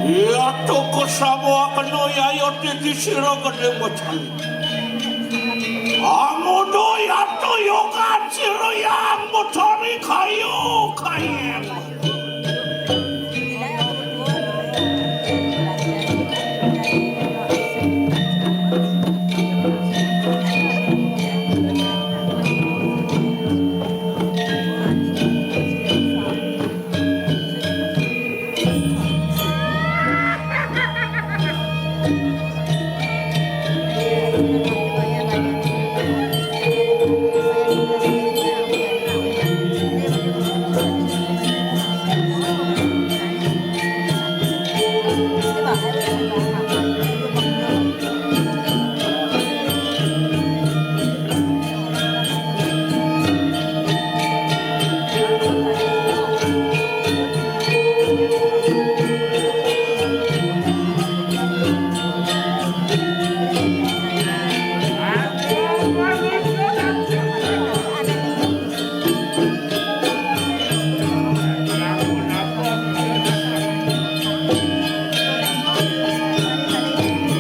Iya, toko samoa kena yaya titi sira gedhe wacana. Amodo yato yogan sira yang bocori kayo kayen.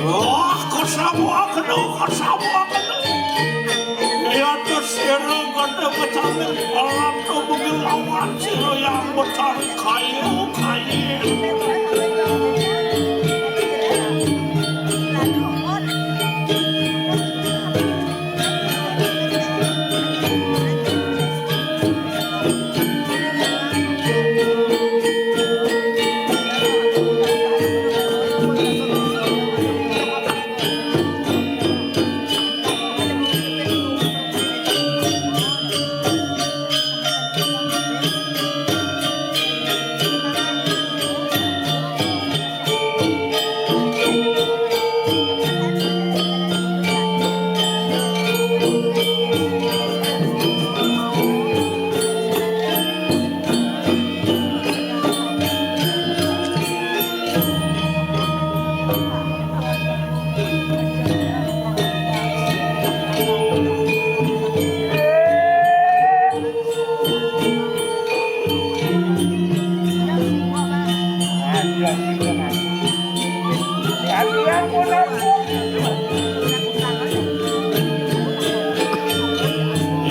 Wah, kesabuaken, kesabuaken. Ya, terus sira pada kecamin, alat tubuh lawan sira yang besar kayu, kayu.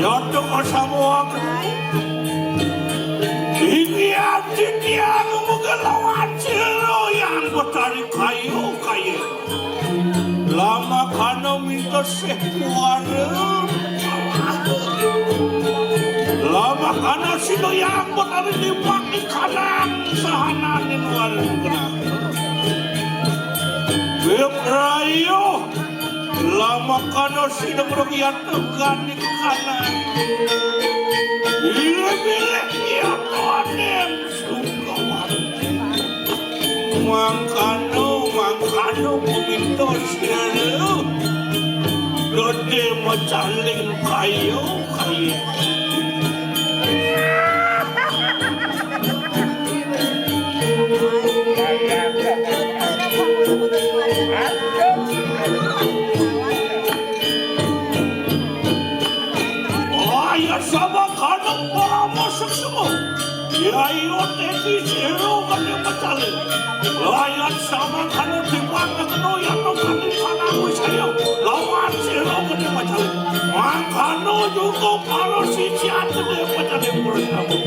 Yaduk samuaken. Inggihan titiang mengelawan sira yang betari kayu-kayu. Lamakana minta sih muara. Lamakana sira yang betari limbang ikanan sahanane muara. Wiprayo. Lamakana sira mrogiyat gandikanan. Pilih-pilih ya tuanem sungkawan. Mangkana, mangkana. Pemitos ya lu. Gede macaling kayu kayu. Ayo sama kanu para masuk semua. Ya iyo teti sero kanu macale. Ayo sama kanu di mana kanu ya no kanu sana aku saya. Lawan sero kanu macale. Makano juga para sisi atu ya macale pura kamu.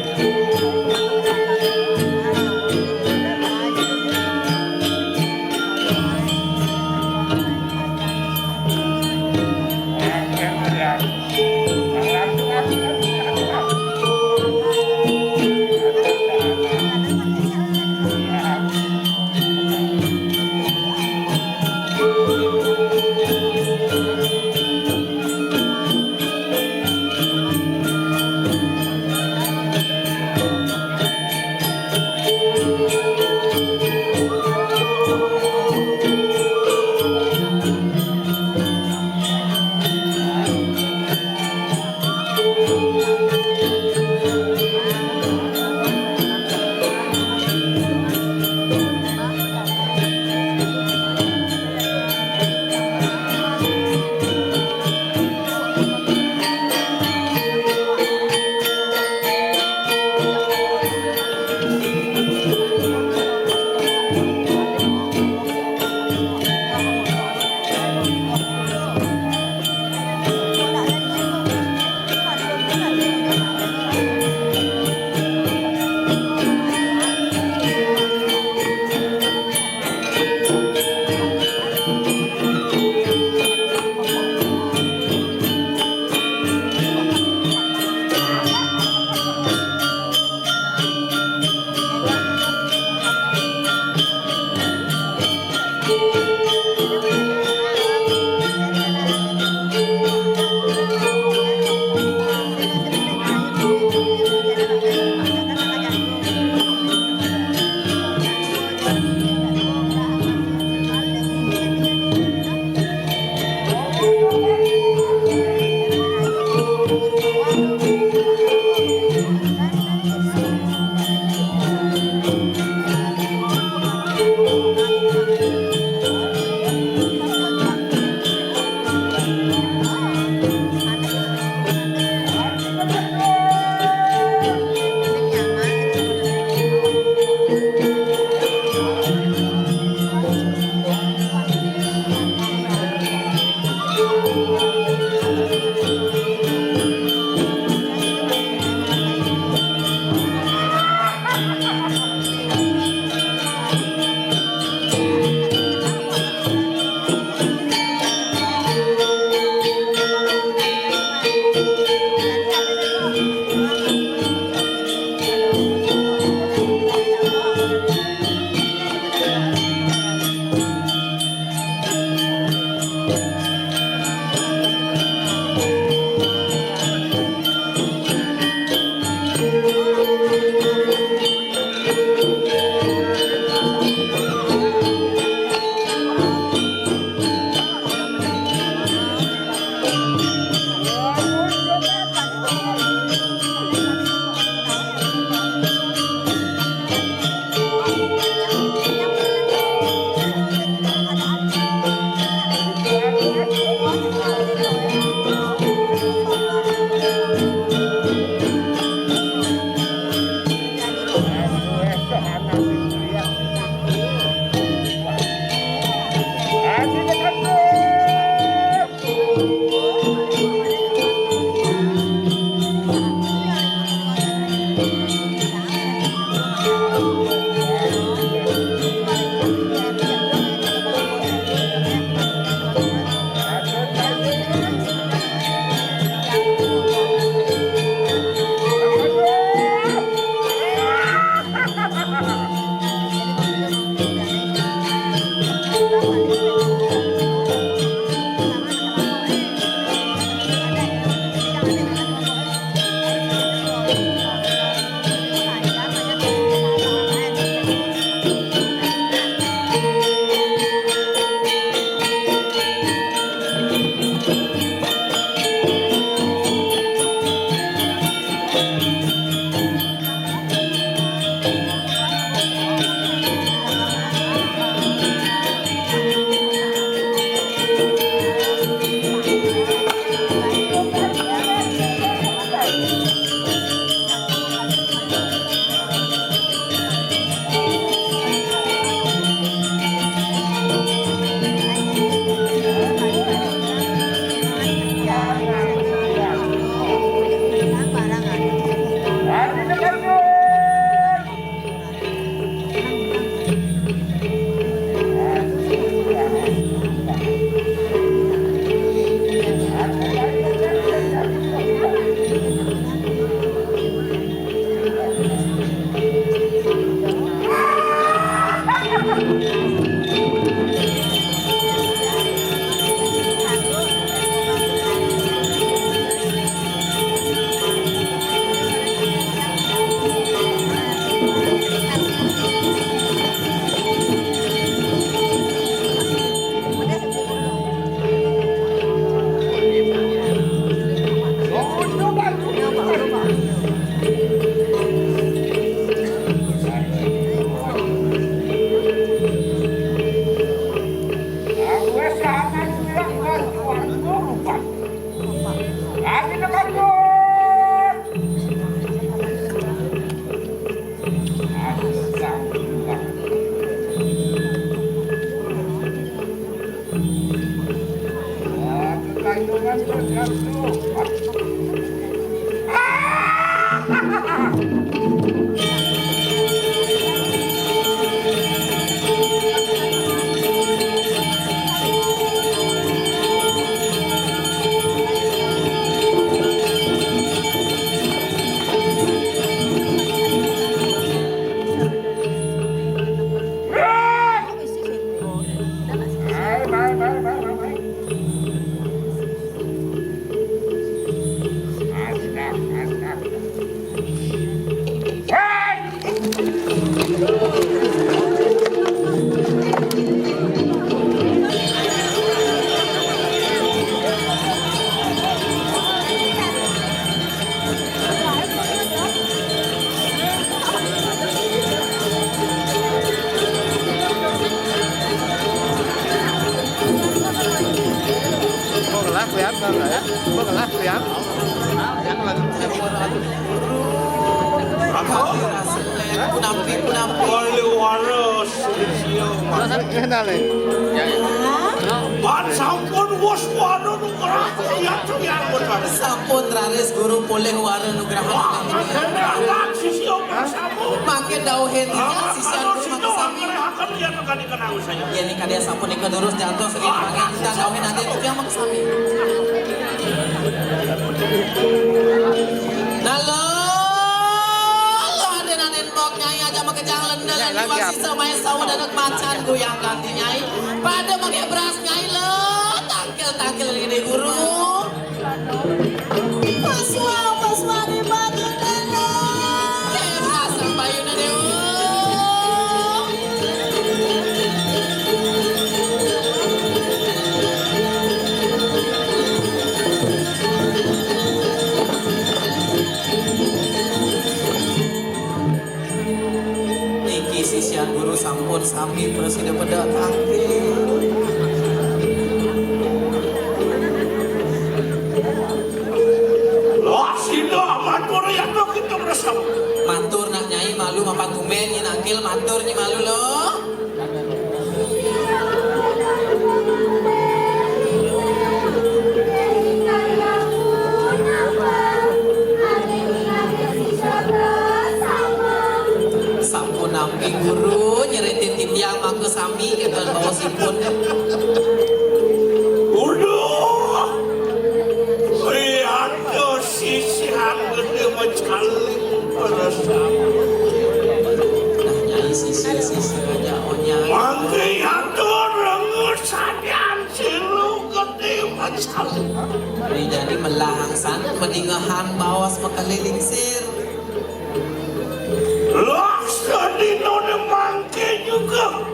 Apa? Nampi, nampi. Wali waras. Kenal, eh? Pan sampun wus wara nugraha, ya, ya, bener. Sampun raris guru polih wara nugraha. Wah, kene anak sisya maksami. Mangke dauhin, ah, sisya kalau guru situ maksami. Akan ya, tekan ikan haus saya. Yen kadya sapunika durus jantos ring panginten dawuh Raden Hyang Maksami. Nah, lo, lo, Raden, Raden Mbok Nyai aja makejang lendeng. Ya, lagi apa? Sisa main sawu dadak macan goyang ganti Nyai. Pada make beras Nyai lo, tangkil-tangkil ring Guru. Paswa, paswa di batu nenek. Eh, pasang bayune, Dewa. Niki sisyan guru sampun sami prasida peda tangkil. Lah, sida matur ya to kita bersama. Matur nak Nyai malu mapan tumben nyi nangkil matur nyi malu lo. Sampun nampi guru nyeritin titiang mangke sami keton baosipun. Uduh, lihat sisihan gede mecaling pada sami. Nah, Nyai sisi-sisi aja, oh, Nyai. Mangke atur rengut sadian silu gede mecaling. Ini jadi melahang sana, mendingahan baos makaliling sir. Lah, sedinone mangke juga.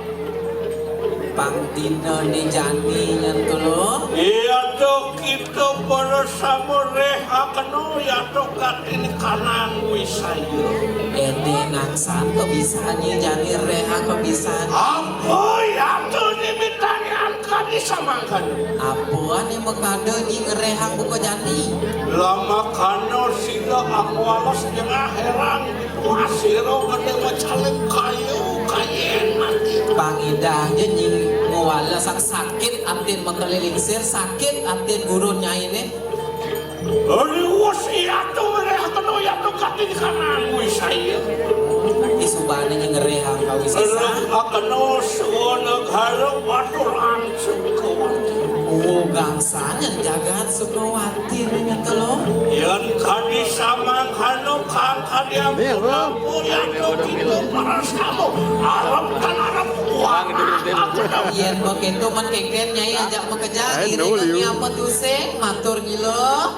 Pang dina ni jani nyen to lo. Iya to kita para sama rehakeno ya to katin kanang wisaya. Ede nang santo bisa nyi jani reha kebisan. Apa ya to ni mitangan kadi samangkan. Apa ane makada nyi ngerehang buka jani. Lama kano sila aku alas jengah herang. Wah, sira gedhe macaling kayu, kayen mati. Pangidang je nying ngwala sak sakit atin makaliling sir, sakit atin gurun nyaine. Ari wes yatu mereh kena yatu kati di kanan wis saya. Isubane nying ngerehang kawisesa. Kena suwana garo watur angsung kawan. Oh, gangsanen jagat Sukawati. Yen kadi samangkana kang kadi ampun, ampun, ya, kita para samu. Arep kan arep kuat. Yen begitu men kengken Nyai ajak makejang, iringan nyapa tusing, matur nyilo.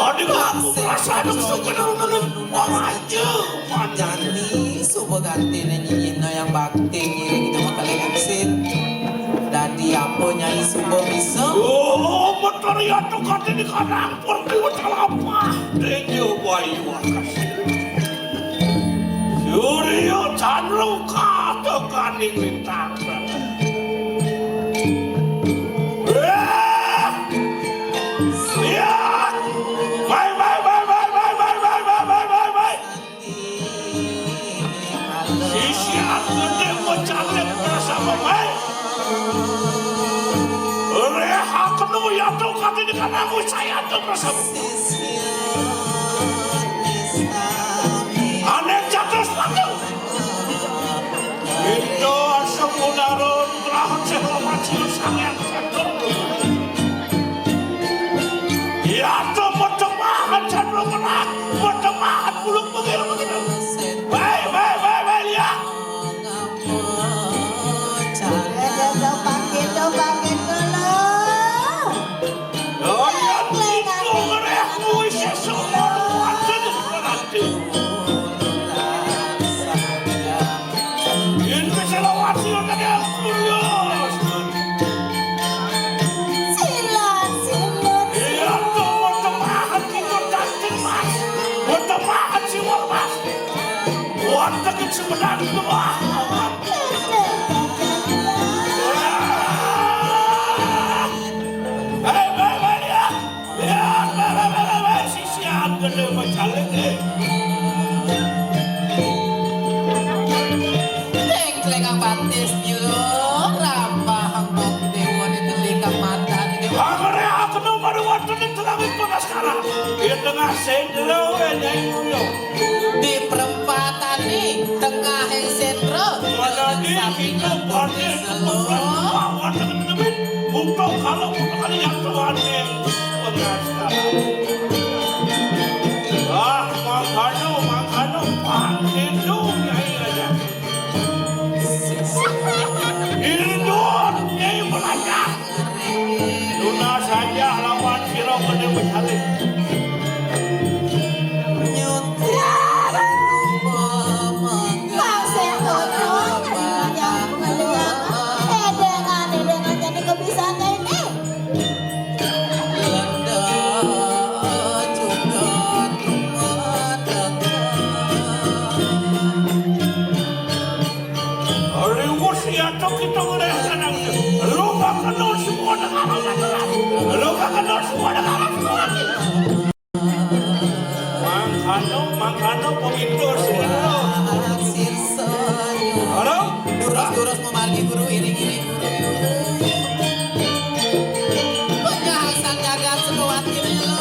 Adik aku perasaan aku suka maju. Jani suba gantine nyina yang bakti ngiring kita makale eksit. Dadi apa Nyai suba bisa? Oh, meter ya tukati di kanang pertiwi talapah. Tejo bayu akas. Surya Chandra kata kaning lintang. Eh! Iya! Baik, baik, baik. Sisi aku dia mau cari bersama baik. Reha kenu ya tuh kati di kanan aku saya tuh bersama. Aneh jatuh sepatu. Indo asem Sebenarnya, wah, wah. Hei, hei, hei, lihat. Lihat, hei, hei, hei, hei, hei, si Siam gedé macalin, eh. Deng, celengak batis, jero, rambah, hangkok, dewa, di telikang mata, di dewa. Hangkare aku nu baru waktu di telangi pengaskara. Di tengah sendro, eh, Nyai Mulyo. Di perempatan nih, tengah sendro. Mana di samping kita pada selo. Lawan dengan demi untuk kalau untuk kali yang Tuhan nih. Pengaskara. Ah, mangkano, mangkano, pang sendro, Nyai aja. Ini dong, Nyai belajar. Tuna saja lawan sira kene mencari. Masih kono, yang melihat. Edengan, edengan, jadi kebiasaan ini. Riwus ya tok kita ngurus tenang. Lu gak kenal semua dengan orang. Lu gak kenal semua dengan orang. Mangkano, mangkano pemimpin semua. Halo? Durus-durus memargi guru, iring-iring guru. Penyahasan jagat sekuat ini lo.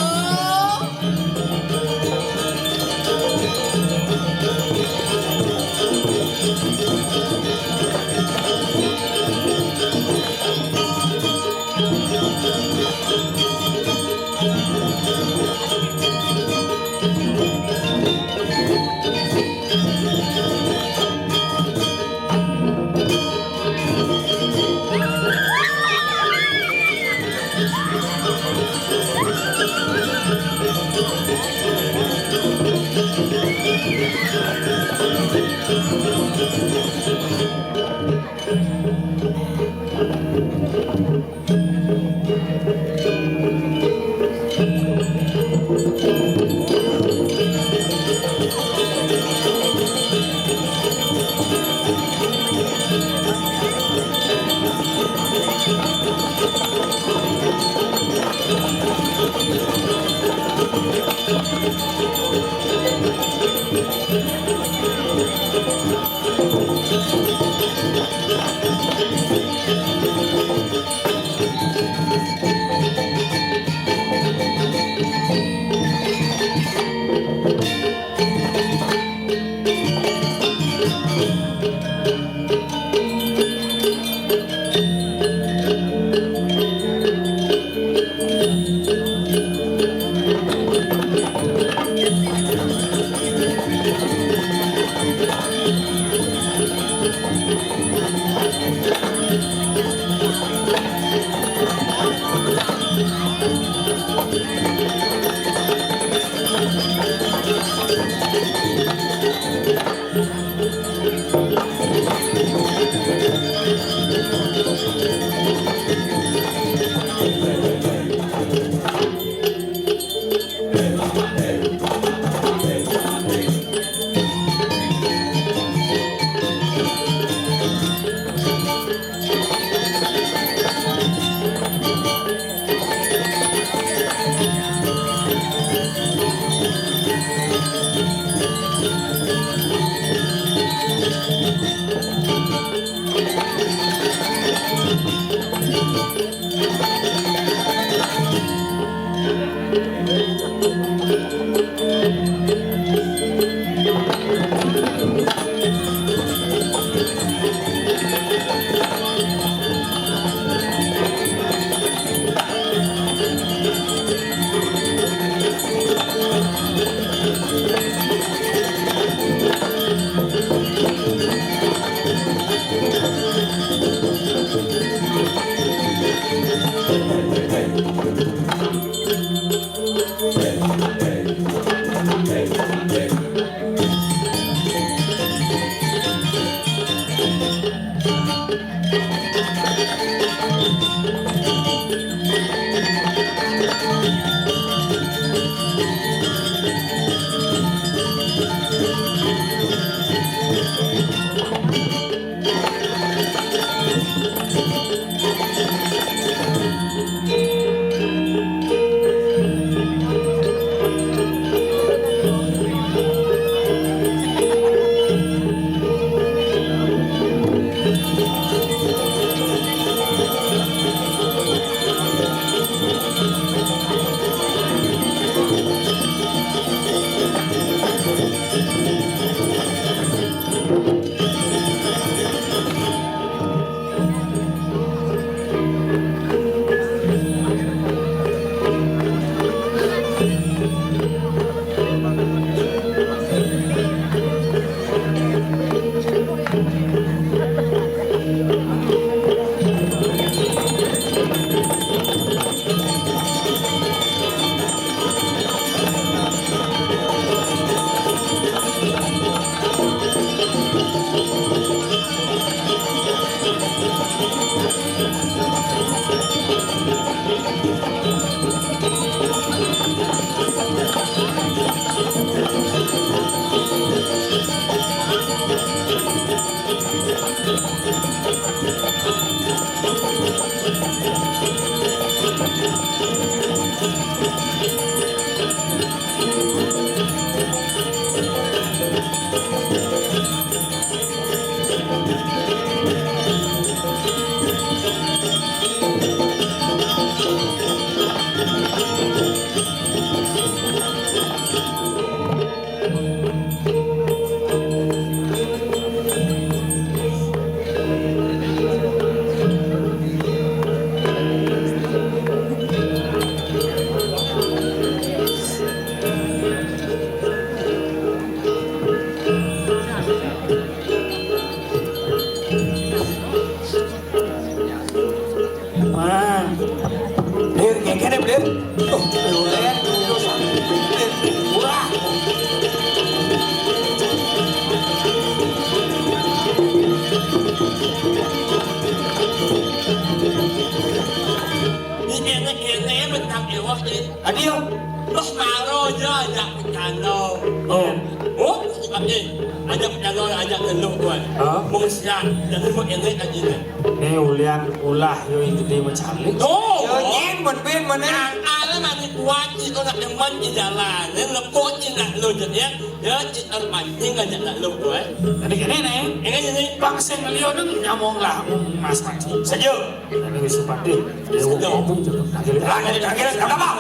Aja, aja pecando. Oh. Oh, tapi aja pecando, aja ngeluh, tuan. Hah? Mengsian, jadi mau enek aja nih. Nih, ulian ulah yo itu dia macam ni. Oh, yo, jin, ben, ben, mana? Yang ada mani kuat itu nak demen di jalan. Ini lekuk ni nak lo jadi ya. Ya, cik terpancing aja nak lo, tuan. Tadi kene nih. Ini, ini. Bang sing liyo ni nyamong lah, Mas Panji. Saja. Ini wis pati. Sudah. Tangkil, tangkil, tangkil, apa?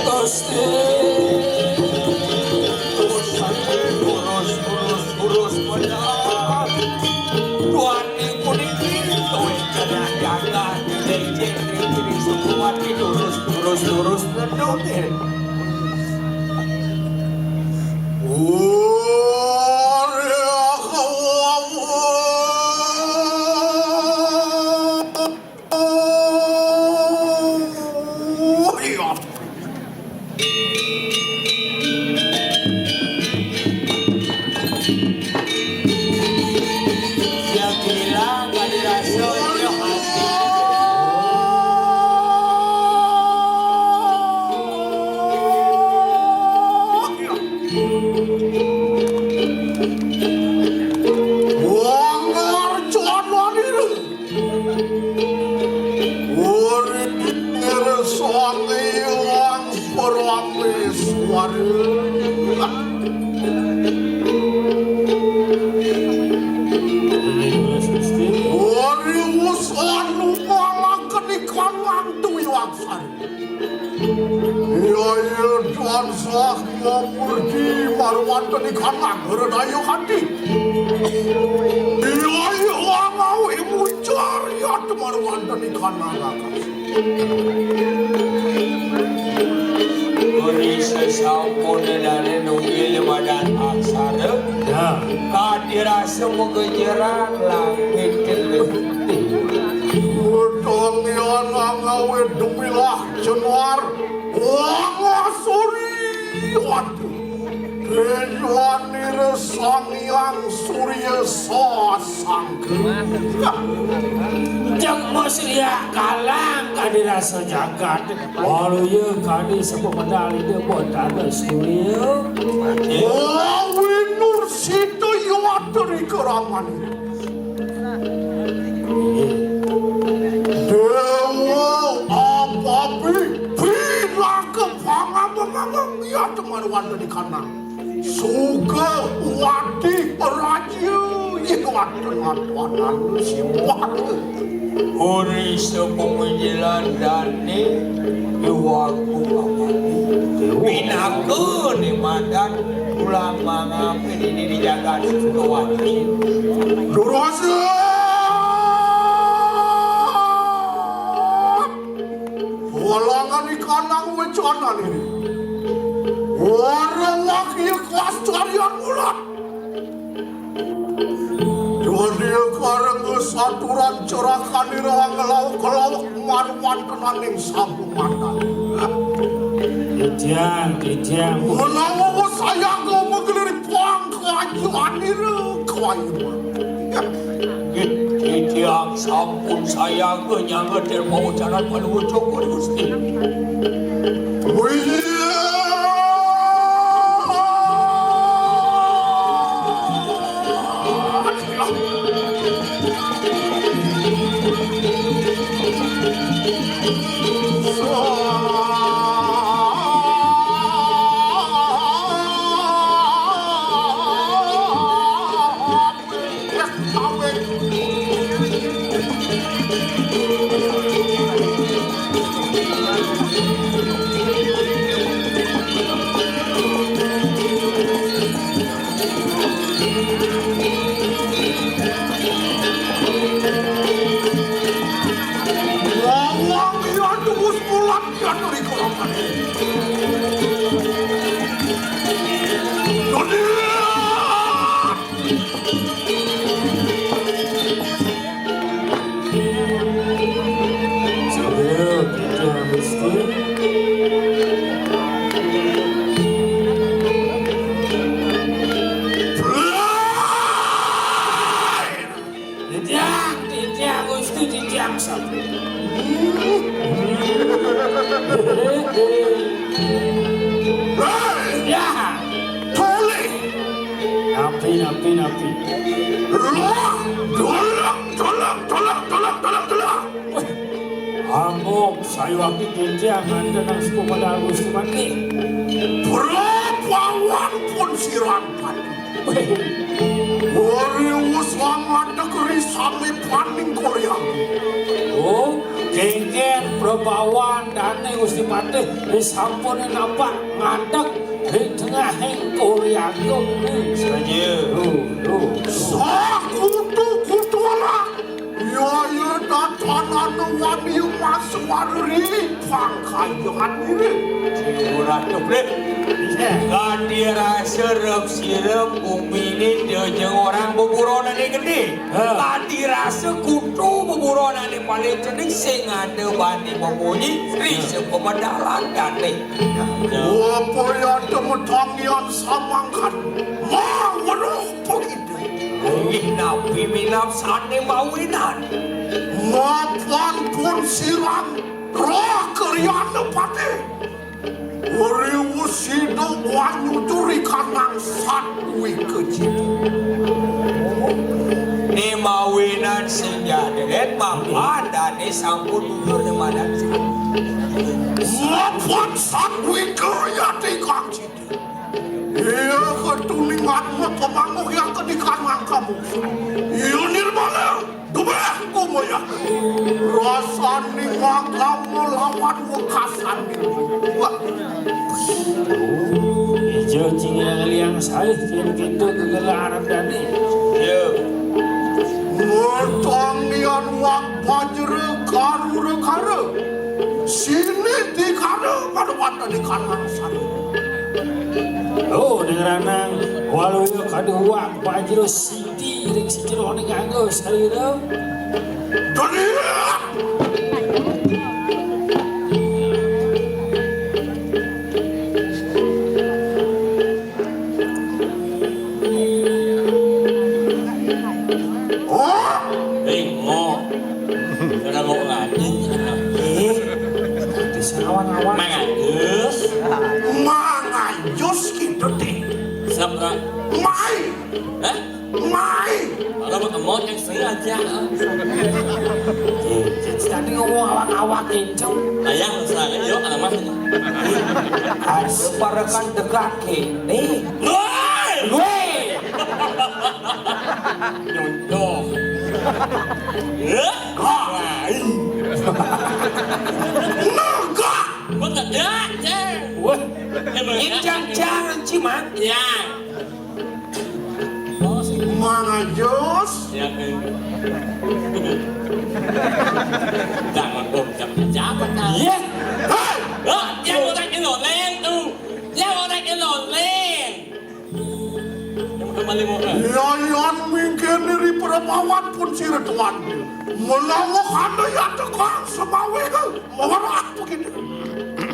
Terus, terus, terus, terus, terus, benar. Tuhan ibu niki, kowe kena jaga, dicek, dicek, semua terus, terus, terus, terus, terus. Wong Arjuna niru. Urip ngersani ilang Prameswari. Uri usan upama kenikan mantu iwaksan. Yaya tansah mamurdi marwanteni kanang redayo kanthi. Yaya wangawi mucar yat marwanteni kanang rakas. Kuri sesampun dane nunggil madan aksara. Ya. Kadirasa megejeran langit. Udang yang ngawit demilah jenar. Wong Surya, waduh. Dewanira Sang Hyang Surya Sasangga. Jeng Mas Riya kalang kadi rasa jagat. Waluya kadi sepemedal ida Batara Surya. Wawi Nur Sita Yawatri Keramani. Dewa apapi pinaka pangamang-amang ya teman wanda di kanang. Suga wati raja ya wanda ngatuanan simbah. Uri sepengijilan dane iwaku amani. Pinaka ni madan Tulang mangampir ini di jagat Sukawati. Durus. Walangan ikanang wecanan ini. Warang wakil kelas carian ulat. Dadi kareng saturan cerakan ira ngelauk-lauk marwan tenaning sabu mandan. Titiang, titiang. Menawa sayaga magelir pang kajuan ira kawayuan. Titiang sampun sayaga nyangga tirmawacanan panuwun Cokor Gusti. Wih. Napi-napi. Lah, dolak, dolak, dolak, dolak, dolak, dolak. Wah, amuk, sayuwakti kénjang nganten nang sepuh pada Gusti Patih. Prabawan pun sirang Patih. Wah. Wariwus wangadek ri sami paning koryang. Oh, kéngkén prabawan dané Gusti Patih, sampun napak ngadek ri tengahing koryang. Saja. Duh, duh, duh. Sakutu-kutu alah. Yaya datanana wani maswara ri pangkayan iri. Ora teblik. Kanthi rasa rep sirep guminé dejeng orang beburonané gedé. Heh. Kanthi rasa kutu beburonané paling cening sing ada bani bemunyi, ri sepemedalan dané. Apa ya temetang yang samangkan? Ma weruh begitu. Inggih napi minab sané mawinan? Mapan pun sirang roh keryana patih. Riwus sida wanyucuri kanang satwika cita. Né mawinan sing jadrén mapan dané sampun dudur nemanan sira. Mapan satwika yati kang cita. Iya ketuningan pemangku yang kedikan mangkamu. Iya nirmala. Dumalah kumoyak. Rasaning agama lawan wekasan. Wah. Ijo cingirang liang salih, yen kéto gegelaran dadi. Ya. Mertanian wak bajra karura kara. Sini dikara pada wanda di kanan sana. Oh, ning ranang waluya kaduwang bajra siti ring sajeroning angga sarira. Dunia! Oh! Ring mo. Ora mau ngati. Eh, tadi sing awan-awan. Manganjus. Manganjus gitu deh. Siap, Kak. Mai. Hah? Mai. Kalau mau kemot yang sengaja. Eh, tadi ngomong awak-awak kenceng. Ayah, saya, yuk, alamat. Harus parekan dekat kene. Woi! Woi! Nyontoh. Ya? Lain. Enggak. Betul, ya, ya. Wah. Emang ya. Ini jangan-jangan, Cimang. Ya. Manganjus. Ya, kan. Jangan, Om, jangan. Siapa, Kak? Iya. Hei! Oh, yang orang ini oleng tuh. Yang orang ini oleng. Layan mingkene ri prabawan pun sira tuan. Menawa kana ya tekang semawe mawarat begitu.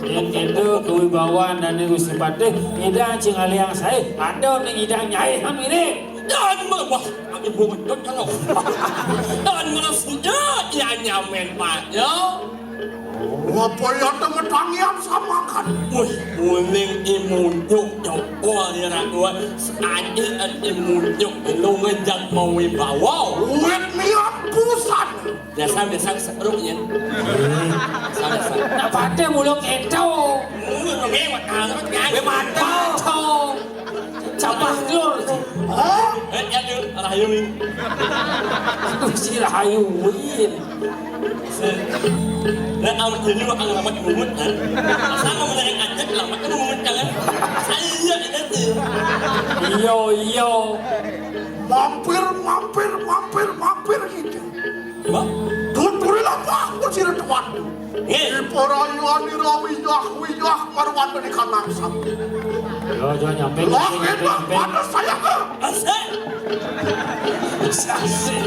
Yen kéto kawibawan dané Gusti Patih, nyidang cing aliang saé, ada ning nyidang nyai hamire. Dan mewah, ibu betul kalau. Dan melepuhnya, ya nyamen, Pak, ya. Apa ya temetangian samakan? Wih, uning imunjuk jokol ya raduan. Saja imunjuk lu ngejak mau wibawa. Wit niat pusat. Biasa-biasa setruk ya. Biasa-biasa. Nah, pada mulu keto. Mulu ngewe, mata. Gue mata. Capah telur. Hah? Eh, ya, Dul, Rahayuin. Aduh, si Rahayuin. Nah, awak jadi bakal lama di mulut, kan? Sama menarik aja, lama kan mulut, kan? Saya iya, iya, sih. Iya, iya. Mampir, mampir, mampir, mampir gitu. Wah. Tuturi lampah pun sira tuan. Nggih. Iparayuan ira wiyah-wiyah marwateni kanang sami. Yo, yo, nyampe, lah, nyampe, enak nyampe. Pada saya ke. Asik. Asik.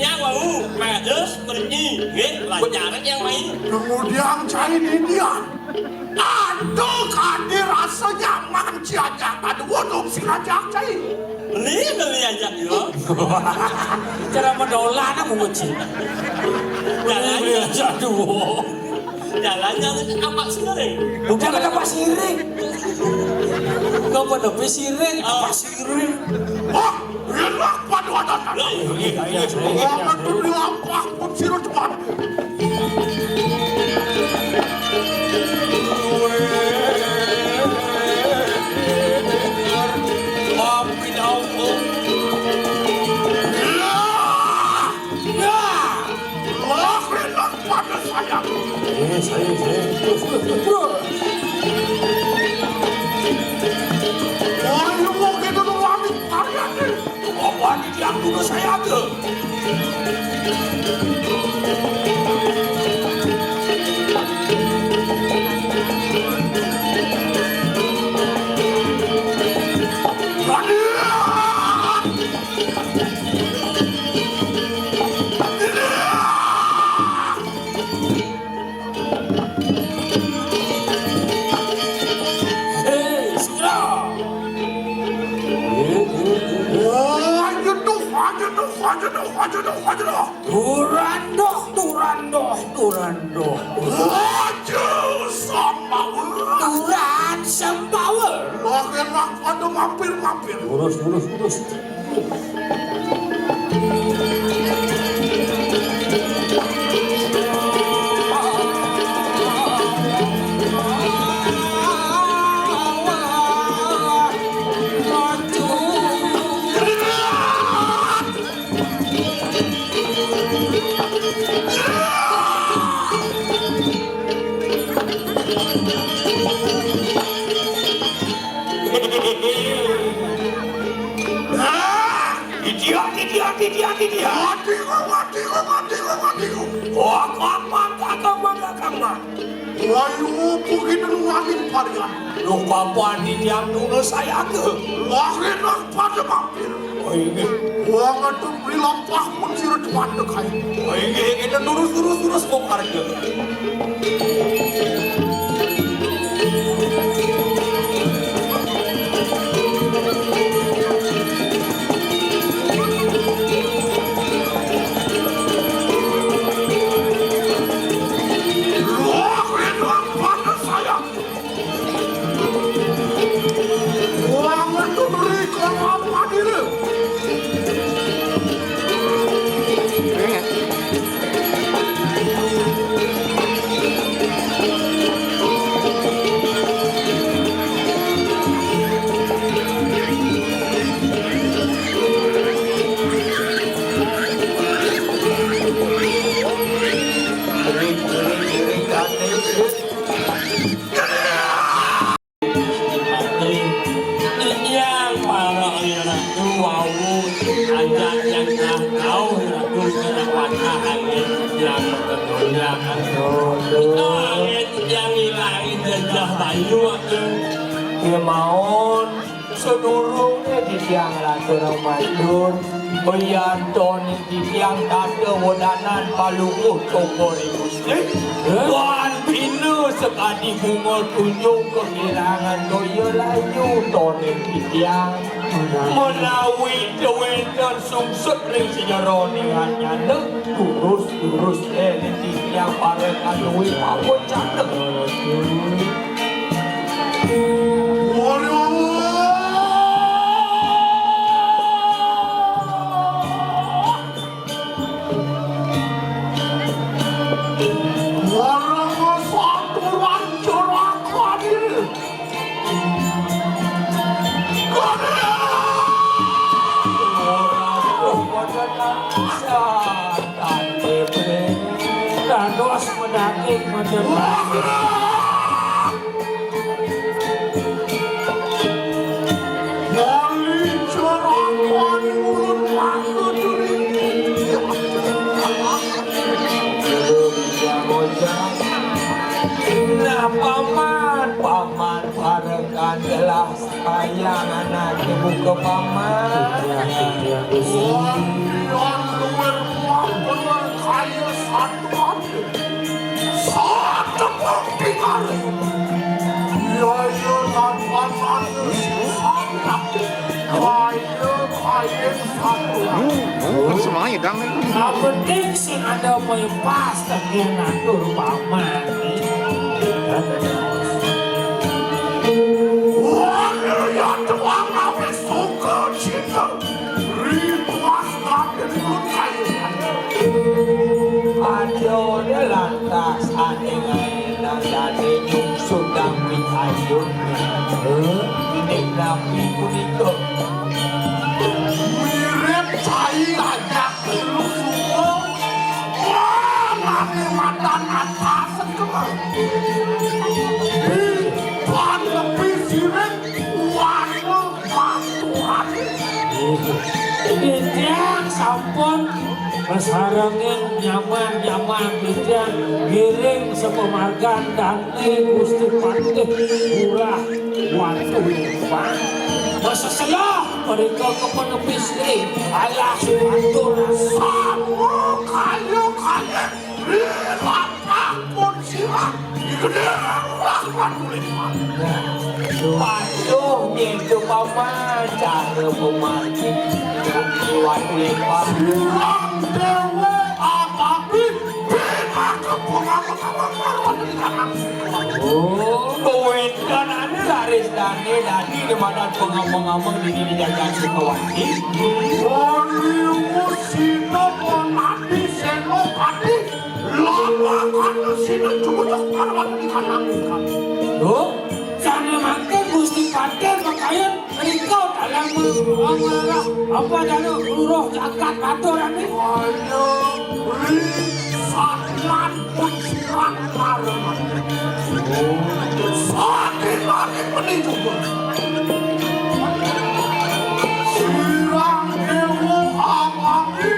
Yang wau, pedes, mriki, nggih, lancar yang main. Kemudian cai didian. Aduh, kadi rasa nyaman, ciajak. Aduh, untung si ajak, cai. Beli, beli aja, yo. Cara mendolan aku nguji. Jalan. Beli aja, aduh. Jalannya apa sih? Udah kata Pak Siring. Kau pada Pak Siring, Pak Siring. Wah, enak pada ada. Lah, iya, iya, iya. Wah, itu di lampah pun sirah cepat. Maafin aku. Ya! Ya! Lahirlah pada saya. Eh, saya, saya. Terus, terus, terus, terus. Wah, lu mau gitu tuh, Mami. Karya nih. Apa nih yang dulu saya tuh? Hei, segera. Wah, nyeduh, nyeduh, nyeduh, nyeduh, nyeduh. Turandoh, turandoh, turandoh. Raja Sambawa. Turan Sambawa. Lagi ada mampir-mampir. Lurus, lurus, lurus. Idiot, idiot, idiot, idiot. Mati kau, mati kau, mati kau, mati kau. Wah, gampang, gampang, gampang. Wah, lu begitu lu lagi varian. Lu kapan di tiang dulu saya ke? Lahir pada mampir. Oh, ini. Wah, ngetuk beli lampah pun sirah cepat dekai. Oh, ini, ini terus, terus, terus, kok harga. Yang para ratu wau, ajak yang tahu ratu kena kuasa angin yang bergoyang. Kita angin yang ngilangi jejak bayu. Ya maun, sedurunge titiang ratu ramatur, biantone titiang tata wedanan palungguh tokore Gusti. Wan pina sekadi bunga tunjung kekirangan toya layu tone titiang. Menawi tewenten sungsut ring sejerone hanyane, durus-durus eh titiang para kaluwi pawon catet. Warang saturan juragan. Dados menanging mendebat. Wali cerah wali ulun waktu duri. Nah, paman, paman, parekan jelas sayang anak ibu ke paman. Iya, iya, iya. Wali luar Kaya satu ati, satu pingkari. Yaya tanpa manusia, kaya, kaya satu ati. Semuanya damai. Yang penting sing ada main pas, tapi yang ngatur paman. Wah, ya tuang, apa suka cinta? Ribuan kaki pun kayu. Ada lantas ane nang dadi nyungsut dapit ayun. Ini napi punika? Mirip cai ajak telu suku. Wah, nane madan atas sekelah. Di pan lebih sirik warna Tuhan. Titiang sampun kasarengin nyaman-nyaman, titiang ngiring sapamargan dane Gusti Patih Lurah Watu Lempang. Maseselah mereka kepenepi sri, alah sumatur. Sama kaya-kaya di lapak pun silang. Di gedera ulah Watu Lempang. Waduh, gitu, Paman. Cara memancing Watu Lempang. Silang dewe atapi pinaka pengabang-abang marwah di kanan. Oh, kawentenane laris dane dadi di madan pengabang-abang di, di jagat Sukawati. Waliwu sina penati senopati. Lapakan sina cumucuk marwah di kanan. Loh, sane mangke Gusti Patih makayun rika dalem ngarah apa dana luruh jagat batur ane? Kaya ri satman pun sirang marwah. Sane mangke peninjauan. Sirang dewa amami.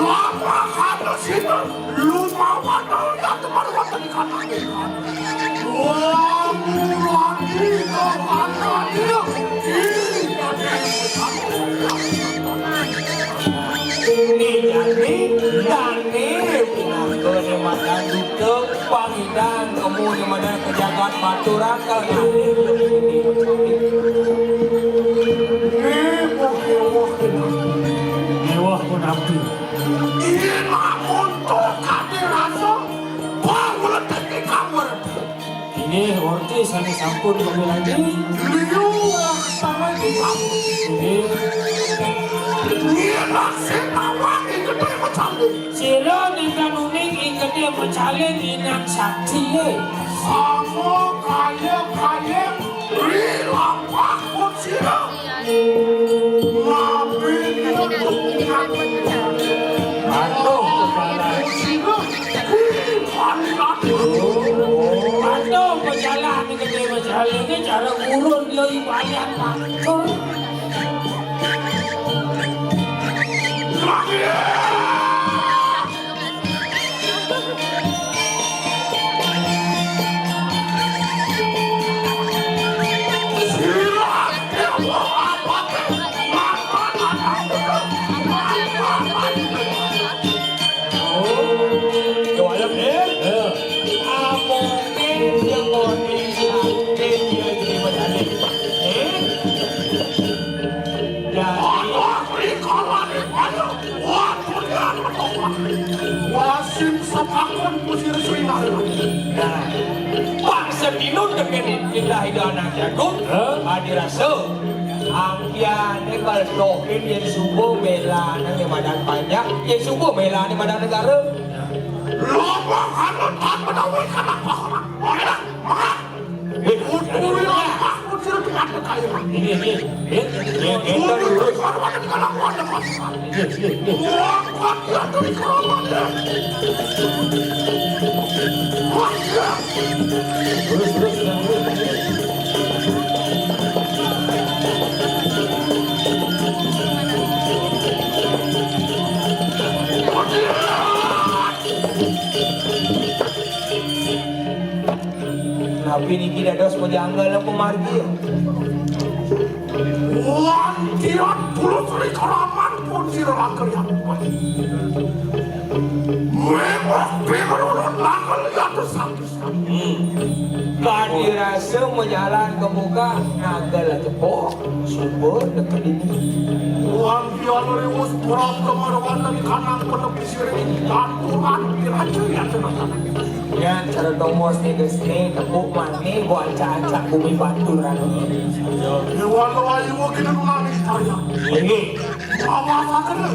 Lapakan sina. Lumawan ya teman wonten di kanan. Wah, mulai ke kanan. Ini jadi dane pinangka ne madan duta, pangidan kemu ne madan pejagat batur akal. Mewah, mewah, mewah. Mewah pun api. Inggih, namun to kadi rasa pangletik di kamar. Inggih, orti sane sampun kami lagi. Liu sama di kamar. Inggih. Inggih, nasib awak inggih macalin. Sira ningkang uning inggih macalin inang sakti, ye. Sama kaya-kaya ri lampah pun sira. Aduh, kepala. Aduh, pejalan ni gede, pejalan ni cara gurun dia ibarat pangkal. Wah, dunia metomat. Wasim sepakon kusir suinah. Nah, Pak Sedinun dengan Indah Ida Anak Jagung, heh? Adi rasa, angkiane kal tohin yang subuh bela nang yang madan panjang, yang subuh bela nang madan negara. Loba kanu tak menawai kanak pahlawan. Oke dah, makan. Napi niki dados pejangga lan pamargi? Wan kiat tulus ri kalaman pun sira lakar yang. Rasa majalan ka muka, naga lah tepuk, suba deket dini. Wan Hyang Riwus Pram Kemarawan dari kanang penepi sirih, taturan diraja yang senasana. Yan cara domos ni gesni, tepuk mani, gua ancak-ancak bumi baturan. Dewa Ayu kita nunani saya. Ini. Awas aja deh.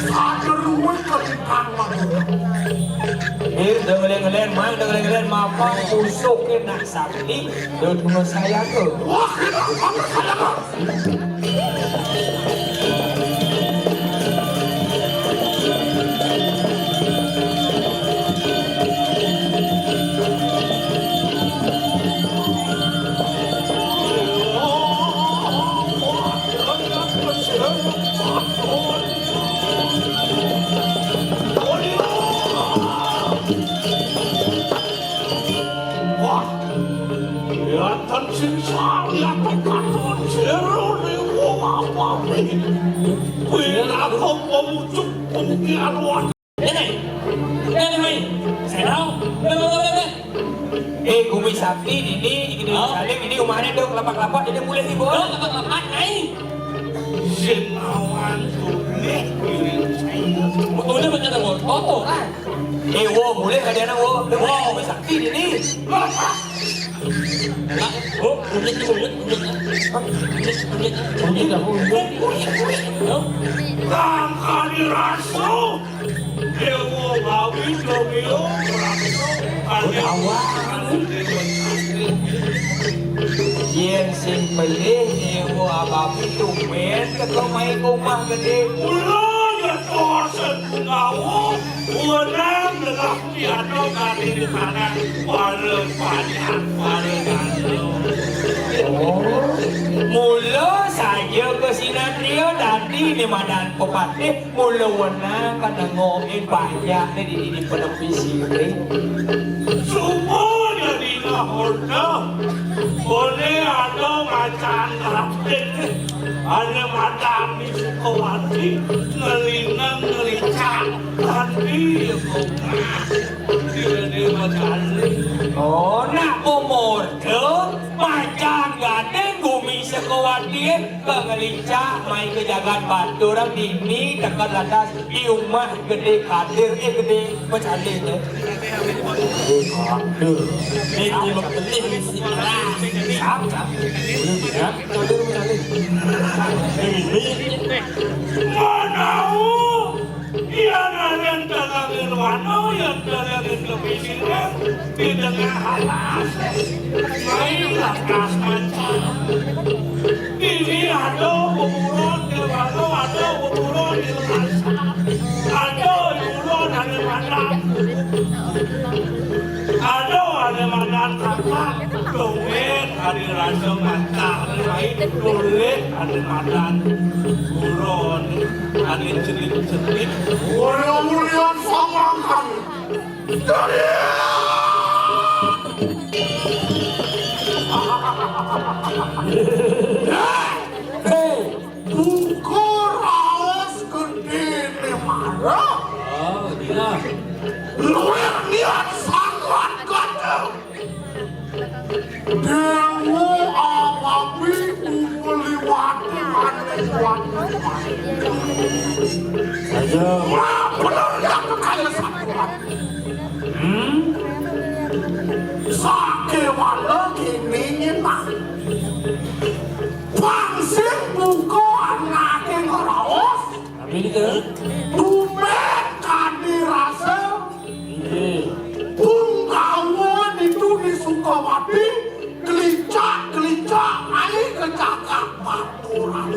Sadar ruwet ke bintang madu. Eh, dengerin-dengerin, main dengerin-dengerin, mapan usuk kena sakti, duduk saya tuh. Wah, kita apa saya tuh? Wah, ya tan sing sari apa katon jero dewa apa nih? Pira kok pemucuk pemikiran. Ini, ini, ini, saya tahu. Eh, Gumi Sakti ini, ini, oh. Saling ini umahnya dong, lapak-lapak, ini mulai nih, Bos. Oh, lapak-lapak, naik. Senawan tulis diri saya. Betulnya macam apa? Oh, oh. Eh, wo, mulai ka dia, wo. Wo, Gumi Sakti ini. Lah, oh, unik, unik, unik. Unik, unik. Unik, unik. Unik, unik. Hah? Kang Kadi Rasul. Dewa Bawi Domio Rasul. Kalian. Yén sing pelih, Dewa Bawi tumbén teka mai ka umah gedé. Mula nyetor sing punggawa, wenang ngelah Tiada kali di tanah, para banyak, para banyak. Oh, mula saja ka sinatria dadi né madan pepatih, mula wenang ka nengokin panjakné di, di, di penepi sirih. Suba jadi ngahorta, boleh ada macan rapit, ada madan di Sukawati, ngelinang, ngelincang, tadi ya kau. Oh, nak pemorda, macan gading Gumi Sukawati, kangelincah mai ka jagat batur, dini teka lantas di umah gedé Kadir, eh, gedé Pecalih, eh. Gedé Kadir. Ini pelih misi keras. Sap, sap. Boleh, ya. Kadir Pecalih. Ini. Manau. Yan aran talangin wano, yan talangin kepisiran, di tengah alas. Main lantas macan. Ini ada kuburan di wano, ada kuburan di lantas. Ada kuburan, ada macan. Aduh, ada madan kakak, dompet, ada rasa mata, lain, boleh, ada madan buron, ada celik-celik. Mulia-mulia samakan. Dari. Hei, buka raos gedéné mara. Oh, iya. Luwih niat sangat gagah. Déwa Apapi uliwati maning wati. Saja. Wah, bener ya kaya satuan. Hmm? Sakéwala kini nyinah. Pang sing buka anaké ngraos. Tapi ini ke? Tumbén kadi rasa. Iya. Punggawa itu di Sukawati, kelicak-kelicak naik ke cakak baturan.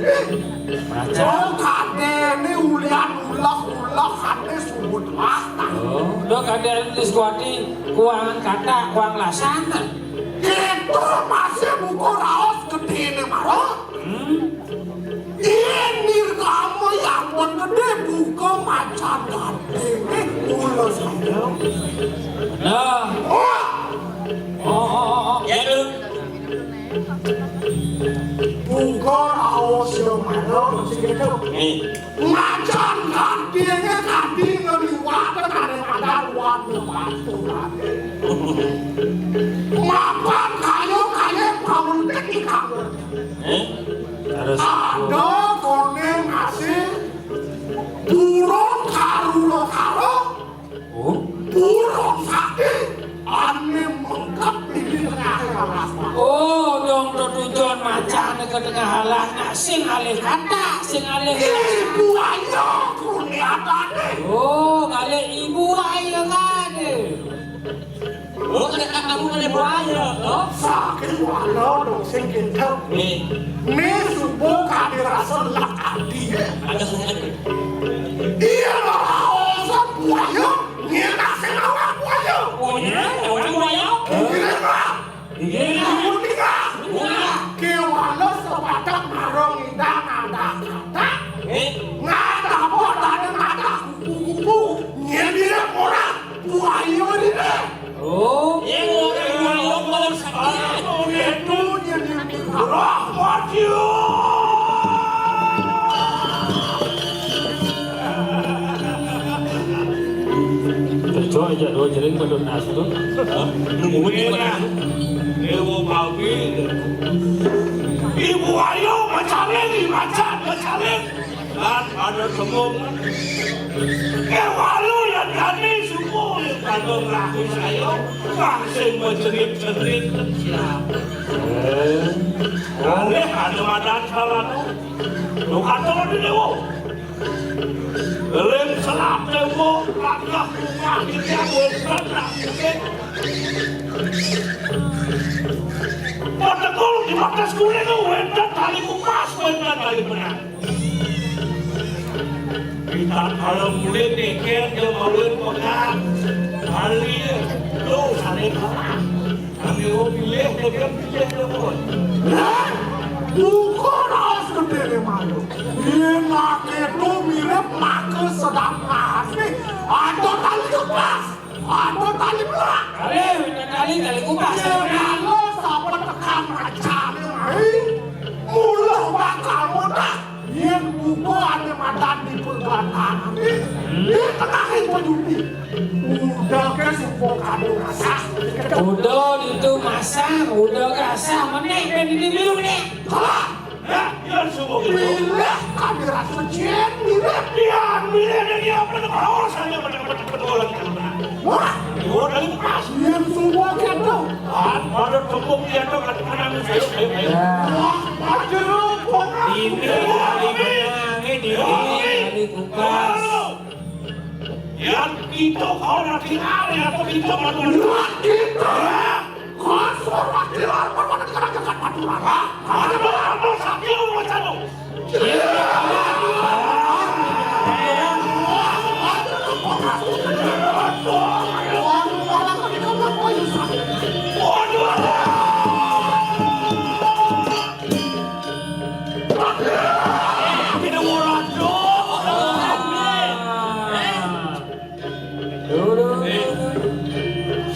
Raja. Oh, kadéné ulian ulah-ulah kadé suud mata. Oh, udah kadé di Sukawati, kuangan kata, kuang lasana. Kita masih buka raos gedéné mara. Hmm? Ini kamu yang gedé buka macan gading. Mula saya. Nah. Oh. Oh, oh, oh, oh. Ya, Dun. Buka raos ya mara, sing gitu. Nih. Macan gadingé tadi ngeliwat kadé-kadé warna baturan. Mapan Ka tengah alas nak sing alih kata, sing alih. Ibu ayo ku niatane. Oh, balik ibu ayo ngade. Oh, kena kamu kena buaya, toh? Sakit wala dong sing kintel. Nih. Nih subuh kami rasa lak adi ya. Ada hubungan. Iya lah, osan buaya, nyena sing awak buaya. Oh, iya, orang buaya? Iya lah. Iya. Iya. Kewala sepadak marong indang ada kata. Eh? Ngada apa tadi ngada kupu-kupu. Nyena orang buaya ini. Oh. Yang orang yang mau sakit. Itu jadi rahmat ya. Cocok aja dua jering pada nas tu. Hah? Nungguin mana? Dewa Babi. Ibu ayo macaling, macan macaling. Kan ada semua. Kewalu yang kami semua. Kalau ragu saya, langsung mencerit-cerit. Siap. Eh. Aneh ada madan salah tu. Lu kata di dewa. Lem selap tembok, langkah rumah kita wonten. Patekul di batas kuning wonten tali kupas, wonten tali benang. Kita kalau mulai nyeker dia maluin pegang. Tali, lo saling kalah. Kami mau pilih, dia pilih, dia pun. Lah, buka raos gedene malu. Yen make itu mirip make sedang ngasih. Ada tali kupas, ada tali belak. Tali, tali, tali kupas. Yen malu sampai tekan macane, ai. Mula bakal mudah. Yen buka ane madan di pergantan, di tengah payundi. Udah ke supo kado rasa. Udah itu masang, udah rasa, meneh ben ini milu nih. Kalah. Ya, ya, supo gitu. Pilih kami rasa jen, mirip. Ya, mirip dia apa nih? Kalau saya betul-betul orang. Wah, gua dari pas. Yang semua gitu. Ah, pada tepung dia tuh, kata-kata saya, saya, saya. Ya. Wah, pada tepung. Ini kali benang, ini, ini kali kupas. Yang itu kau nanti hari atau kita mau dulu. Kita. Kau suruh nanti hari, pada kita jangan pada. Ada apa sakit lu macam tu?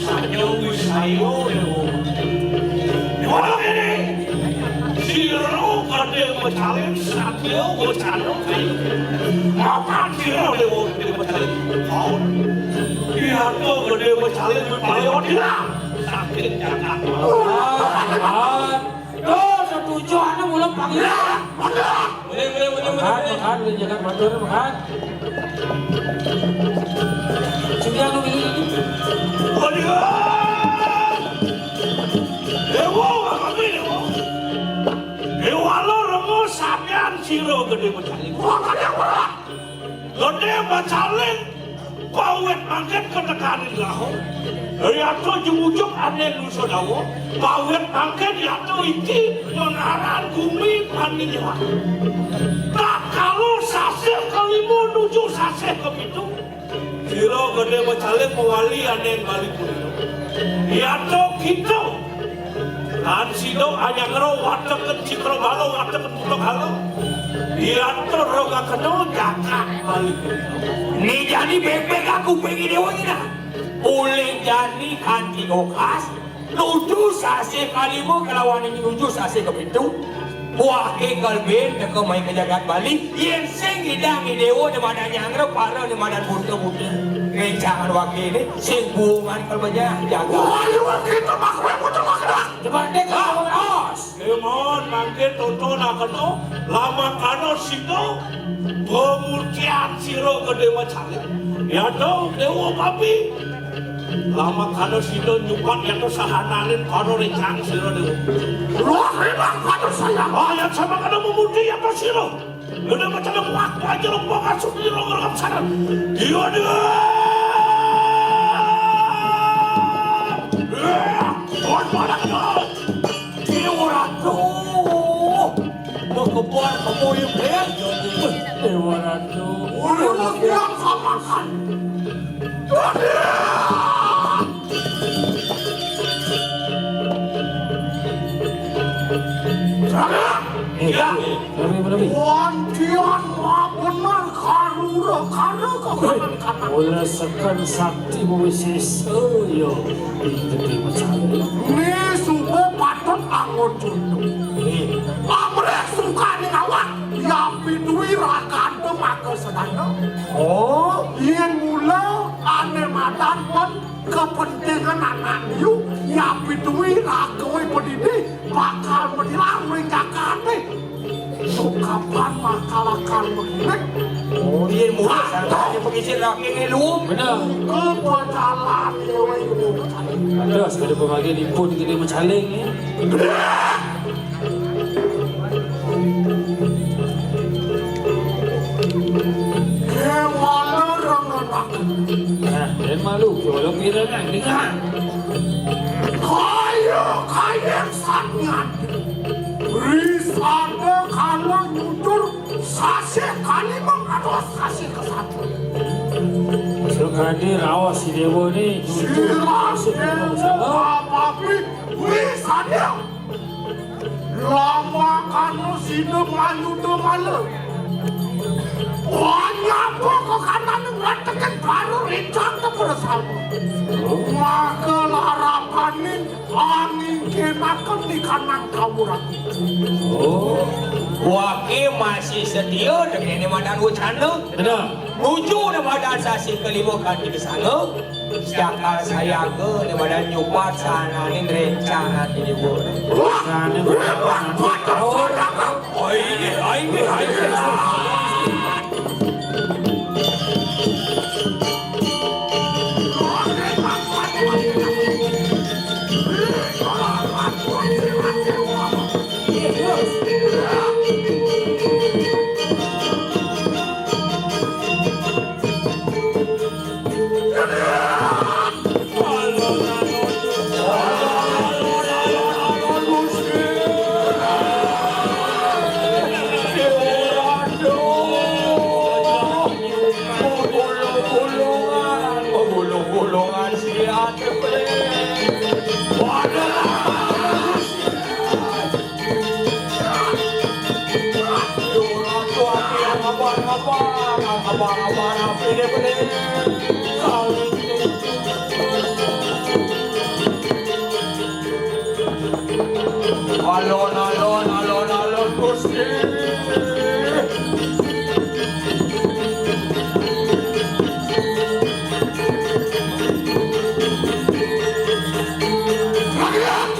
Sayo wis sayo, Dewa. Dewa ini, siro kadhe mecahin, satrio wacana kayu. Mapan siro, Dewa, gedhe mecahin. Kau, iya to gedhe mecahin, paling odila. Sakit jagat. Tuh, setuju, anu, mulut panggil. Boleh, boleh, boleh, boleh, boleh. Makan, makan, boleh jangan matur, makan. Sudah, anu, ini, ini. Waduh. Dewa, apa ini, Dewa? Dewa lo remo sampean siro gedhe mecahin. Makan yang berat. Gedhe mecahin, pawit mangkin ketekaning rahong. Yato jumujuk ane nusa dawa, pawit mangkin yato iki mengaran gumi paninjauan. Tatkala sasih kelima nuju sasih kepitu, sira gedhe mecahin mewali ane bali purina. Yato kita Lan sida anyangkara wateken Cakrawala, wateken Putakala. Yan terogakena jagat bali. Ni jani bebek aku pengen dewa ni dah. Oleh jani kanti okas, nuju sasih kalima kelawan nuju sasih kepitu. Buah ke kalbin teka mai ke jagat Bali, yen sing idang idewa di madan nyangkara, para di madan buta-buta. Ngencangan wake ni, sing buungan kalbanya jagat. Wah, iya, kita makwe putar makna. Coba dek, ah, os. Kemon mangke tonton akan to, lama kano sito, pemutian siro gede macam. Ya to, dewa papi. Lamakana sira nyupat yata sahananing para rencang sira dewa. Wah, memang pada saya. Ah, yang sama kana memudi apa sira? Ngene macam waktu aja lo bakal sendiri lo ngerangkap sana. Iya dia. Eh, kon malah kau. Dewa Ratu. Mengkebal kamu yang bayar. Dewa Ratu. Orang yang sama kan. Iya. Lebih, lebih. Wantian mah bener karura, karura kekuatan kata. Oleh sekan sakti mawis sesa, yo. Ini macam. Ni suba patut anggon jundu. Amrih sukaning awak, yapi duwi rakanta maka sedana. Oh, yen mula ane madan pun kepentingan anak liu, yapi duwi ragawe pendidik bakal menilang ring jakate. Sukapan bakal akal mengilik. Oh, yen mula sangkane pengisik laki ngelum. Bener. Ke pejalan dewe. Ada sekali pemagi dipun kene mecaling ya. Kemana rengenaken? Nah, dan malu, kalau kira nak dengar. Kaya, kaya sanian. Risada kala nyudur sasih kalimang atau sasih kesatu. Sukadi raos si dewa ni. Siras dewa apapi risada. Lama kanu sida mayu demala. Wanyapa kekanané ngretekin baru rencang bersama. Maka larapaning angingkinaken di kanang kawuraku. Oh, waké masih setia dene madan wacana. Bener. Nuju ne madan sasih kelima kanti kesanga. Jakal sayaga ne madan nyupat sahananing rencang ati dewa. Sahananing rencang ati dewa. Oi, oi, oi. Alon, alon, alon, alon, Gusti. Rakyat!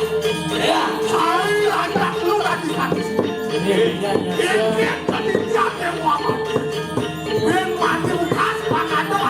Ya, saya ajak lu tadi kan. Iya, iya, iya. Ini kan panitia yang mau. Ben mati ukas, Pak Kado.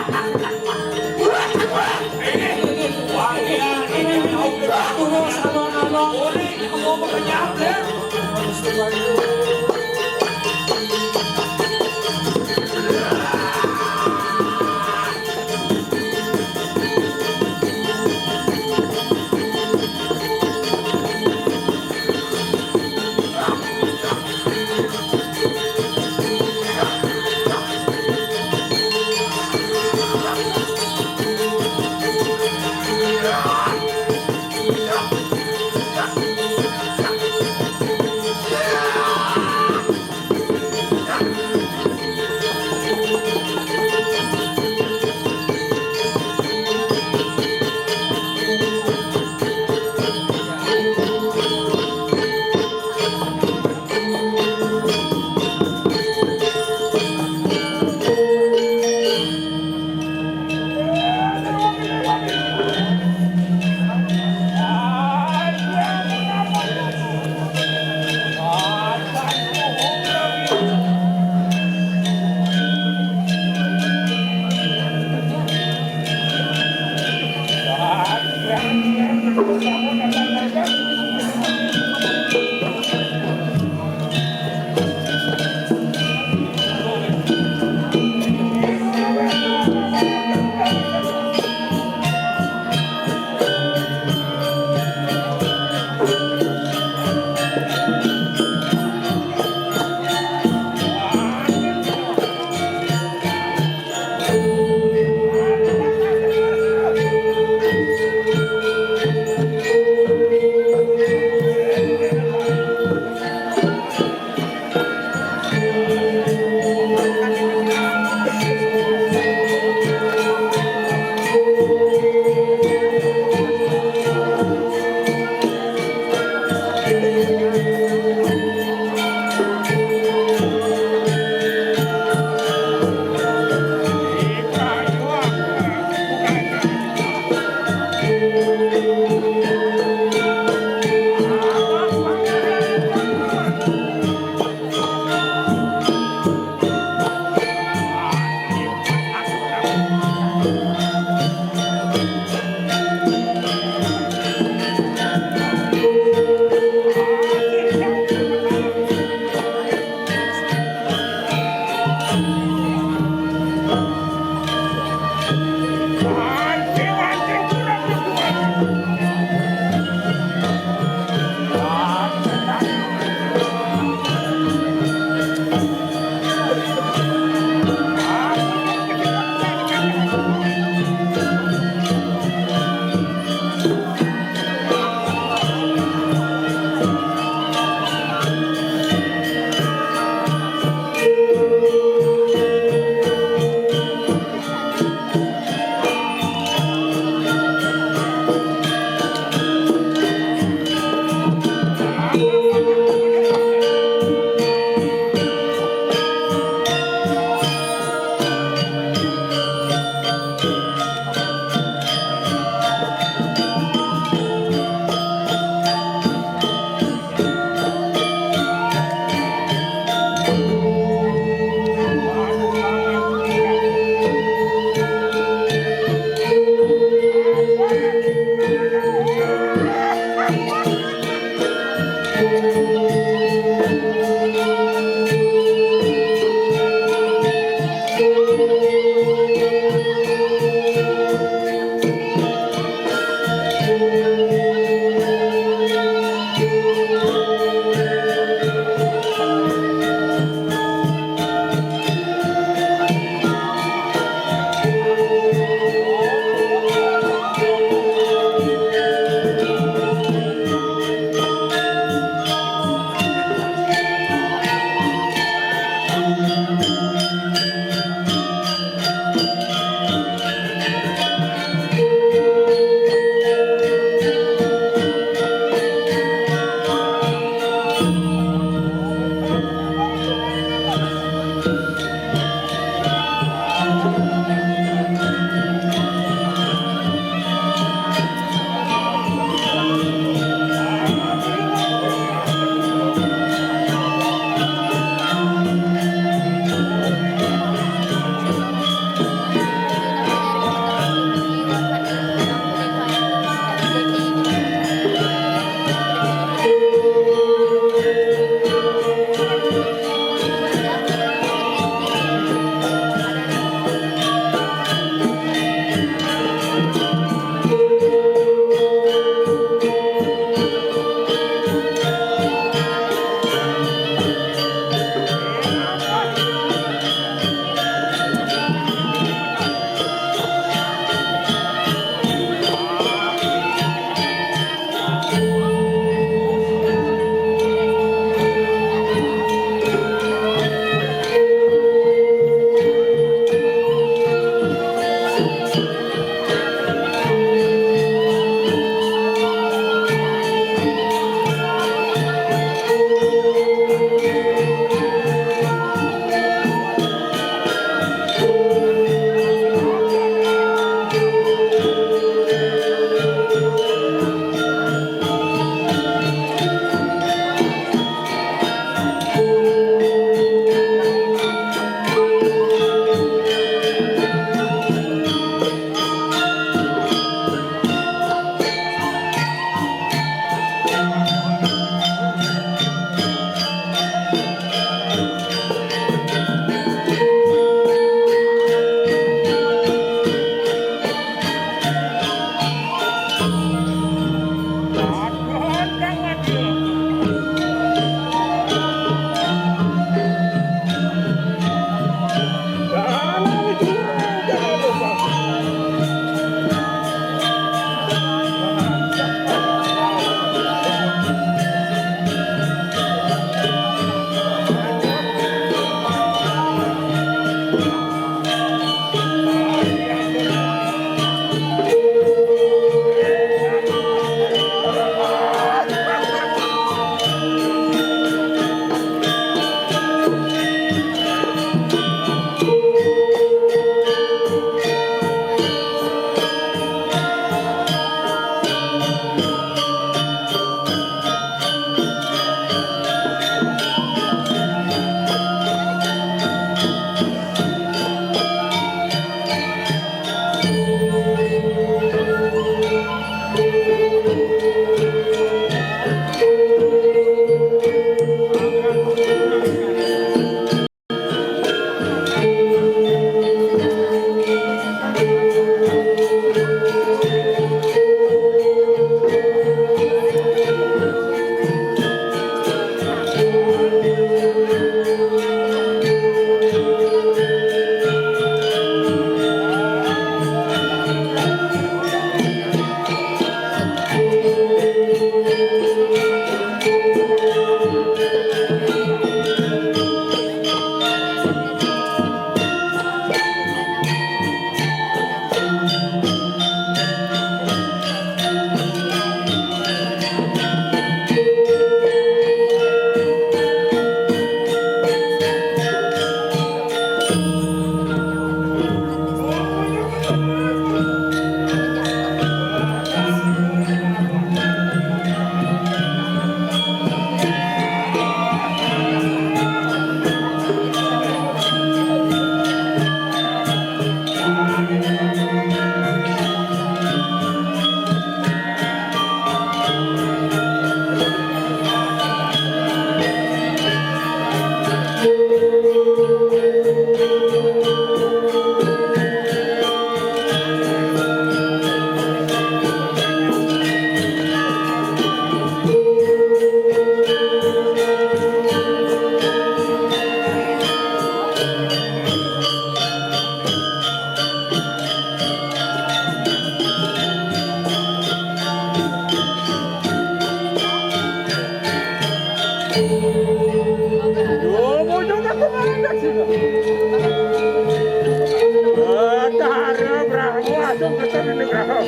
Nugraha.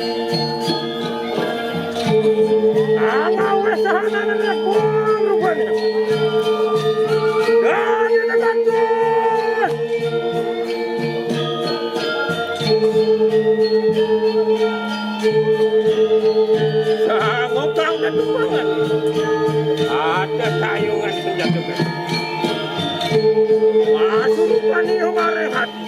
Ama wis sahanane buang rupane. Dadi tekantos. Sango kang tetupangan. Ada sayungan penjaga. Masuk pani maring hati.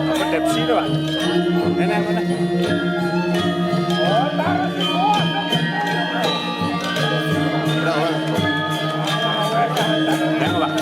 Apa depsi to, Pak? Enak, enak. Enak, Pak.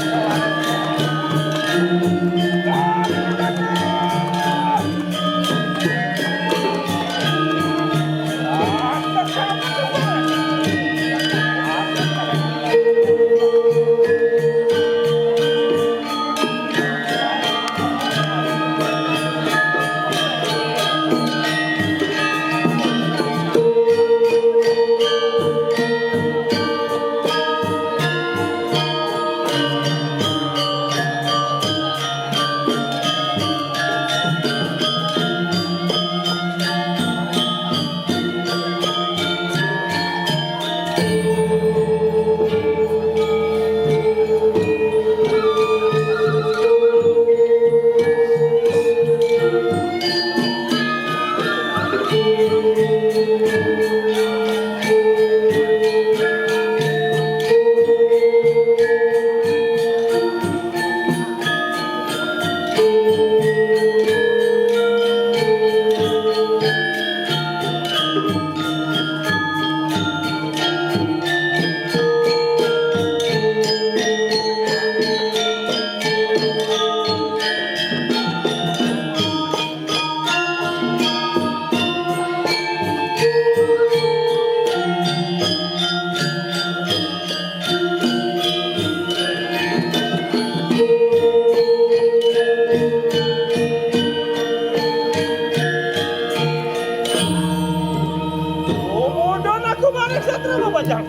Umudon aku maring sastra babajang.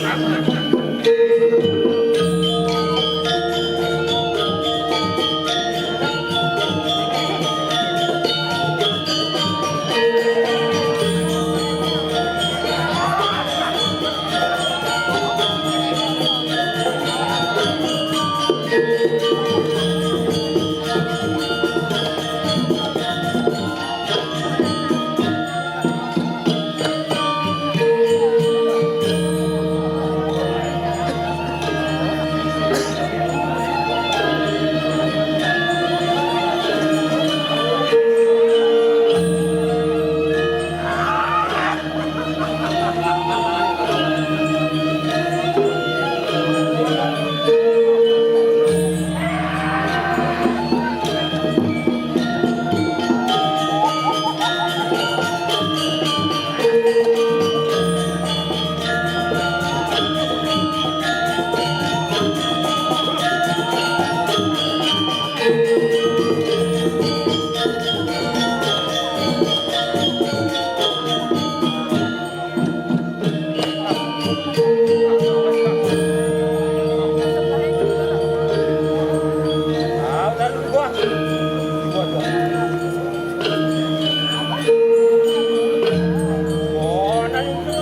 Ah, udah dulu gua. Gua, gua. Oh, nah, itu.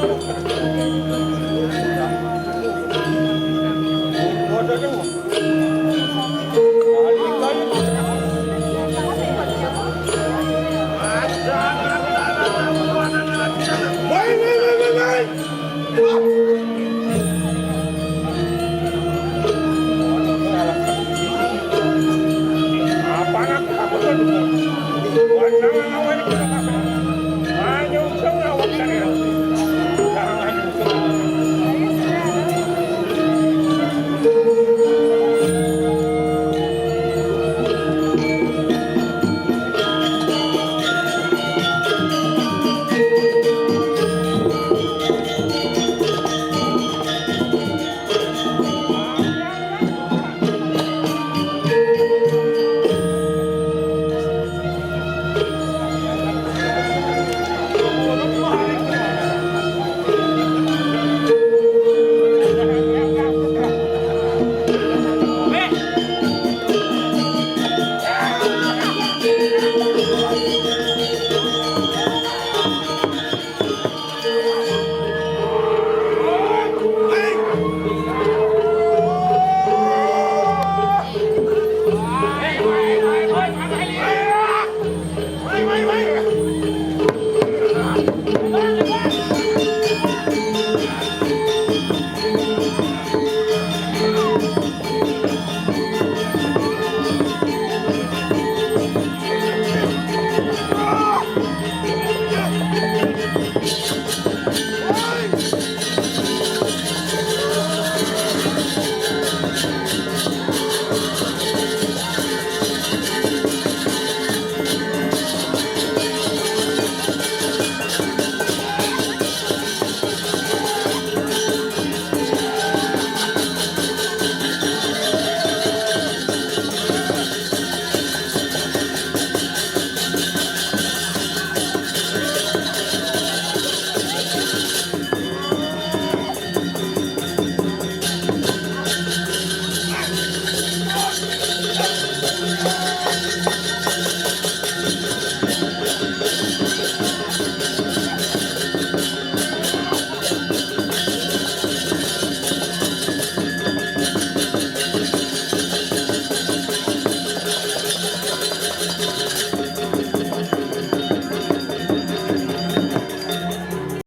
Gua udah dulu.